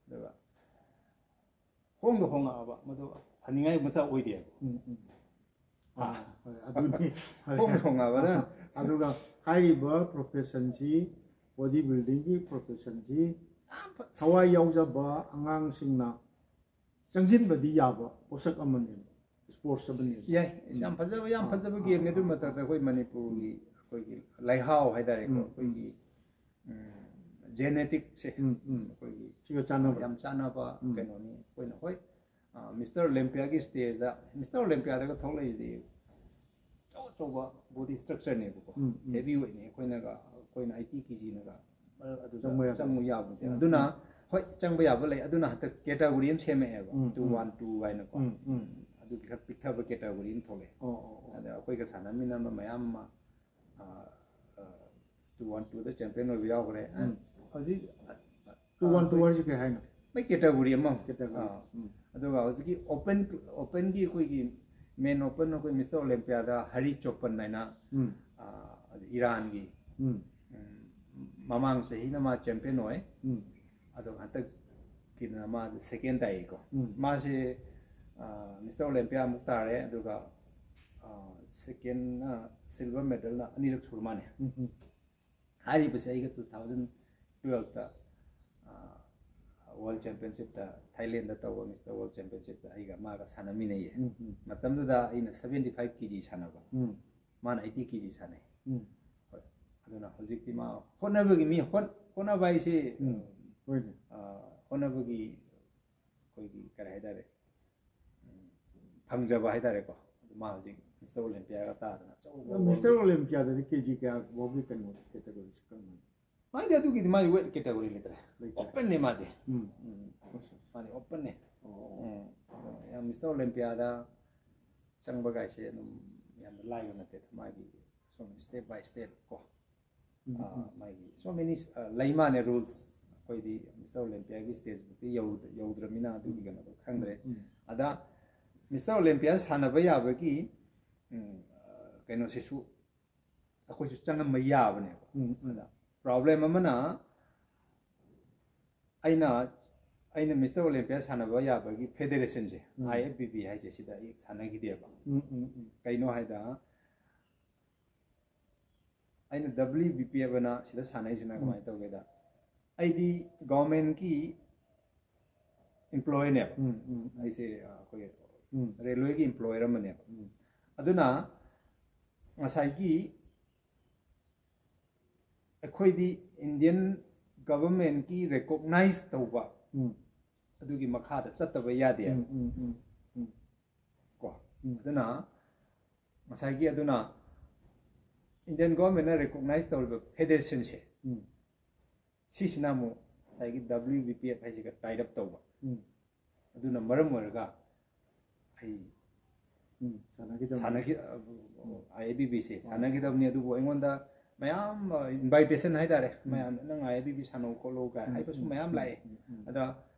ꯑꯗꯨꯒ ꯍꯣꯡꯗ ꯍꯣꯡꯉꯛꯑꯕ ꯃꯗꯨ ꯐꯅꯤꯡꯉꯥꯏ ꯃꯆꯥꯛ ꯑꯣꯏꯗꯦꯕ꯫ ꯎꯝ, ꯎꯝ꯫ ꯑꯥ, ꯍꯣꯏ, ꯑꯗꯨꯅꯤ꯫ ꯍꯣꯡꯗ ꯍꯣꯡꯉꯛꯑꯕ ꯑꯗꯨꯅ꯫ ꯑꯗꯨꯒ ꯍꯥꯏꯔꯤꯕ ꯄ꯭ꯔꯣꯐꯦꯁꯟꯁꯤ, ꯕꯣꯗꯤ ꯕꯤꯜꯗꯤꯡꯒꯤ ꯄ꯭ꯔꯣꯐꯦꯁꯟꯁꯤ ꯌꯥꯝ ꯐ- ꯊꯋꯥꯏ ꯌꯥꯎꯖꯕ ꯑꯉꯥꯡꯁꯤꯡꯅ ꯆꯪꯁꯤꯟꯕꯗꯤ ꯌꯥꯕ ꯄꯣꯠꯁꯛ ꯑꯃꯅꯦꯕ, ꯁ꯭ꯄꯣꯔꯠꯁ ꯑꯃꯅꯦꯕ꯫ ꯌꯥꯏ, ꯌꯥꯝ ꯐꯖꯕ, ꯌꯥꯝ ꯑꯥ, ꯐꯖꯕ ꯑꯥ, ꯒꯦꯝꯅꯤ꯫ ꯑꯗꯨ ꯑꯥ, ꯃꯊꯛꯇ ꯑꯥ꯫ ꯑꯩꯈꯣꯏ ꯃꯅꯤꯄꯨꯔꯒꯤ ꯑꯩꯈꯣꯏꯒꯤ ꯂꯩꯍꯥꯎ ꯍꯥꯏꯇꯥꯔꯦꯀꯣ, ꯎꯝ, ꯎꯝ꯫ ꯑꯩꯈꯣꯏꯒꯤ ꯎꯝ, ꯖꯦꯅꯦꯇꯤꯛꯁꯦ ꯎꯝ, ꯎꯝ꯫ ꯑꯩꯈꯣꯏꯒꯤ ꯁꯤꯒ ꯆꯥꯟꯅꯕ꯫ ꯌꯥꯝ ꯆꯥꯟꯅꯕ ꯎꯝ꯫ ꯀꯩꯅꯣꯅꯤ꯫ ꯑꯩꯈꯣꯏꯅ ꯍꯣꯏ, ꯑ, ꯃꯤꯁꯇꯔ ꯑꯣꯂꯦꯝꯄꯤꯌꯥꯒꯤ ꯁ꯭ꯇꯦꯖꯇ, ꯃꯤꯁꯇꯔ ꯑꯣꯂꯦꯝꯄꯤꯌꯥꯗꯒ ꯊꯣꯛꯂꯛꯏꯁꯤꯗꯤ ꯑꯆꯧ ꯑꯆꯧꯕ ꯕꯣꯗꯤ ꯁ꯭ꯇ꯭ꯔꯛꯆꯔꯅꯦꯕꯀꯣ꯫ ꯎꯝ, ꯎꯝ꯫ ꯍꯦꯚꯤ ꯋꯦꯠꯅꯤ꯫ ꯑꯩꯈꯣꯏꯅꯒ, ꯑꯩꯈꯣꯏꯅ ꯑꯩꯠꯇꯤ ꯀꯦꯖꯤꯅꯒ ꯑꯗꯨꯗ ꯆꯪꯕ ꯌꯥꯕ꯫ ꯆꯪꯕ ꯌꯥꯕ ꯅꯠꯇꯦ꯫ ꯎꯝ, ꯑꯗꯨꯅ ꯎꯝ꯫ ꯍꯣꯏ, ꯆꯪꯕ ꯌꯥꯕ ꯂꯩ꯫ ꯑꯗꯨꯅ ꯍꯟꯗꯛ ꯀꯦꯇꯥꯒꯣꯔꯤ ꯑꯃ ꯁꯦꯝꯃꯛꯑꯦꯕ, ꯎꯝ, ꯎꯝ꯫ ꯇꯨ ꯋꯥꯟ ꯇꯨ ꯍꯥꯏꯅꯀꯣ꯫ ꯎꯝ, ꯎꯝ꯫ ꯑꯗꯨꯒꯤ ꯈꯔ ꯄꯤꯛꯊꯕ ꯀꯦꯇꯥꯒꯣꯔꯤ ꯑꯃ ꯊꯣꯛꯂꯛꯑꯦ꯫ ꯑꯣ, ꯑꯣ, ꯑꯣ꯫ ꯑꯗ ꯑꯩꯈꯣꯏꯒ ꯁꯥꯟꯅꯃꯤꯟꯅꯕ ꯃꯌꯥꯝ ꯑꯃ, ꯑ, ꯑ, ꯇꯨ ꯋꯥꯟ ꯇꯨꯗ ꯆꯦꯝꯄꯤꯌꯟ ꯑꯣꯏꯕ ꯌꯥꯎꯈ꯭ꯔꯦ꯫ ꯎꯝ꯫ ꯍꯧꯖꯤꯛ, ꯑ, ꯑ, ꯇꯨ ꯋꯥꯟ ꯇꯨ ꯑꯩꯈꯣꯏ ꯍꯥꯏꯁꯤ ꯀꯩ ꯍꯥꯏꯅꯣ? ꯃꯣꯏ ꯀꯦꯇꯥꯒꯣꯔꯤ ꯑꯃ꯫ ꯀꯦꯇꯥꯒꯣꯔꯤ꯫ ꯑꯥ꯫ ꯎꯝ꯫ ꯑꯗꯨꯒ ꯍꯧꯖꯤꯛꯀꯤ ꯑꯣꯄꯟ, ꯑꯣꯄꯟꯒꯤ ꯑꯩꯈꯣꯏꯒꯤ ꯃꯦꯟ ꯑꯣꯄꯟ ꯑꯩꯈꯣꯏ ꯃꯤꯁꯇꯔ ꯑꯣꯂꯦꯝꯄꯤꯌꯥꯗ ꯍꯔꯤ ꯆꯣꯄꯟ ꯍꯥꯏꯅ, ꯎꯝ꯫ ꯑꯥ, ꯏꯔꯥꯟꯒꯤ, ꯎꯝ꯫ ꯎꯝ, ꯃꯃꯥꯡ ꯆꯍꯤꯅ ꯃꯥ ꯆꯦꯝꯄꯤꯌꯟ ꯑꯣꯏ꯫ ꯎꯝ꯫ ꯑꯗꯣ ꯍꯟꯗꯛꯀꯤꯗꯅ ꯃꯥꯁꯦ ꯁꯦꯀꯦꯟ ꯇꯥꯏꯌꯦꯀꯣ꯫ ꯎꯝ꯫ ꯃꯥꯁꯦ, ꯑꯥ, ꯃꯤꯁꯇꯔ ꯑꯣꯂꯦꯝꯄꯤꯌꯥ ꯑꯃꯨꯛ ꯇꯥꯔꯦ, ꯑꯗꯨꯒ, ꯑꯥ, ꯁꯦꯀꯦꯟꯅ, ꯁꯤꯜꯚꯔ ꯃꯦꯗꯜꯅ ꯑꯅꯤꯔꯛ ꯁꯨꯔ ꯃꯥꯅꯦ꯫ ꯎꯝ, ꯎꯝ꯫ ꯍꯥꯏꯔꯤꯕꯁꯦ ꯑꯩꯒ ꯇꯨ ꯊꯥꯎꯖꯟ ꯇꯨꯋꯦꯜꯐꯇ, ꯑꯥ, ꯋꯥꯔꯜ ꯆꯦꯝꯄꯤꯌꯟꯁꯤꯞꯇ, ꯊꯥꯏꯂꯦꯟꯗ ꯇꯧꯕ ꯃꯤꯁꯇꯔ ꯋꯥꯔꯜ ꯆꯦꯝꯄꯤꯌꯟꯁꯤꯞꯇ ꯑꯩꯒ ꯃꯥꯒ ꯁꯥꯟꯅꯃꯤꯟꯅꯩꯌꯦ꯫ ꯎꯝ, ꯎꯝ꯫ ꯃꯇꯝꯗꯨꯗ ꯑꯩꯅ ꯁꯚꯦꯟꯇꯤ ꯐꯥꯏꯚ ꯀꯦ ꯖꯤ ꯁꯥꯟꯅꯕ, ꯎꯝ꯫ ꯃꯥꯅ ꯑꯩꯠꯇꯤ ꯀꯦ ꯖꯤ ꯁꯥꯟꯅꯩ꯫ ꯎꯝ꯫ ꯍꯣꯏ꯫ ꯑꯗꯨꯅ ꯍꯧꯖꯤꯛꯇꯤ ꯃꯥ ꯍꯣꯠꯅꯕꯒꯤ ꯃꯤ, ꯍꯣꯠ-, ꯍꯣꯠꯅꯕ ꯍꯥꯏꯁꯤ, ꯎꯝ꯫ ꯍꯣꯏꯅꯦ꯫ ꯑꯥ, ꯍꯣꯠꯅꯕꯒꯤ ꯑꯩꯈꯣꯏꯒꯤ ꯀꯔꯤ ꯍꯥꯏꯇꯥꯔꯦ, ꯎꯝ, ꯐꯪꯖꯕ ꯍꯥꯏꯇꯥꯔꯦꯀꯣ꯫ ꯑꯗꯨ ꯃꯥ ꯍꯧꯖꯤꯛ ꯃꯤꯁꯇꯔ ꯑꯣꯂꯦꯝꯄꯤꯌꯥꯒ ꯇꯥꯗꯅ ꯑꯆꯧꯕ ꯑꯗꯣ ꯃꯤꯁꯇꯔ ꯑꯣꯂꯦꯝꯄꯤꯌꯥꯗꯗꯤ ꯀꯦ ꯖꯤ ꯀꯌꯥ ꯐꯥꯎꯒꯤ ꯀꯩꯅꯣ ꯀꯦꯇꯥꯒꯣꯔꯤꯁꯦ ꯀꯔꯝꯕꯅꯣ? ꯃꯥꯗꯤ ꯑꯗꯨꯒꯤꯗꯤ ꯃꯥꯗꯤ ꯋꯦꯠ ꯀꯦꯇꯥꯒꯣꯔꯤ ꯂꯩꯇ꯭ꯔꯦ꯫ ꯂꯩꯇ꯭ꯔꯦ꯫ ꯑꯣꯄꯟꯅꯦ ꯃꯥꯗꯤ꯫ ꯎꯝ꯫ ꯎꯝ꯫ ꯑꯁ, ꯑꯁ꯫ ꯃꯥꯗꯤ ꯑꯣꯄꯟꯅꯦ꯫ ꯎꯝ꯫ ꯑꯗꯣ ꯌꯥꯝ ꯃꯤꯁꯇꯔ ꯑꯣꯂꯦꯝꯄꯤꯌꯥꯗ ꯆꯪꯕ ꯀꯥꯏꯁꯦ ꯑꯗꯨꯝ ꯌꯥꯝꯅ ꯂꯥꯏꯕ ꯅꯠꯇꯦ꯫ ꯃꯥꯒꯤ ꯁꯨꯝ step by step ꯀꯣ꯫ ꯎꯝ, ꯎꯝ꯫ ꯃꯥꯒꯤ so many ꯂꯩ ꯃꯥꯅꯦ ꯔꯨꯜꯁ꯫ ꯑꯩꯈꯣꯏꯗꯤ ꯃꯤꯁꯇꯔ ꯑꯣꯂꯦꯝꯄꯤꯌꯥꯒꯤ ꯁ꯭ꯇꯦꯖꯃꯛꯇꯤ ꯌꯧꯗ꯭ꯔꯃꯤꯅ ꯑꯗꯨꯒꯤ ꯀꯩꯅꯣꯗꯣ ꯈꯪꯗ꯭ꯔꯦ꯫ ꯎꯝ꯫ ꯑꯗ ꯃꯤꯁꯇꯔ ꯑꯣꯂꯦꯝꯄꯤꯌꯥ ꯁꯥꯟꯅꯕ ꯌꯥꯕꯒꯤ ꯎꯝ, ꯀꯩꯅꯣꯁꯤꯁꯨ ꯑꯩꯈꯣꯏꯁꯨ ꯆꯪꯉꯝꯕ ꯌꯥꯕꯅꯦꯕ꯫ ꯎꯝ, ꯎꯝ꯫ ꯑꯗ ꯄ꯭ꯔꯣꯕ꯭ꯂꯦꯝ ꯑꯃꯅ ꯑꯩꯅ ꯑꯩꯅ ꯃꯤꯁꯇꯔ ꯑꯣꯂꯦꯝꯄꯤꯌꯥ ꯁꯥꯟꯅꯕ ꯌꯥꯕꯒꯤ ꯐꯦꯗꯦꯔꯦꯁꯟꯁꯦ, ꯎꯝ꯫ IFBB ꯍꯥꯏꯁꯦ, ꯁꯤꯗ ꯑꯩ ꯁꯥꯟꯅꯈꯤꯗꯦꯕ꯫ ꯎꯝ, ꯎꯝ, ꯎꯝ꯫ ꯀꯩꯅꯣ ꯍꯥꯏꯗ ꯑꯩꯅ WBPF ꯑꯅ ꯁꯤꯗ ꯁꯥꯟꯅꯩꯁꯤꯅ ꯎꯝ꯫ ꯀꯃꯥꯏꯅ ꯇꯧꯒꯦꯗ, ꯑꯩꯗꯤ ꯒꯣꯔꯃꯦꯟꯒꯤ ꯏꯝꯄ꯭ꯂꯣꯌꯅꯦꯕ꯫ ꯎꯝ, ꯎꯝ, ꯎꯝ꯫ ꯑꯩꯁꯦ ꯑꯩꯈꯣꯏ ꯎꯝ꯫ ꯔꯦꯜꯋꯦꯒꯤ ꯏꯝꯄ꯭ꯂꯣꯌꯔ ꯑꯃꯅꯦꯕ꯫ ꯎꯝ꯫ ꯑꯗꯨꯅ ꯉꯁꯥꯏꯒꯤ ꯑꯩꯈꯣꯏꯗꯤ ꯏꯟꯗꯤꯌꯟ ꯒꯚꯔꯟꯃꯦꯟꯠꯀꯤ ꯔꯦꯀꯣꯛꯅꯥꯏꯖ ꯇꯧꯕ ꯎꯝ꯫ ꯑꯗꯨꯒꯤ ꯃꯈꯥꯗ ꯆꯠꯇꯕ ꯌꯥꯗꯦ꯫ ꯎꯝ, ꯎꯝ, ꯎꯝ, ꯎꯝ꯫ ꯀꯣ ꯎꯝ꯫ ꯑꯗꯨꯅ ꯉꯁꯥꯏꯒꯤ ꯑꯗꯨꯅ ꯏꯟꯗꯤꯌꯟ ꯒꯣꯔꯃꯦꯟꯅ ꯔꯦꯀꯣꯛꯅꯥꯏꯖ ꯇꯧꯔꯤꯕ ꯐꯦꯗꯦꯔꯦꯁꯟꯁꯦ ꯎꯝ꯫ ꯁꯤꯁꯤꯅ ꯑꯃꯨꯛ ꯉꯁꯥꯏꯒꯤ WBPF ꯍꯥꯏꯁꯤꯒ ꯇꯥꯏꯠ ꯑꯞ ꯇꯧꯕ꯫ ꯎꯝ꯫ ꯑꯗꯨꯅ ꯃꯔꯝ ꯑꯣꯏꯔꯒ ꯑꯩ ꯎꯝ, ꯁꯥꯟꯅꯈꯤꯗꯕꯅꯤ꯫ ꯁꯥꯟꯅꯈꯤ IFBBꯁꯦ ꯎꯝ꯫ ꯁꯥꯟꯅꯈꯤꯗꯕꯅꯤ꯫ ꯑꯗꯨꯕꯨ ꯑꯩꯉꯣꯟꯗ ꯃꯌꯥꯝ ꯏꯟꯚꯥꯏꯇꯦꯁꯟ ꯍꯥꯏꯇꯥꯔꯦ, ꯎꯝ꯫ ꯃꯌꯥꯝꯅ ꯅꯪ IFBB ꯁꯥꯟꯅꯧ ꯈꯣꯠꯂꯣ ꯀꯥꯏ ꯎꯝ, ꯍꯥꯏꯕꯁꯨ ꯎꯝ, ꯃꯌꯥꯝ ꯎꯝ, ꯂꯥꯛꯑꯦ꯫ ꯎꯝ, ꯎꯝ꯫ ꯑꯗ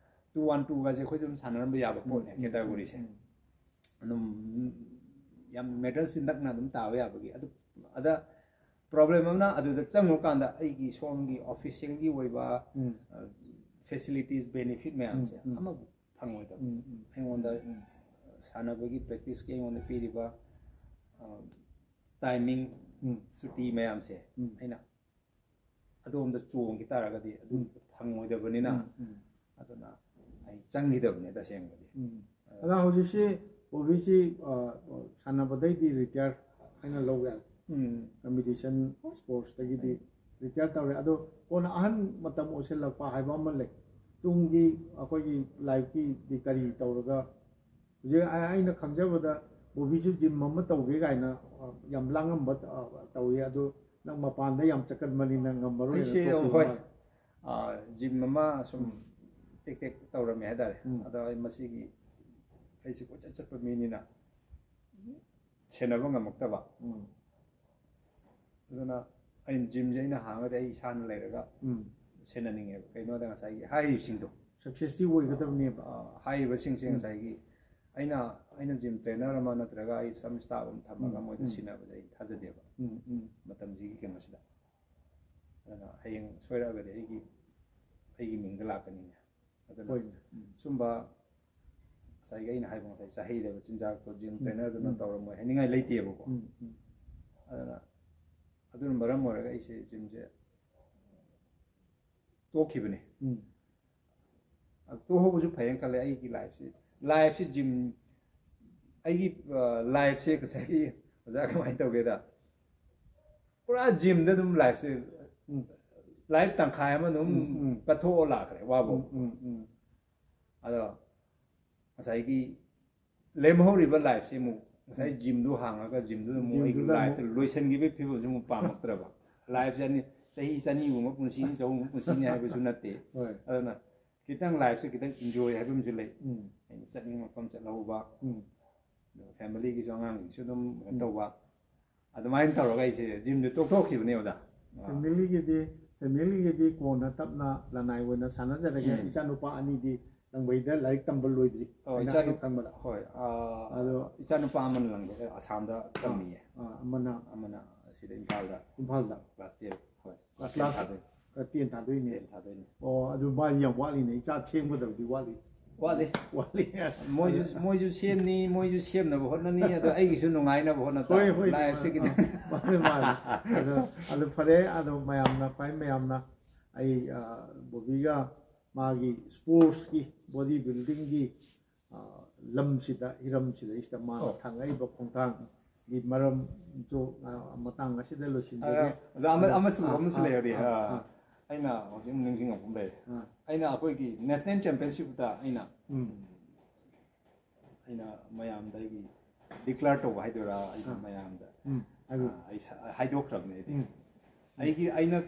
two on twoꯒꯁꯦ ꯑꯩꯈꯣꯏ ꯑꯗꯨꯝ ꯁꯥꯟꯅꯔꯝꯕ ꯌꯥꯕ ꯎꯝ, ꯄꯣꯠꯅꯦ ꯎꯝ, ꯀꯦꯇꯥꯒꯣꯔꯤꯁꯦ꯫ ꯎꯝ, ꯎꯝ꯫ ꯑꯗꯨꯝ ꯌꯥꯝ ꯃꯦꯗꯜꯁꯤ ꯅꯛꯅ ꯑꯗꯨꯝ ꯇꯥꯕ ꯌꯥꯕꯒꯤ꯫ ꯑꯗꯨ ꯑꯗ ꯄ꯭ꯔꯣꯕ꯭ꯂꯦꯝ ꯑꯃꯅ ꯑꯗꯨꯗ ꯆꯪꯉꯨꯀꯥꯟꯗ ꯑꯩꯒꯤ ꯁꯣꯝꯒꯤ ꯑꯣꯐꯤꯁꯤꯌꯦꯜꯒꯤ ꯑꯣꯏꯕ ꯎꯝ꯫ ꯐꯦꯁꯤꯂꯤꯇꯤꯁ, ꯕꯦꯅꯤꯐꯤꯠ ꯃꯌꯥꯝꯁꯦ ꯎꯝ, ꯎꯝ꯫ ꯑꯃꯐꯥꯎ ꯐꯪꯉꯣꯏꯗꯕ꯫ ꯎꯝ, ꯎꯝ꯫ ꯑꯩꯉꯣꯟꯗ ꯎꯝ, ꯎꯝ꯫ ꯁꯥꯟꯅꯕꯒꯤ ꯄ꯭ꯔꯦꯛꯇꯤꯁꯀꯤ ꯑꯩꯉꯣꯟꯗ ꯄꯤꯔꯤꯕ ꯇꯥꯏꯃꯤꯡ, ꯎꯝ꯫ ꯁꯨꯇꯤ ꯃꯌꯥꯝꯁꯦ ꯎꯝ꯫ ꯑꯩꯅ ꯑꯗꯣꯝꯗ ꯆꯣꯡꯈꯤ ꯇꯥꯔꯒꯗꯤ ꯑꯗꯨ ꯎꯝ꯫ ꯐꯪꯉꯣꯏꯗꯕꯅꯤꯅ ꯎꯝ, ꯎꯝ꯫ ꯑꯗꯨꯅ ꯑꯩ ꯆꯪꯈꯤꯗꯕꯅꯦ ꯇꯁꯦꯡꯕꯗꯤ꯫ ꯎꯝ꯫ ꯑꯗ ꯍꯧꯖꯤꯛꯁꯤ ꯕꯣꯕꯤꯁꯤ, ꯑ, ꯁꯥꯟꯅꯕꯗꯩꯗꯤ ꯔꯤꯇꯥꯌꯔ ꯍꯥꯏꯅ ꯂꯧꯕ ꯌꯥꯏ꯫ ꯎꯝ꯫ ꯀꯝꯄꯤꯇꯤꯁꯟ ꯁ꯭ꯄꯣꯔꯠꯁꯇꯒꯤꯗꯤ ꯔꯤꯇꯥꯌꯔ ꯇꯧꯔꯦ꯫ ꯑꯗꯣ ꯀꯣꯟꯅ ꯑꯍꯟ ꯃꯇꯝ ꯑꯣꯏꯁꯤꯜꯂꯛꯄ ꯍꯥꯏꯕ ꯑꯃ ꯂꯩ꯫ ꯇꯨꯡꯒꯤ ꯑꯩꯈꯣꯏꯒꯤ ꯂꯥꯏꯐꯀꯤꯗꯤ ꯀꯔꯤ ꯇꯧꯔꯒ ꯍꯧꯖꯤꯛ ꯑꯩ-, ꯑꯩꯅ ꯈꯪꯖꯕꯗ ꯕꯣꯕꯤꯁꯨ ꯖꯤꯝ ꯑꯃ ꯇꯧꯒꯦ ꯀꯥꯏꯅ, ꯑ, ꯌꯥꯝ ꯂꯥꯡꯉꯝꯕ, ꯑ, ꯇꯧꯏ꯫ ꯑꯗꯨ ꯅꯪ ꯃꯄꯥꯟꯗ ꯌꯥꯝ ꯆꯠꯀꯟꯕꯅꯤꯅ ꯉꯝꯃꯔꯣꯏꯅ ꯑꯩꯁꯦ, ꯇꯣꯛꯈꯤꯕ ꯍꯣꯏ꯫ ꯃꯥꯜꯂꯦ꯫ ꯑ, ꯖꯤꯝ ꯑꯃ ꯁꯨꯝ ꯎꯝ꯫ ꯇꯦꯛ ꯇꯦꯛ ꯇꯧꯔꯝꯃꯦ ꯍꯥꯏꯇꯥꯔꯦ꯫ ꯎꯝ. ꯑꯗꯣ ꯑꯩ ꯃꯁꯤꯒꯤ, ꯑꯩꯁꯦ ꯀꯣꯏꯆꯠ ꯆꯠꯄ ꯃꯤꯅꯤꯅ ꯁꯦꯟꯅꯕ ꯉꯝꯃꯛꯇꯕ꯫ ꯎꯝ. ꯑꯗꯨꯅ ꯑꯩꯅ ꯖꯤꯝꯁꯦ ꯑꯩꯅ ꯍꯥꯡꯉꯒꯗꯤ ꯑꯩ ꯏꯁꯥꯅ ꯂꯩꯔꯒ ꯎꯝ. ꯁꯦꯟꯅꯅꯤꯡꯉꯦꯕ꯫ ꯀꯩꯅꯣꯗ ꯉꯁꯥꯏꯒꯤ ꯍꯥꯏꯔꯤꯕꯁꯤꯡꯗꯣ, ꯁꯛꯁꯦꯁꯇꯤ ꯑꯣꯏꯒꯗꯕꯅꯦꯕ꯫ ꯑ, ꯍꯥꯏꯔꯤꯕꯁꯤꯡꯁꯦ ꯎꯝ. ꯉꯁꯥꯏꯒꯤ ꯑꯩꯅ, ꯑꯩꯅ ꯖꯤꯝ ꯇ꯭ꯔꯦꯅꯔ ꯑꯃ ꯅꯠꯇ꯭ꯔꯒ ꯑꯩ ꯁꯝ ꯁ꯭ꯇꯥꯐ ꯑꯃ ꯊꯝꯃꯒ ꯎꯝ, ꯃꯣꯏꯗ ꯎꯝ. ꯁꯤꯟꯅꯕꯁꯦ ꯑꯩ ꯊꯥꯖꯗꯦꯕ ꯎꯝ, ꯎꯝ. ꯃꯇꯝꯁꯤꯒꯤ ꯀꯩꯅꯣꯁꯤꯗ꯫ ꯑꯗꯨꯅ ꯍꯌꯦꯡ ꯁꯣꯏꯔꯛꯑꯒꯗꯤ ꯑꯩꯒꯤ, ꯑꯩꯒꯤ ꯃꯤꯡꯗ ꯂꯥꯛꯀꯅꯤꯅꯦ꯫ ꯑꯗꯨꯅ ꯍꯣꯏꯅꯦ. ꯎꯝ. ꯁꯨꯝꯕ ꯉꯁꯥꯏꯒꯤ ꯑꯩꯅ ꯍꯥꯏꯕ ꯉꯁꯥꯏ ꯆꯥꯍꯩꯗꯕ ꯆꯤꯟꯖꯥꯛꯇꯣ ꯖꯤꯝ ꯎꯝ, ꯇ꯭ꯔꯦꯅꯔꯗꯨꯅ ꯎꯝ. ꯇꯧꯔꯝꯃꯣꯏ ꯍꯥꯏꯅꯤꯡꯉꯥꯏ ꯂꯩꯇꯦꯕꯀꯣ꯫ ꯎꯝ, ꯎꯝ. ꯑꯗꯨꯅ ꯑꯗꯨꯅ ꯃꯔꯝ ꯑꯣꯏꯔꯒ ꯑꯩꯁꯦ ꯖꯤꯝꯁꯦ ꯇꯣꯛꯈꯤꯕꯅꯦ꯫ ꯎꯝ. ꯑꯗꯨ ꯇꯣꯛꯍꯧꯕꯁꯨ ꯐꯩꯌꯦꯅ ꯈꯜꯂꯦ ꯑꯩꯒꯤ ꯂꯥꯏꯐꯁꯤ꯫ ꯂꯥꯏꯐꯁꯤ ꯖꯤꯝ, ꯑꯩꯒꯤ, ꯑ, ꯂꯥꯏꯐꯁꯦ ꯉꯁꯥꯏꯒꯤ ꯑꯣꯖꯥ ꯀꯃꯥꯏꯅ ꯇꯧꯒꯦꯗ, ꯄꯨꯔꯥ ꯖꯤꯝꯗ ꯑꯗꯨꯝ ꯂꯥꯏꯐꯁꯦ, ꯎꯝ. ꯂꯥꯏꯐ ꯇꯪꯈꯥꯏ ꯑꯃ ꯑꯗꯨꯝ ꯎꯝ, ꯎꯝ. ꯀꯠꯊꯣꯛꯑ ꯂꯥꯛꯈ꯭ꯔꯦ ꯋꯥꯕꯨ꯫ ꯎꯝ, ꯎꯝ, ꯎꯝ. ꯑꯗꯣ ꯉꯁꯥꯏꯒꯤ ꯂꯦꯝꯍꯧꯔꯤꯕ ꯂꯥꯏꯐꯁꯤ ꯑꯃꯨꯛ ꯉꯁꯥꯏ ꯖꯤꯝꯗꯨ ꯍꯥꯡꯉꯒ ꯖꯤꯝꯗꯨꯗ ꯑꯃꯨꯛ ꯑꯩꯒꯤ ꯖꯤꯝꯗꯨꯗ ꯑꯃꯨꯛ ꯂꯥꯏꯐꯇ ꯂꯣꯏꯁꯤꯟꯈꯤꯕꯒꯤ ꯐꯤꯕꯝꯁꯤ ꯑꯃꯨꯛ ꯄꯥꯝꯃꯛꯇ꯭ꯔꯕ꯫ ꯂꯥꯏꯐꯁꯦ ꯑꯅꯤ, ꯆꯍꯤ ꯆꯅꯤꯒꯨꯝꯕ ꯄꯨꯟꯁꯤꯅꯤ, ꯆꯍꯨꯝꯒꯨꯝꯕ ꯄꯨꯟꯁꯤꯅꯤ ꯍꯥꯏꯕꯁꯨ ꯅꯠꯇꯦ꯫ ꯍꯣꯏ. ꯑꯗꯨꯅ ꯈꯤꯇꯪ ꯂꯥꯏꯐꯁꯦ ꯈꯤꯇꯪ ꯏꯟꯖꯣꯏ ꯍꯥꯏꯕ ꯑꯃꯁꯨ ꯂꯩ꯫ ꯎꯝ. ꯑꯩꯅ ꯆꯠꯅꯤꯡꯕ ꯃꯐꯝ ꯆꯠꯍꯧꯕ, ꯎꯝ. ꯑꯗꯨꯒ ꯐꯦꯃꯤꯂꯤꯒꯤꯁꯨ ꯑꯉꯥꯡꯁꯤꯡꯁꯨ ꯑꯗꯨꯝ ꯀꯩꯅꯣ ꯎꯝ. ꯇꯧꯕ꯫ ꯑꯗꯨꯃꯥꯏꯅ ꯇꯧꯔꯒ ꯑꯩꯁꯦ ꯖꯤꯝꯗꯤ ꯇꯣꯛꯊꯣꯛꯈꯤꯕꯅꯦ ꯑꯣꯖꯥ꯫ ꯐꯦꯃꯤꯂꯤꯒꯤꯗꯤ, ꯐꯦꯃꯤꯂꯤꯒꯤꯗꯤ ꯀꯣꯟꯅ ꯇꯞꯅ ꯂꯅꯥꯏ ꯑꯣꯏꯅ ꯁꯥꯟꯅꯖꯔꯒꯦ꯫ ꯎꯝ. ꯏꯆꯥꯅꯨꯄꯥ ꯑꯅꯤꯗꯤ ꯂꯪꯕꯩꯗ ꯂꯥꯏꯔꯤꯛ ꯇꯝꯕ ꯂꯣꯏꯗ꯭ꯔꯤ꯫ ꯑꯣ, ꯑꯩꯅ ꯏꯆꯥꯅꯨ-, ꯑꯩꯅ ꯈꯪꯕꯗ꯫ ꯍꯣꯏ, ꯑ, ꯑꯗꯣ ꯏꯆꯥꯅꯨꯄꯥ ꯑꯃꯅ ꯂꯪꯕꯩꯗ ꯑꯁꯥꯝꯗ ꯇꯝꯃꯤꯌꯦ꯫ ꯑ, ꯑꯃꯅ ꯑꯃꯅ ꯁꯤꯗ ꯏꯝꯐꯥꯜꯗ, ꯏꯝꯐꯥꯜꯗ ꯀ꯭ꯂꯥꯁ ꯇꯦꯟ꯫ ꯍꯣꯏ, ꯀ꯭ꯂꯥꯁ ꯀ꯭ꯂꯥꯁ ꯇꯦꯟ ꯊꯥꯗꯣꯏꯅꯤ꯫ ꯇꯦꯟ ꯊꯥꯗꯣꯏꯅꯦ꯫ ꯇꯦꯟ ꯊꯥꯗꯣꯏꯅꯤ꯫ ꯑꯣ, ꯑꯗꯨ ꯃꯥꯗꯤ ꯌꯥꯝ ꯋꯥꯠꯂꯤꯅꯦ꯫ ꯏꯆꯥ ꯁꯦꯝꯒꯗꯕꯗꯤ ꯋꯥꯠꯂꯤ꯫ ꯋꯥꯠꯂꯤ꯫ ꯋꯥꯠꯂꯤ꯫ ꯃꯣꯏꯁꯨ, ꯃꯣꯏꯁꯨ ꯁꯦꯝꯅꯤ, ꯃꯣꯏꯁꯨ ꯁꯦꯝꯅꯕ ꯍꯣꯠꯅꯅꯤ, ꯑꯗꯣ ꯑꯩꯒꯤꯁꯨ ꯅꯨꯡꯉꯥꯏꯅꯕ ꯍꯣꯠꯅ ꯍꯣꯏ, ꯇꯥꯕꯅꯤ꯫ ꯍꯣꯏ, ꯂꯥꯏꯐꯁꯦ ꯃꯥꯅꯦ, ꯈꯤꯇꯪ ꯃꯥꯅꯦ, ꯃꯥꯅꯦ꯫ ꯑꯗꯣ, ꯑꯗꯣ ꯐꯔꯦ, ꯑꯗꯣ ꯃꯌꯥꯝꯅ, ꯈ꯭ꯋꯥꯏ ꯃꯌꯥꯝꯅ ꯑꯩ, ꯑ, ꯕꯣꯕꯤꯒ ꯃꯥꯒꯤ ꯁ꯭ꯄꯣꯔꯠꯁꯀꯤ, ꯕꯣꯗꯤ ꯕꯤꯜꯗꯤꯡꯒꯤ, ꯑ, ꯂꯝꯁꯤꯗ, ꯍꯤꯔꯝꯁꯤꯗꯩꯁꯤꯗ ꯃꯥꯅ ꯑꯣ꯫ ꯊꯥꯡꯉꯛꯏꯕ ꯈꯣꯡꯊꯥꯡꯒꯤ ꯃꯔꯝꯁꯨ, ꯑ, ꯃꯇꯥꯡ ꯑꯁꯤꯗ ꯂꯣꯏꯁꯤꯟꯖꯒꯦ꯫ ꯑ, ꯑꯣꯖꯥ, ꯑꯃ-, ꯑꯗꯣ, ꯑꯃꯁꯨ, ꯑ, ꯑꯃꯁꯨ ꯑ, ꯂꯩꯔꯦ꯫ ꯑ, ꯑ, ꯑ, ꯑꯩꯅ ꯍꯧꯖꯤꯛ ꯑꯃꯨꯛ ꯅꯤꯡꯁꯤꯡꯉꯛꯄ ꯑꯃ ꯂꯩꯔꯦ꯫ ꯑ, ꯑꯩꯅ ꯑꯩꯈꯣꯏꯒꯤ ꯅꯦꯁꯅꯦꯜ ꯆꯦꯝꯄꯤꯌꯟꯁꯤꯞꯇ ꯑꯩꯅ, ꯎꯝ, ꯑꯩꯅ ꯃꯌꯥꯝꯗ ꯑꯩꯒꯤ ꯗꯤꯀ꯭ꯂꯦꯌꯔ ꯇꯧꯕ ꯍꯥꯏꯗꯣꯏꯔꯥ, ꯑꯩꯅ ꯑꯥ꯫ ꯃꯌꯥꯝꯗ, ꯎꯝ, ꯍꯥꯏꯕꯤꯌꯨ꯫ ꯑꯥ, ꯑꯩ ꯁ-, ꯍꯥꯏꯗꯣꯛꯈ꯭ꯔꯕꯅꯦ ꯑꯩꯗꯤ꯫ ꯎꯝ, ꯑꯩꯒꯤ, ꯑꯩꯅ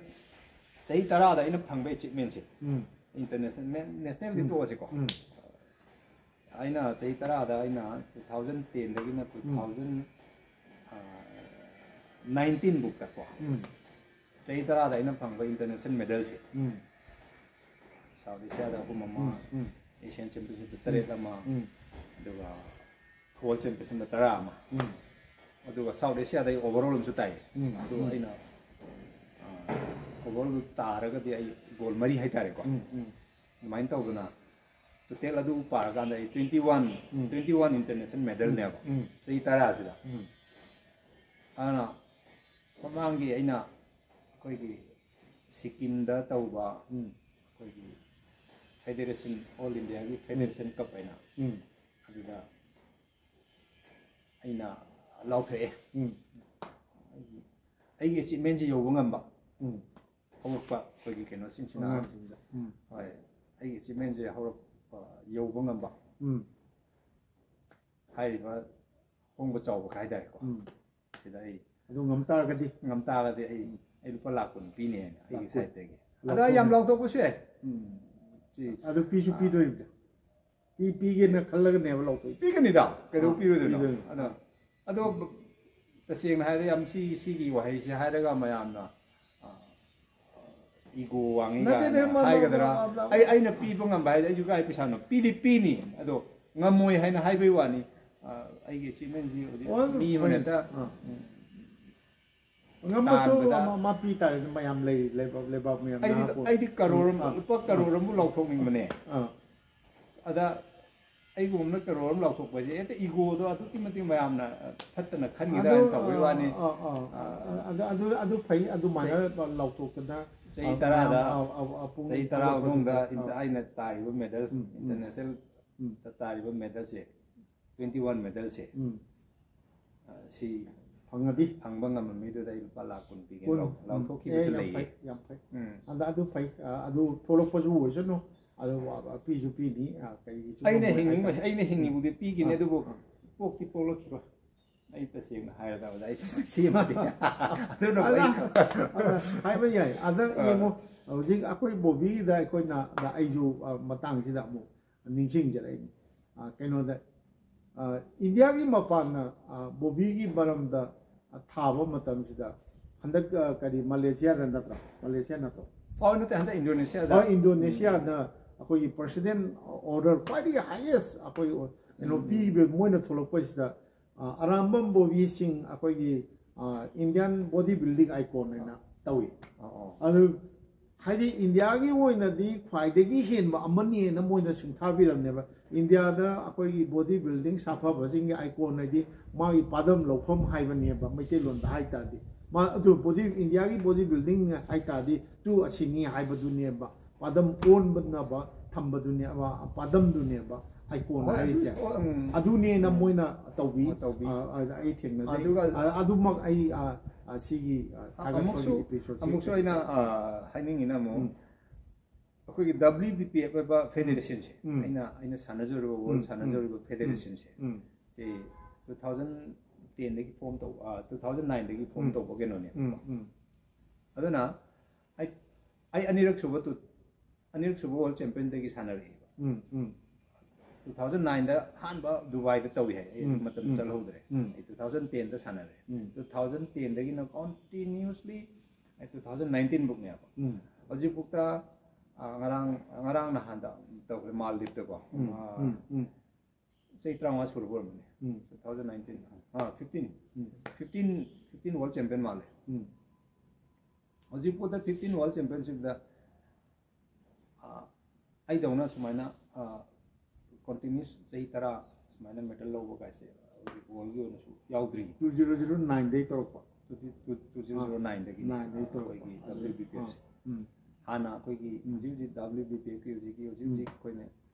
ꯆꯍꯤ ꯇꯔꯥꯗ ꯑꯩꯅ ꯐꯪꯕ ꯑꯦꯆꯤꯞꯃꯦꯟꯁꯦ, ꯎꯝ, ꯏꯟꯇꯔꯅꯦꯁꯅꯦꯜ, ꯅꯦꯁꯅꯦꯜꯗꯤ ꯇꯣꯛꯑꯁꯤꯀꯣ꯫ ꯑꯩꯅ ꯆꯍꯤ ꯇꯔꯥꯗ, ꯑꯩꯅ two thousand ten ꯗꯒꯤꯅ two thousand nineteen ꯕꯨꯛꯇꯀꯣ, ꯆꯍꯤ ꯇꯔꯥꯗ ꯑꯩꯅ ꯐꯪꯕ ꯏꯟꯇꯔꯅꯦꯁꯅꯦꯜ ꯃꯦꯗꯜꯁꯦ, ꯁꯥꯎꯠ ꯑꯦꯁꯤꯌꯥꯗ ꯑꯍꯨꯝ ꯑꯃ, ꯎꯝ, ꯎꯝ꯫ ꯑꯦꯁꯤꯌꯥꯟ ꯆꯦꯝꯄꯤꯌꯟꯁꯤꯞꯇ ꯇꯔꯦꯠ ꯑꯃ, ꯎꯝ꯫ ꯑꯗꯨꯒ ꯋꯥꯔꯜ ꯆꯦꯝꯄꯤꯌꯟꯁꯤꯞꯇ ꯇꯔꯥ ꯑꯃ, ꯎꯝ꯫ ꯑꯗꯨꯒ ꯁꯥꯎꯠ ꯑꯦꯁꯤꯌꯥꯗ ꯑꯩ ꯑꯣꯚꯔ ꯑꯣꯜ ꯑꯃꯁꯨ ꯇꯥꯏ꯫ ꯎꯝ, ꯑꯗꯨ ꯎꯝ꯫ ꯑꯩꯅ, ꯑ, ꯑꯣꯚꯔ ꯑꯣꯜꯗꯨ ꯇꯥꯔꯒꯗꯤ ꯑꯩ ꯒꯣꯜ ꯃꯔꯤ ꯍꯥꯏꯇꯥꯔꯦꯀꯣ꯫ ꯎꯝ, ꯎꯝ꯫ ꯑꯗꯨꯃꯥꯏꯅ ꯇꯧꯗꯅ ꯇꯣꯇꯦꯜ ꯑꯗꯨ ꯄꯥꯔꯀꯥꯟꯗ ꯑꯩ twenty one, ꯎꯝ꯫ Twenty one international medal ꯅꯦꯕ ꯎꯝ꯫ ꯆꯍꯤ ꯇꯔꯥꯁꯤꯗ꯫ ꯎꯝ꯫ ꯑꯗꯨꯅ ꯃꯃꯥꯡꯒꯤ ꯑꯩꯅ ꯑꯩꯈꯣꯏꯒꯤ ꯁꯤꯛꯀꯤꯝꯗ ꯇꯧꯕ ꯎꯝ꯫ ꯑꯩꯈꯣꯏꯒꯤ ꯐꯦꯗꯦꯔꯦꯁꯟ, ꯑꯣꯜ ꯏꯟꯗꯤꯌꯥꯒꯤ ꯐꯦꯗꯦꯔꯦꯁꯟ ꯀꯞ ꯍꯥꯏꯅ ꯎꯝ꯫ ꯑꯗꯨꯗ ꯑꯩꯅ ꯂꯥꯎꯊꯣꯛꯑꯦ꯫ ꯎꯝ꯫ ꯑꯩꯒꯤ, ꯑꯩꯒꯤ ꯑꯦꯆꯤꯞꯃꯦꯟꯁꯤ ꯌꯧꯕ ꯉꯝꯕ ꯎꯝ꯫ ꯍꯧꯔꯛꯄ ꯑꯩꯈꯣꯏꯒꯤ ꯀꯩꯅꯣꯁꯤꯡꯁꯤꯅ ꯑꯉꯥꯡꯁꯤꯡꯗ꯫ ꯎꯝ꯫ ꯍꯣꯏ, ꯑꯩꯒꯤ ꯑꯦꯆꯤꯞꯃꯦꯟꯁꯦ ꯍꯧꯔꯛꯄ, ꯌꯧꯕ ꯉꯝꯕ ꯎꯝ꯫ ꯍꯥꯏꯔꯤꯕ ꯍꯣꯡꯕ ꯆꯥꯎꯕ ꯍꯥꯏꯇꯥꯔꯦꯀꯣ꯫ ꯎꯝ꯫ ꯁꯤꯗ ꯑꯩ ꯑꯗꯨ ꯉꯝ ꯇꯥꯔꯒꯗꯤ? ꯉꯝ ꯇꯥꯔꯒꯗꯤ ꯑꯩ, ꯑꯩ ꯂꯨꯄꯥ ꯂꯥꯛ ꯀꯨꯟ ꯄꯤꯅꯦꯅ ꯑꯩꯒꯤ ꯂꯥꯛ ꯀꯨꯟ꯫ ꯁꯥꯏꯠꯇꯒꯤ꯫ ꯂꯥꯛ ꯑꯗ ꯀꯨꯟ꯫ ꯌꯥꯝ ꯂꯥꯎꯊꯣꯛꯄꯁꯨ ꯌꯥꯏ꯫ ꯎꯝ꯫ ꯁꯤ, ꯑꯗꯨ ꯄꯤꯁꯨ ꯑꯥ꯫ ꯄꯤꯗꯣꯔꯤꯕꯗ? ꯄꯤ-, ꯄꯤꯒꯦꯅ ꯈꯜꯂꯒꯅꯦꯕ ꯂꯥꯎꯊꯣꯛꯏ? ꯄꯤꯒꯅꯤꯗ꯫ ꯀꯩꯗꯧ ꯑꯥ, ꯄꯤꯔꯣꯏꯗꯣꯏꯅꯣ? ꯄꯤꯗꯣꯏꯅꯤ꯫ ꯑꯗꯣ, ꯑꯥ꯫ ꯑꯗꯣ ꯇꯁꯦꯡꯅ ꯍꯥꯏꯔꯗꯤ ꯌꯥꯝ ꯁꯤ-, ꯁꯤꯒꯤ ꯋꯥꯍꯩꯁꯦ ꯍꯥꯏꯔꯒ ꯃꯌꯥꯝꯅ, ꯑꯥ, ꯏꯒꯣ ꯋꯥꯡꯉꯤ ꯅꯠꯇꯦꯅꯦ, ꯀꯥꯏꯅ ꯃ-, ꯃ-, ꯍꯥꯏꯒꯗ꯭ꯔꯥ? ꯃ-, ꯃ-, ꯑꯩ, ꯑꯩꯅ ꯄꯤꯕ ꯉꯝꯕ ꯍꯥꯏꯗꯤ ꯑꯩꯁꯨ ꯀꯥꯏ ꯄꯩꯁꯥꯅꯣ? ꯄꯤꯗꯤ ꯄꯤꯅꯤ, ꯑꯗꯣ ꯉꯝꯃꯣꯏ ꯍꯥꯏꯅ ꯍꯥꯏꯕꯩ ꯋꯥꯅꯤ꯫ ꯑ, ꯑꯩꯒꯤ ꯑꯦꯆꯤꯞꯃꯦꯟꯁꯤ ꯍꯧꯖꯤꯛ ꯑꯣ, ꯃꯤ ꯑꯃꯅ ꯍꯣꯏ꯫ ꯍꯦꯛꯇ ꯑꯥ꯫ ꯉꯝꯃꯁꯨ ꯇꯥꯟꯕꯗ ꯃ-, ꯃ-, ꯃꯄꯤ ꯇꯥꯔꯦ, ꯃꯌꯥꯝ ꯂꯩ, ꯂꯩꯕꯥꯛ, ꯂꯩꯕꯥꯛ ꯃꯌꯥꯝ ꯑꯩꯗꯤ, ꯅꯍꯥ ꯄꯣ-, ꯑꯩꯗꯤ ꯀꯔꯣꯔ ꯑꯃ, ꯑꯥ, ꯂꯨꯄꯥ ꯑꯥ, ꯀꯔꯣꯔ ꯑꯃꯕꯨ ꯂꯥꯎꯊꯣꯛꯅꯤꯡꯕꯅꯦ꯫ ꯑꯥ꯫ ꯑꯗ ꯑꯩꯒꯨꯝꯕꯅ ꯀꯔꯣꯔ ꯑꯃ ꯂꯥꯎꯊꯣꯛꯄ ꯍꯥꯏꯁꯦ ꯍꯦꯛꯇ ꯏꯒꯣꯗꯣ ꯑꯗꯨꯛꯀꯤ ꯃꯇꯤꯛ ꯃꯌꯥꯝꯅ ꯐꯠꯇꯅ ꯈꯟꯈꯤꯗ꯭ꯔꯥ ꯑꯗꯨ, ꯍꯥꯏꯅ ꯇꯧꯕꯩ ꯋꯥꯅꯤ꯫ ꯑꯥ, ꯑꯥ, ꯑꯥ, ꯑꯥ, ꯑꯗꯨ, ꯑꯗꯨ, ꯑꯗꯨ ꯐꯩ, ꯑꯗꯨꯃꯥꯏꯅ ꯆꯍꯤ, ꯂꯥꯎꯊꯣꯛꯇꯅ, ꯆꯍꯤ ꯑꯥ, ꯇꯔꯥꯗ, ꯃꯌꯥꯝ, ꯑꯥ, ꯑꯥ, ꯑꯥ, ꯄꯨꯡ ꯆꯍꯤ ꯇꯔꯥ ꯄꯨꯊꯣꯛꯄꯁꯨ, ꯃꯅꯨꯡꯗ ꯑꯥ, ꯏꯟꯇ-, ꯑꯩꯅ ꯇꯥꯔꯤꯕ ꯃꯦꯗꯜ, ꯎꯝ, ꯎꯝ, ꯏꯟꯇꯔꯅꯦꯁꯅꯦꯜ ꯎꯝ꯫ ꯇ ꯇꯥꯔꯤꯕ ꯃꯦꯗꯜꯁꯦ, twenty one ꯃꯦꯗꯜꯁꯦ, ꯎꯝ꯫ ꯑ, ꯁꯤ ꯐꯪꯉꯗꯤ? ꯐꯪꯕ ꯉꯝꯕ ꯃꯤꯗꯨꯗ ꯑꯩ ꯂꯨꯄꯥ ꯂꯥꯛ ꯀꯨꯟ ꯄꯤꯒꯦ ꯀꯨꯟ, ꯂꯥꯎ-, ꯎꯝ꯫ ꯂꯥꯎꯊꯣꯛꯈꯤꯕꯁꯨ ꯑꯦ, ꯌꯥꯝ ꯂꯩꯌꯦ꯫ ꯐꯩ, ꯌꯥꯝ ꯐꯩ꯫ ꯎꯝ꯫ ꯑꯗ ꯑꯗꯨ ꯐꯩ, ꯑ, ꯑꯗꯨ ꯊꯣꯛꯂꯛꯄꯁꯨ ꯑꯣꯏꯁꯅꯨ, ꯑꯗꯨ ꯋꯥ-, ꯄꯤꯁꯨ ꯄꯤꯅꯤ, ꯑ, ꯀꯩꯒꯤꯁꯨ ꯑꯩꯅ ꯉꯝꯃꯣꯏ ꯍꯤꯡꯅꯤꯡꯕ, ꯍꯥꯏꯇꯥꯔꯦ꯫ ꯑꯩꯅ ꯍꯤꯡꯉꯤꯕꯨꯗꯤ ꯄꯤꯒꯅꯤ, ꯑꯥ, ꯑꯗꯨꯕꯨ ꯑꯥ꯫ ꯄꯣꯛꯇꯤ ꯄꯣꯛꯂꯛꯈꯤꯔꯣꯏ꯫ ꯑꯩ ꯇꯁꯦꯡꯅ ꯍꯥꯏꯔꯗꯕꯗ ꯑꯩꯁꯦ ꯁꯦꯝꯗꯦ꯫ ꯑꯗꯨꯅ ꯑꯗ, ꯑꯩ ꯑꯗ ꯍꯥꯏꯕ ꯌꯥꯏ꯫ ꯑꯗ ꯑꯥ꯫ ꯌꯦꯡꯉꯣ, ꯍꯧꯖꯤꯛ ꯑꯩꯈꯣꯏ ꯕꯣꯕꯤꯒꯤꯗ ꯑꯩꯈꯣꯏꯅ, ꯑꯗ ꯑꯩꯁꯨ, ꯑ, ꯃꯇꯥꯡꯁꯤꯗ ꯑꯃꯨꯛ ꯅꯤꯡꯁꯤꯡꯖꯔꯛꯏꯅꯤ꯫ ꯑ, ꯀꯩꯅꯣꯗ, ꯑ, ꯏꯟꯗꯤꯌꯥꯒꯤ ꯃꯄꯥꯟꯅ, ꯑ, ꯕꯣꯕꯤꯒꯤ ꯃꯔꯝꯗ, ꯑ, ꯊꯥꯕ ꯃꯇꯝꯁꯤꯗ ꯍꯟꯗꯛ, ꯑ, ꯀꯔꯤ, ꯃꯂꯦꯁꯤꯌꯥꯗ ꯅꯠꯇ꯭ꯔꯣ? ꯃꯂꯦꯁꯤꯌꯥ ꯅꯠꯇ꯭ꯔꯣ? ꯑꯣ, ꯅꯠꯇꯦ, ꯍꯟꯗꯛ ꯏꯟꯗꯣꯅꯦꯁꯤꯌꯥꯗ꯫ ꯍꯣꯏ, ꯏꯟꯗꯣꯅꯦꯁꯤꯌꯥꯗ ꯑꯩꯈꯣꯏꯒꯤ president order ꯈ꯭ꯋꯥꯏꯗꯒꯤ highest ꯑꯩꯈꯣꯏ ꯀꯩꯅꯣ ꯎꯝ꯫ ꯄꯤꯕ ꯃꯣꯏꯅ ꯊꯣꯛꯂꯛꯄꯁꯤꯗ, ꯑ, ꯑꯔꯥꯝꯕꯝ ꯕꯣꯕꯤ ꯁꯤꯡ ꯑꯩꯈꯣꯏꯒꯤ, ꯑ, Indian body building icon ꯍꯥꯏꯅ ꯇꯧꯏ꯫ ꯑꯣ, ꯑꯣ꯫ ꯑꯗꯨ ꯍꯥꯏꯗꯤ ꯏꯟꯗꯤꯌꯥꯒꯤ ꯑꯣꯏꯅꯗꯤ ꯈ꯭ꯋꯥꯏꯗꯒꯤ ꯍꯦꯟꯕ ꯑꯃꯅꯤꯅ ꯃꯣꯏꯅ ꯁꯤꯡꯊꯥꯕꯤꯔꯝꯅꯦꯕ꯫ ꯏꯟꯗꯤꯌꯥꯗ ꯑꯩꯈꯣꯏꯒꯤ body building ꯁꯥꯐꯕꯁꯤꯡꯒꯤ icon ꯍꯥꯏꯗꯤ ꯃꯥꯒꯤ ꯄꯥꯗꯝ ꯂꯧꯐꯝ ꯍꯥꯏꯕꯅꯦꯕ, ꯃꯩꯇꯩꯂꯣꯟꯗ ꯍꯥꯏ ꯇꯥꯔꯗꯤ꯫ ꯃꯥ ꯑꯗꯨ body, ꯏꯟꯗꯤꯌꯥꯒꯤ body building ꯍꯥꯏ ꯇꯥꯔꯗꯤ ꯇꯨ ꯑꯁꯤꯅꯤ ꯍꯥꯏꯕꯗꯨꯅꯦꯕ꯫ ꯄꯥꯗꯝ ꯑꯣꯟꯕꯅꯕ ꯊꯝꯕꯗꯨꯅꯦꯕ, ꯄꯥꯗꯝꯗꯨꯅꯦꯕ icon ꯍꯣꯏ, ꯑꯗꯨ, ꯍꯥꯏꯔꯤꯁꯦ꯫ ꯑꯣ, ꯎꯝ꯫ ꯑꯗꯨꯅꯦꯅ ꯎꯝ꯫ ꯃꯣꯏꯅ ꯇꯧꯕꯤ꯫ ꯑꯣ, ꯇꯧꯕꯤ꯫ ꯑ, ꯑ, ꯑꯩ ꯊꯦꯡꯅꯖꯩ꯫ ꯑꯗꯨꯒ ꯑ, ꯑꯗꯨꯃꯛ ꯑꯩ, ꯑ, ꯑ, ꯁꯤꯒꯤ, ꯑ, ꯑ, ꯊꯥꯒꯠꯄꯒꯤ ꯑꯃꯨꯛꯁꯨ, episode ꯁꯤ ꯑꯃꯨꯛꯁꯨ ꯑꯩꯅ, ꯑ, ꯍꯥꯏꯅꯤꯡꯉꯤꯅ ꯑꯃꯨꯛ ꯎꯝ꯫ ꯑꯩꯈꯣꯏꯒꯤ W B P F ꯍꯥꯏꯕ federation ꯁꯦ, ꯎꯝ꯫ ꯑꯩꯅ, ꯑꯩꯅ ꯁꯥꯟꯅꯖꯔꯤꯕ, world ꯎꯝ, ꯎꯝ, ꯁꯥꯟꯅꯖꯔꯤꯕ ꯎꯝ, federation ꯁꯦ, ꯎꯝ꯫ ꯁꯤ two thousand ten ꯗꯒꯤ form ꯇꯧꯕ, ꯑ, two thousand nine ꯗꯒꯤ form ꯎꯝ꯫ ꯇꯧꯕ ꯀꯩꯅꯣꯅꯦꯕꯀꯣ꯫ ꯎꯝ, ꯎꯝ꯫ ꯑꯗꯨꯅ ꯑꯩ, ꯑꯩ ꯑꯅꯤꯔꯛ ꯁꯨꯕ ꯇꯨ-, ꯑꯅꯤꯔꯛ ꯁꯨꯕ world champion ꯗꯒꯤ ꯁꯥꯟꯅꯔꯛꯑꯦꯕ꯫ ꯎꯝ, ꯎꯝ꯫ Two thousand nine ꯗ ꯑꯍꯥꯟꯕ ꯗꯨꯕꯥꯏꯗ ꯇꯧꯏ ꯍꯥꯏ, ꯑꯩ ꯎꯝ, ꯃꯇꯝ ꯎꯝ, ꯆꯠꯍꯧꯗ꯭ꯔꯦ꯫ ꯎꯝ꯫ ꯑꯩ two thousand ten ꯗ ꯁꯥꯟꯅꯔꯦ꯫ ꯎꯝ꯫ Two thousand ten ꯗꯒꯤꯅ continuously ꯑꯩ two thousand nineteen ꯕꯨꯛꯅꯦꯕ꯫ ꯎꯝ꯫ ꯍꯧꯖꯤꯛꯐꯥꯎꯗ, ꯑ, ꯉꯔꯥꯡ, ꯉꯔꯥꯡ ꯅꯍꯥꯟꯗ ꯇꯧꯈ꯭ꯔꯦ ꯃꯥꯜꯗꯤꯞꯇꯀꯣ꯫ ꯎꯝ, ꯑ, ꯎꯝ, ꯎꯝ꯫ ꯆꯍꯤ ꯇꯔꯥꯃꯉꯥ ꯁꯨꯔꯕ ꯑꯣꯏꯔꯝꯒꯅꯤ꯫ ꯎꯝ꯫ Two thousand nineteen꯫ ꯑ, fifteen꯫ ꯎꯝ꯫ Fifteen, fifteen world champion ꯃꯥꯜꯂꯦ꯫ ꯎꯝ꯫ ꯍꯧꯖꯤꯛꯐꯥꯎꯗ fifteen world championship ꯗ, ꯑ, ꯑꯩꯗꯧꯅ ꯁꯨꯃꯥꯏꯅ, ꯑ, continuous ꯆꯍꯤ ꯇꯔꯥ ꯁꯨꯃꯥꯏꯅ medal ꯂꯧꯕ ꯀꯥꯏꯁꯦ ꯍꯧꯖꯤꯛ world ꯒꯤ ꯑꯣꯏꯅꯁꯨ ꯌꯥꯎꯗ꯭ꯔꯤ꯫ Two zero zero nine ꯗꯩ ꯇꯧꯔꯛꯄ꯫ Two, two, two zero zero nine ꯗꯒꯤꯅꯤ꯫ Nine ꯗꯩ ꯇꯧꯔꯛꯄ꯫ ꯑꯩꯈꯣꯏꯒꯤ ꯑꯗꯨ, W B P F ꯁꯦ꯫ ꯑꯥ, ꯎꯝ꯫ ꯍꯥꯟꯅ ꯑꯩꯈꯣꯏꯒꯤ ꯎꯝ꯫ ꯍꯧꯖꯤꯛ ꯍꯧꯖꯤꯛ W B P F ꯀꯤ ꯍꯧꯖꯤꯛꯀꯤ, ꯍꯧꯖꯤꯛ ꯎꯝ꯫ ꯍꯧꯖꯤꯛ ꯑꯩꯈꯣꯏꯅ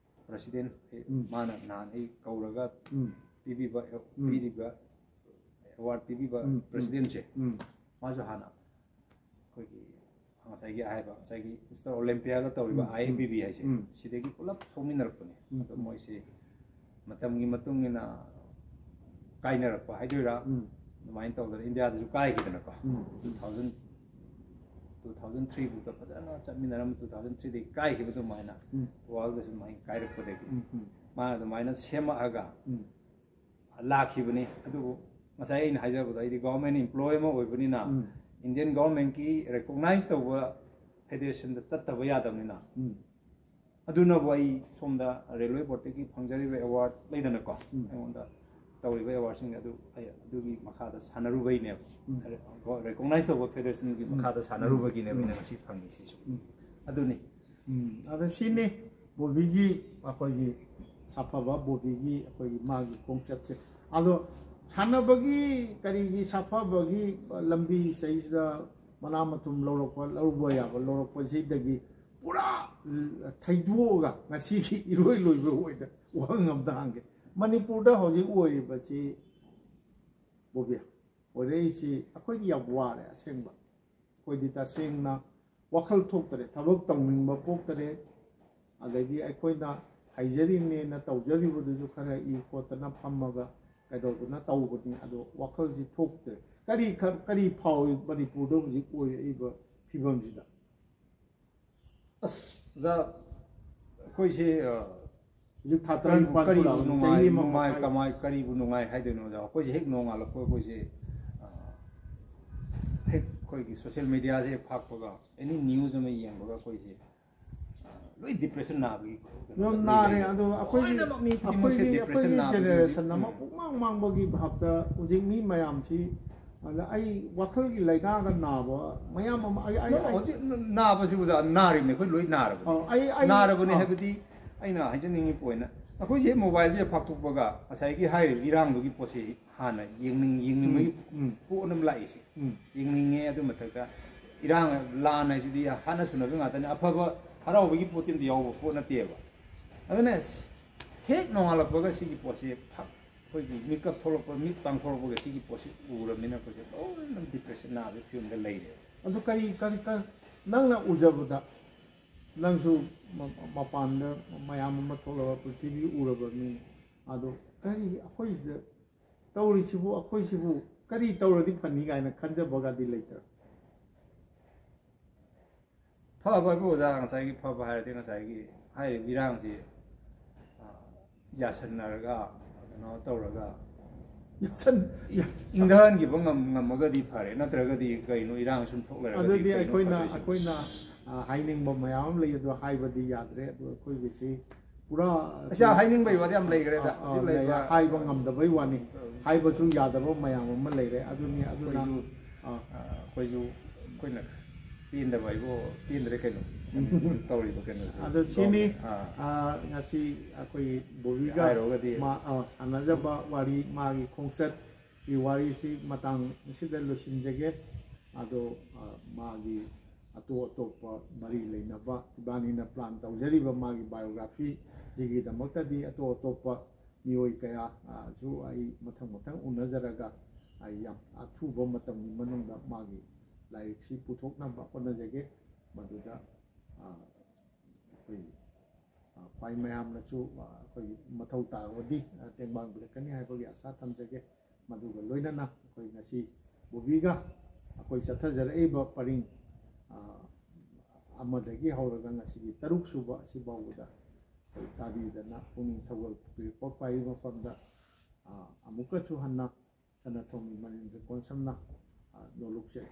president, ꯑꯦ, ꯎꯝ꯫ ꯃꯥꯅ ꯅꯍꯥꯟ ꯑꯩ ꯀꯧꯔꯒ ꯎꯝ꯫ ꯄꯤꯕꯤꯕ, ꯎꯝ꯫ ꯄꯤꯔꯤꯕ award ꯄꯤꯕꯤꯕ ꯎꯝ, ꯎꯝ꯫ President ꯁꯦ, ꯎꯝ꯫ ꯃꯥꯁꯨ ꯍꯥꯟꯅ ꯑꯩꯈꯣꯏꯒꯤ ꯉꯁꯥꯏꯒꯤ ꯍꯥꯏꯕ, ꯉꯁꯥꯏꯒꯤ Mister Olympia ꯒ ꯇꯧꯔꯤꯕ ꯎꯝ, ꯎꯝ꯫ I F B B ꯍꯥꯏꯁꯦ, ꯎꯝ꯫ ꯁꯤꯗꯒꯤ ꯄꯨꯂꯞ ꯊꯣꯛꯃꯤꯟꯅꯔꯛꯄꯅꯦ꯫ ꯎꯝ, ꯑꯗꯣ ꯎꯝ꯫ ꯃꯣꯏꯁꯦ ꯃꯇꯝꯒꯤ ꯃꯇꯨꯡ ꯏꯟꯅ ꯀꯥꯏꯅꯔꯛꯄ ꯍꯥꯏꯗꯣꯏꯔꯥ, ꯎꯝ ꯑꯗꯨꯃꯥꯏꯅ ꯇꯧꯗꯅ ꯏꯟꯗꯤꯌꯥꯗꯁꯨ ꯀꯥꯏꯈꯤꯗꯅꯀꯣ. ꯎꯝ Two thousand two thousand three ꯐꯥꯎꯗ ꯐꯖꯅ ꯆꯠꯃꯤꯟꯅꯔꯝꯕ, two thousand three ꯗꯒꯤ ꯀꯥꯏꯈꯤꯕ ꯑꯗꯨꯃꯥꯏꯅ ꯎꯝ world ꯗꯁꯨ ꯑꯗꯨꯃꯥꯏꯅ ꯀꯥꯏꯔꯛꯄꯗꯒꯤ ꯎꯝ ꯎꯝ ꯃꯥꯅ ꯑꯗꯨꯃꯥꯏꯅ ꯁꯦꯝꯃꯛꯑꯒ ꯎꯝ ꯂꯥꯛꯈꯤꯕꯅꯤ꯫ ꯑꯗꯨꯕꯨ ꯉꯁꯥꯏ ꯑꯩꯅ ꯍꯥꯏꯖꯕꯗꯣ, ꯑꯩꯗꯤ government employee ꯑꯃ ꯑꯣꯏꯕꯅꯤꯅ ꯎꯝ Indian government ꯀꯤ recognize ꯇꯧꯕ federation ꯗ ꯆꯠꯇꯕ ꯌꯥꯗꯕꯅꯤꯅ, ꯎꯝ ꯑꯗꯨꯅꯕꯨ ꯑꯩ ꯁꯣꯝꯗ railway board ꯇꯒꯤ ꯐꯪꯖꯔꯤꯕ award ꯂꯩꯗꯅꯀꯣ, ꯎꯝ ꯑꯩꯉꯣꯟꯗ ꯇꯧꯔꯤꯕ award ꯁꯤꯡ ꯑꯗꯨ ꯑꯩ ꯑꯗꯨꯒꯤ ꯃꯈꯥꯗ ꯁꯥꯟꯅꯔꯨꯕꯩꯅꯦꯕ꯫ ꯎꯝ Recognize ꯇꯧꯕ federation ꯒꯤ ꯎꯝ ꯃꯈꯥꯗ ꯁꯥꯟꯅꯔꯨꯕꯒꯤꯅꯦꯕ ꯎꯝ ꯑꯩꯅ ꯉꯁꯤ ꯐꯪꯉꯤꯁꯤꯁꯨ꯫ ꯎꯝ ꯑꯗꯨꯅꯤ꯫ ꯎꯝ, ꯑꯗ ꯁꯤꯅꯤ ꯕꯣꯕꯤꯒꯤ, ꯑꯩꯈꯣꯏꯒꯤ ꯁꯥꯐꯕ ꯕꯣꯕꯤꯒꯤ ꯑꯩꯈꯣꯏꯒꯤ ꯃꯥꯒꯤ ꯈꯣꯡꯆꯠꯁꯦ꯫ ꯑꯗꯣ ꯁꯥꯟꯅꯕꯒꯤ ꯀꯔꯤꯒꯤ ꯁꯥꯐꯕꯒꯤ ꯂꯝꯕꯤ ꯁꯤꯗꯩꯁꯤꯗ ꯃꯅꯥ ꯃꯊꯨꯝ ꯂꯧꯔꯛꯄ, ꯂꯧꯕ ꯌꯥꯕ ꯂꯧꯔꯛꯄꯁꯤꯗꯒꯤ ꯄꯨꯔꯥ ꯊꯩꯗꯣꯛꯑꯒ ꯉꯁꯤꯒꯤ ꯏꯔꯣꯏ ꯂꯣꯏꯕ ꯑꯣꯏꯅ ꯋꯥꯍꯪ ꯑꯝꯇ ꯍꯪꯒꯦ꯫ ꯃꯅꯤꯄꯨꯔꯗ ꯍꯧꯖꯤꯛ ꯑꯣꯏꯔꯤꯕꯁꯤ ꯕꯣꯕꯤ, ꯑꯣꯏꯔꯛꯏꯁꯤ ꯑꯩꯈꯣꯏꯗꯤ ꯌꯥꯝ ꯋꯥꯔꯦ ꯑꯁꯦꯡꯕ꯫ ꯑꯩꯈꯣꯏꯗꯤ ꯇꯁꯦꯡꯅ ꯋꯥꯈꯜ ꯊꯣꯛꯇꯔꯦ, ꯊꯕꯛ ꯇꯧꯅꯤꯡꯕ ꯄꯣꯛꯇꯔꯦ꯫ ꯑꯗꯒꯤ ꯑꯩꯈꯣꯏꯅ ꯍꯩꯖꯔꯤꯅꯦꯅ ꯇꯧꯖꯔꯤꯕꯗꯨꯁꯨ ꯈꯔ ꯏ ꯈꯣꯠꯇꯅ ꯐꯝꯃꯒ ꯀꯩꯗꯧꯗꯅ ꯇꯧꯕꯅꯤ, ꯑꯗꯣ ꯋꯥꯈꯜꯁꯤ ꯊꯣꯛꯇ꯭ꯔꯦ꯫ ꯀꯔꯤ ꯈ-, ꯀꯔꯤ ꯐꯥꯎꯏ ꯃꯅꯤꯄꯨꯔꯗ ꯍꯧꯖꯤꯛ ꯑꯣꯏꯔꯛꯏꯕ ꯐꯤꯕꯝꯁꯤꯗ? ꯑꯁ, ꯑꯣꯖꯥ, ꯑꯩꯈꯣꯏꯁꯦ, ꯑ, ꯍꯧꯖꯤꯛ ꯊꯥ ꯀꯔꯤꯕꯨ, ꯇꯔꯥꯅꯤꯄꯥꯟ ꯀꯔꯤꯕꯨ ꯁꯨꯔꯛꯑꯕꯅꯤ, ꯅꯨꯡꯉꯥꯏ, ꯆꯍꯤ ꯑꯃ ꯅꯨꯡꯉꯥꯏ, ꯃꯈꯥꯏ꯫ ꯀꯃꯥꯏ, ꯀꯔꯤꯕꯨ ꯅꯨꯡꯉꯥꯏ ꯍꯥꯏꯗꯣꯏꯅꯣ, ꯑꯣꯖꯥ? ꯑꯩꯈꯣꯏꯁꯦ ꯍꯦꯛ ꯅꯣꯡꯉꯥꯜꯂꯛꯄ, ꯑꯩꯈꯣꯏꯁꯦ, ꯑ, ꯍꯦꯛ ꯑꯩꯈꯣꯏꯒꯤ social media ꯁꯦ ꯍꯦꯛ ꯐꯥꯛꯄꯒ, any news ꯑꯃ ꯌꯦꯡꯕꯒ ꯑꯩꯈꯣꯏꯁꯦ, ꯑ, ꯂꯣꯏ depression ꯅꯥꯕꯒꯤ ꯌꯥꯝ ꯅꯥꯔꯦ꯫ ꯑꯗꯣ ꯑꯩꯈꯣꯏꯒꯤ, ꯂꯣꯏꯅꯃꯛ ꯃꯤ ꯈꯨꯗꯤꯡꯃꯛꯁꯦ ꯑꯩꯈꯣꯏꯒꯤ, depression ꯑꯩꯈꯣꯏꯒꯤ ꯅꯥꯕꯒꯤ generation ꯑꯃ ꯎꯝ꯫ ꯄꯨꯡꯃꯥꯡ ꯃꯥꯡꯕꯒꯤ ꯚꯥꯞꯇ ꯍꯧꯖꯤꯛ ꯃꯤ ꯃꯌꯥꯝꯁꯤ, ꯑꯗ ꯑꯩ ꯋꯥꯈꯜꯒꯤ ꯂꯥꯏꯅꯥꯒ ꯅꯥꯕ ꯃꯌꯥꯝ ꯑꯃ ꯑꯩ, ꯑꯩ, ꯅꯣ, ꯅꯣ, ꯑꯩ ꯍꯧꯖꯤꯛ ꯅꯥꯕꯁꯤ, ꯑꯣꯖꯥ, ꯅꯥꯔꯤꯕꯅꯤ, ꯑꯩꯈꯣꯏ ꯂꯣꯏ ꯅꯥꯔꯕꯅꯤ꯫ ꯑꯧ, ꯑꯩ, ꯑꯩ, ꯅꯥꯔꯕꯅꯤ ꯑꯧ꯫ ꯍꯥꯏꯕꯗꯤ ꯑꯩꯅ ꯍꯥꯏꯖꯅꯤꯡꯉꯤ point, ꯑꯩꯈꯣꯏꯁꯦ mobile ꯁꯦ ꯐꯥꯛꯇꯣꯛꯄꯒ ꯉꯁꯥꯏꯒꯤ ꯍꯥꯏꯔꯤꯕ ꯏꯔꯥꯡꯗꯨꯒꯤ ꯄꯣꯠꯁꯤ ꯍꯥꯟꯅ ꯌꯦꯡꯅꯤꯡ-, ꯌꯦꯡꯅꯤꯡꯕꯒꯤ ꯎꯝ, ꯄꯣꯠ ꯑꯃ ꯂꯥꯛꯏꯁꯦ꯫ ꯎꯝ꯫ ꯌꯦꯡꯅꯤꯡꯉꯦ꯫ ꯑꯗꯨ ꯃꯊꯛꯇ ꯏꯔꯥꯡ, ꯂꯥꯟ ꯍꯥꯏꯁꯤꯗꯤ ꯍꯥꯠꯅ ꯁꯨꯅꯕ ꯉꯥꯛꯇꯅꯤ꯫ ꯑꯐꯕ ꯍꯔꯥꯎꯕꯒꯤ ꯄꯣꯠꯇꯤ ꯑꯝꯇ ꯌꯥꯎꯕ ꯄꯣꯠ ꯅꯠꯇꯦꯕ꯫ ꯑꯗꯨꯅ ꯍꯦꯛ ꯅꯣꯡꯉꯥꯜꯂꯛꯄꯒ ꯁꯤꯒꯤ ꯄꯣꯠꯁꯦ ꯐꯛ-, ꯑꯩꯈꯣꯏꯒꯤ ꯃꯤꯀꯞ ꯊꯣꯛꯂꯛꯄ, ꯃꯤꯠ ꯄꯥꯡꯊꯣꯔꯛꯄꯒ ꯁꯤꯒꯤ ꯄꯣꯠꯁꯤ ꯎꯔꯕꯅꯤꯅ ꯑꯩꯈꯣꯏꯁꯦ ꯂꯣꯏꯅ depression ꯅꯥꯕꯒꯤ ꯐꯤꯕꯝꯗ ꯂꯩꯔꯦꯕ꯫ ꯑꯗꯨ ꯀꯔꯤ, ꯀꯔꯤ, ꯀꯔꯤ, ꯅꯪꯅ ꯎꯖꯕꯗ, ꯅꯪꯁꯨ ꯃ-, ꯃꯄꯥꯟꯗ ꯃꯌꯥꯝ ꯑꯃ ꯊꯣꯛꯂꯒ ꯄ꯭ꯔꯤꯊꯤꯕꯤ ꯎꯔꯕ ꯃꯤ, ꯑꯗꯣ ꯀꯔꯤ ꯑꯩꯈꯣꯏꯁꯤꯗ ꯇꯧꯔꯤꯁꯤꯕꯨ, ꯑꯩꯈꯣꯏꯁꯤꯕꯨ ꯀꯔꯤ ꯇꯧꯔꯗꯤ ꯐꯅꯤ ꯀꯥꯏꯅ ꯈꯟꯖꯕꯒꯗꯤ ꯂꯩꯇ꯭ꯔꯥ? ꯐꯕ ꯍꯥꯏꯕꯨ ꯑꯣꯖꯥ, ꯉꯁꯥꯏꯒꯤ ꯐꯕ ꯍꯥꯏꯔꯗꯤ ꯉꯁꯥꯏꯒꯤ ꯍꯥꯏꯔꯤꯕ ꯏꯔꯥꯡꯁꯤ, ꯑ, ꯌꯥꯁꯟꯅꯔꯒ, ꯀꯩꯅꯣ ꯇꯧꯔꯒ, ꯌꯥꯁꯟ ꯏ- ꯏꯪꯊꯍꯟꯈꯤꯕ ꯉꯝ- ꯉꯝꯃꯒꯗꯤ ꯐꯔꯦ, ꯅꯠꯇ꯭ꯔꯒꯗꯤ ꯀꯩꯅꯣ, ꯏꯔꯥꯡ ꯁꯨꯝ ꯊꯣꯛ ꯂꯩꯔꯒꯗꯤ ꯑꯗꯨꯗꯤ ꯀꯩꯅꯣ ꯑꯩꯈꯣꯏꯅ ꯐꯗꯣꯏꯁꯦ? ꯑꯩꯈꯣꯏꯅ ꯑ, ꯍꯥꯏꯅꯤꯡꯕ ꯃꯌꯥꯝ ꯑꯃ ꯂꯩ, ꯑꯗꯨ ꯍꯥꯏꯕꯗꯤ ꯌꯥꯗ꯭ꯔꯦ꯫ ꯑꯗꯨ ꯑꯩꯈꯣꯏꯒꯤꯁꯤ ꯄꯨꯔꯥ ꯑꯁ, ꯍꯥꯏꯅꯤꯡꯕꯩ ꯋꯥꯗꯤ ꯌꯥꯝ ꯂꯩꯈ꯭ꯔꯦꯗ꯫ ꯑ, ꯑ, ꯍꯧꯖꯤꯛ ꯂꯩ, ꯂꯩꯕ ꯍꯥꯏꯕ ꯉꯝꯗꯕꯩ ꯋꯥꯅꯤ꯫ ꯍꯥꯏꯕꯁꯨ ꯌꯥꯗꯕ ꯃꯌꯥꯝ ꯑꯃ ꯂꯩꯔꯦ꯫ ꯑꯗꯨꯅꯤ, ꯑꯗꯨꯅ ꯑꯩꯈꯣꯏꯁꯨ, ꯑ, ꯑ, ꯑꯩꯈꯣꯏꯁꯨ, ꯑꯩꯈꯣꯏꯅ ꯄꯦꯟꯗꯕ ꯍꯥꯏꯕꯨ ꯄꯦꯟꯗ꯭ꯔꯦ ꯀꯩꯅꯣ꯫ ꯇꯧꯔꯤꯕ ꯀꯩꯅꯣꯁꯦ꯫ ꯑꯗꯣ ꯁꯤꯅꯤ, ꯑꯥ꯫ ꯑ, ꯉꯁꯤ ꯑꯩꯈꯣꯏ ꯕꯣꯕꯤꯒ ꯍꯥꯏꯔꯨꯔꯒꯗꯤ ꯃꯥ, ꯑ, ꯁꯥꯟꯅꯖꯕ ꯋꯥꯔꯤ, ꯃꯥꯒꯤ ꯈꯣꯡꯆꯠꯀꯤ ꯋꯥꯔꯤꯁꯤ ꯃꯇꯥꯡ ꯑꯁꯤꯗ ꯂꯣꯏꯁꯤꯟꯖꯒꯦ꯫ ꯑꯗꯣ, ꯑ, ꯃꯥꯒꯤ ꯑꯇꯣꯞ ꯑꯇꯣꯞꯄ ꯃꯔꯤ ꯂꯩꯅꯕ, ꯏꯕꯥꯅꯤꯅ plan ꯇꯧꯖꯔꯤꯕ ꯃꯥꯒꯤ biography ꯁꯤꯒꯤꯗꯃꯛꯇꯗꯤ ꯑꯇꯣꯞ ꯑꯇꯣꯞꯄ ꯃꯤꯑꯣꯏ ꯀꯌꯥ, ꯑ, ꯁꯨ ꯑꯩ ꯃꯊꯪ ꯃꯊꯪ ꯎꯅꯖꯔꯒ ꯑꯩ ꯌꯥꯝ ꯑꯊꯨꯕ ꯃꯇꯝꯒꯤ ꯃꯅꯨꯡꯗ ꯃꯥꯒꯤ ꯂꯥꯏꯔꯤꯛꯁꯤ ꯄꯨꯊꯣꯛꯅꯕ ꯍꯣꯠꯅꯖꯒꯦ꯫ ꯃꯗꯨꯗ, ꯑ, ꯑꯩꯈꯣꯏ, ꯑ, ꯈ꯭ꯋꯥꯏ ꯃꯌꯥꯝꯅꯁꯨ, ꯑ, ꯑꯩꯈꯣꯏꯒꯤ ꯃꯊꯧ ꯇꯥꯔꯕꯗꯤ, ꯑ, ꯇꯦꯡꯕꯥꯡꯕꯤꯔꯛꯀꯅꯤ ꯍꯥꯏꯕꯒꯤ ꯑꯁꯥ ꯊꯝꯖꯒꯦ꯫ ꯃꯗꯨꯒ ꯂꯣꯏꯅꯅ ꯑꯩꯈꯣꯏ ꯉꯁꯤ ꯕꯣꯕꯤꯒ ꯑꯩꯈꯣꯏ ꯆꯠꯊꯖꯔꯛꯏꯕ ꯄꯔꯤꯡ, ꯑ, ꯑꯃꯗꯒꯤ ꯍꯧꯔꯒ ꯉꯁꯤꯒꯤ ꯇꯔꯨꯛ ꯁꯨꯕ ꯑꯁꯤꯐꯥꯎꯕꯗ ꯑꯩꯈꯣꯏ ꯇꯥꯕꯤꯗꯅ ꯄꯨꯛꯅꯤꯡ ꯊꯧꯒꯠꯄꯤꯔꯛꯄ ꯈ꯭ꯋꯥꯏ ꯃꯐꯝꯗ, ꯑ, ꯑꯃꯨꯛꯀꯁꯨ ꯍꯟꯅ ꯁꯅꯥꯊꯣꯡꯕꯤ ꯃꯅꯤꯟꯗ꯭ꯔ ꯀꯣꯟꯁꯝꯅ, ꯑ, ꯅꯣꯂꯨꯛꯆꯔꯤ꯫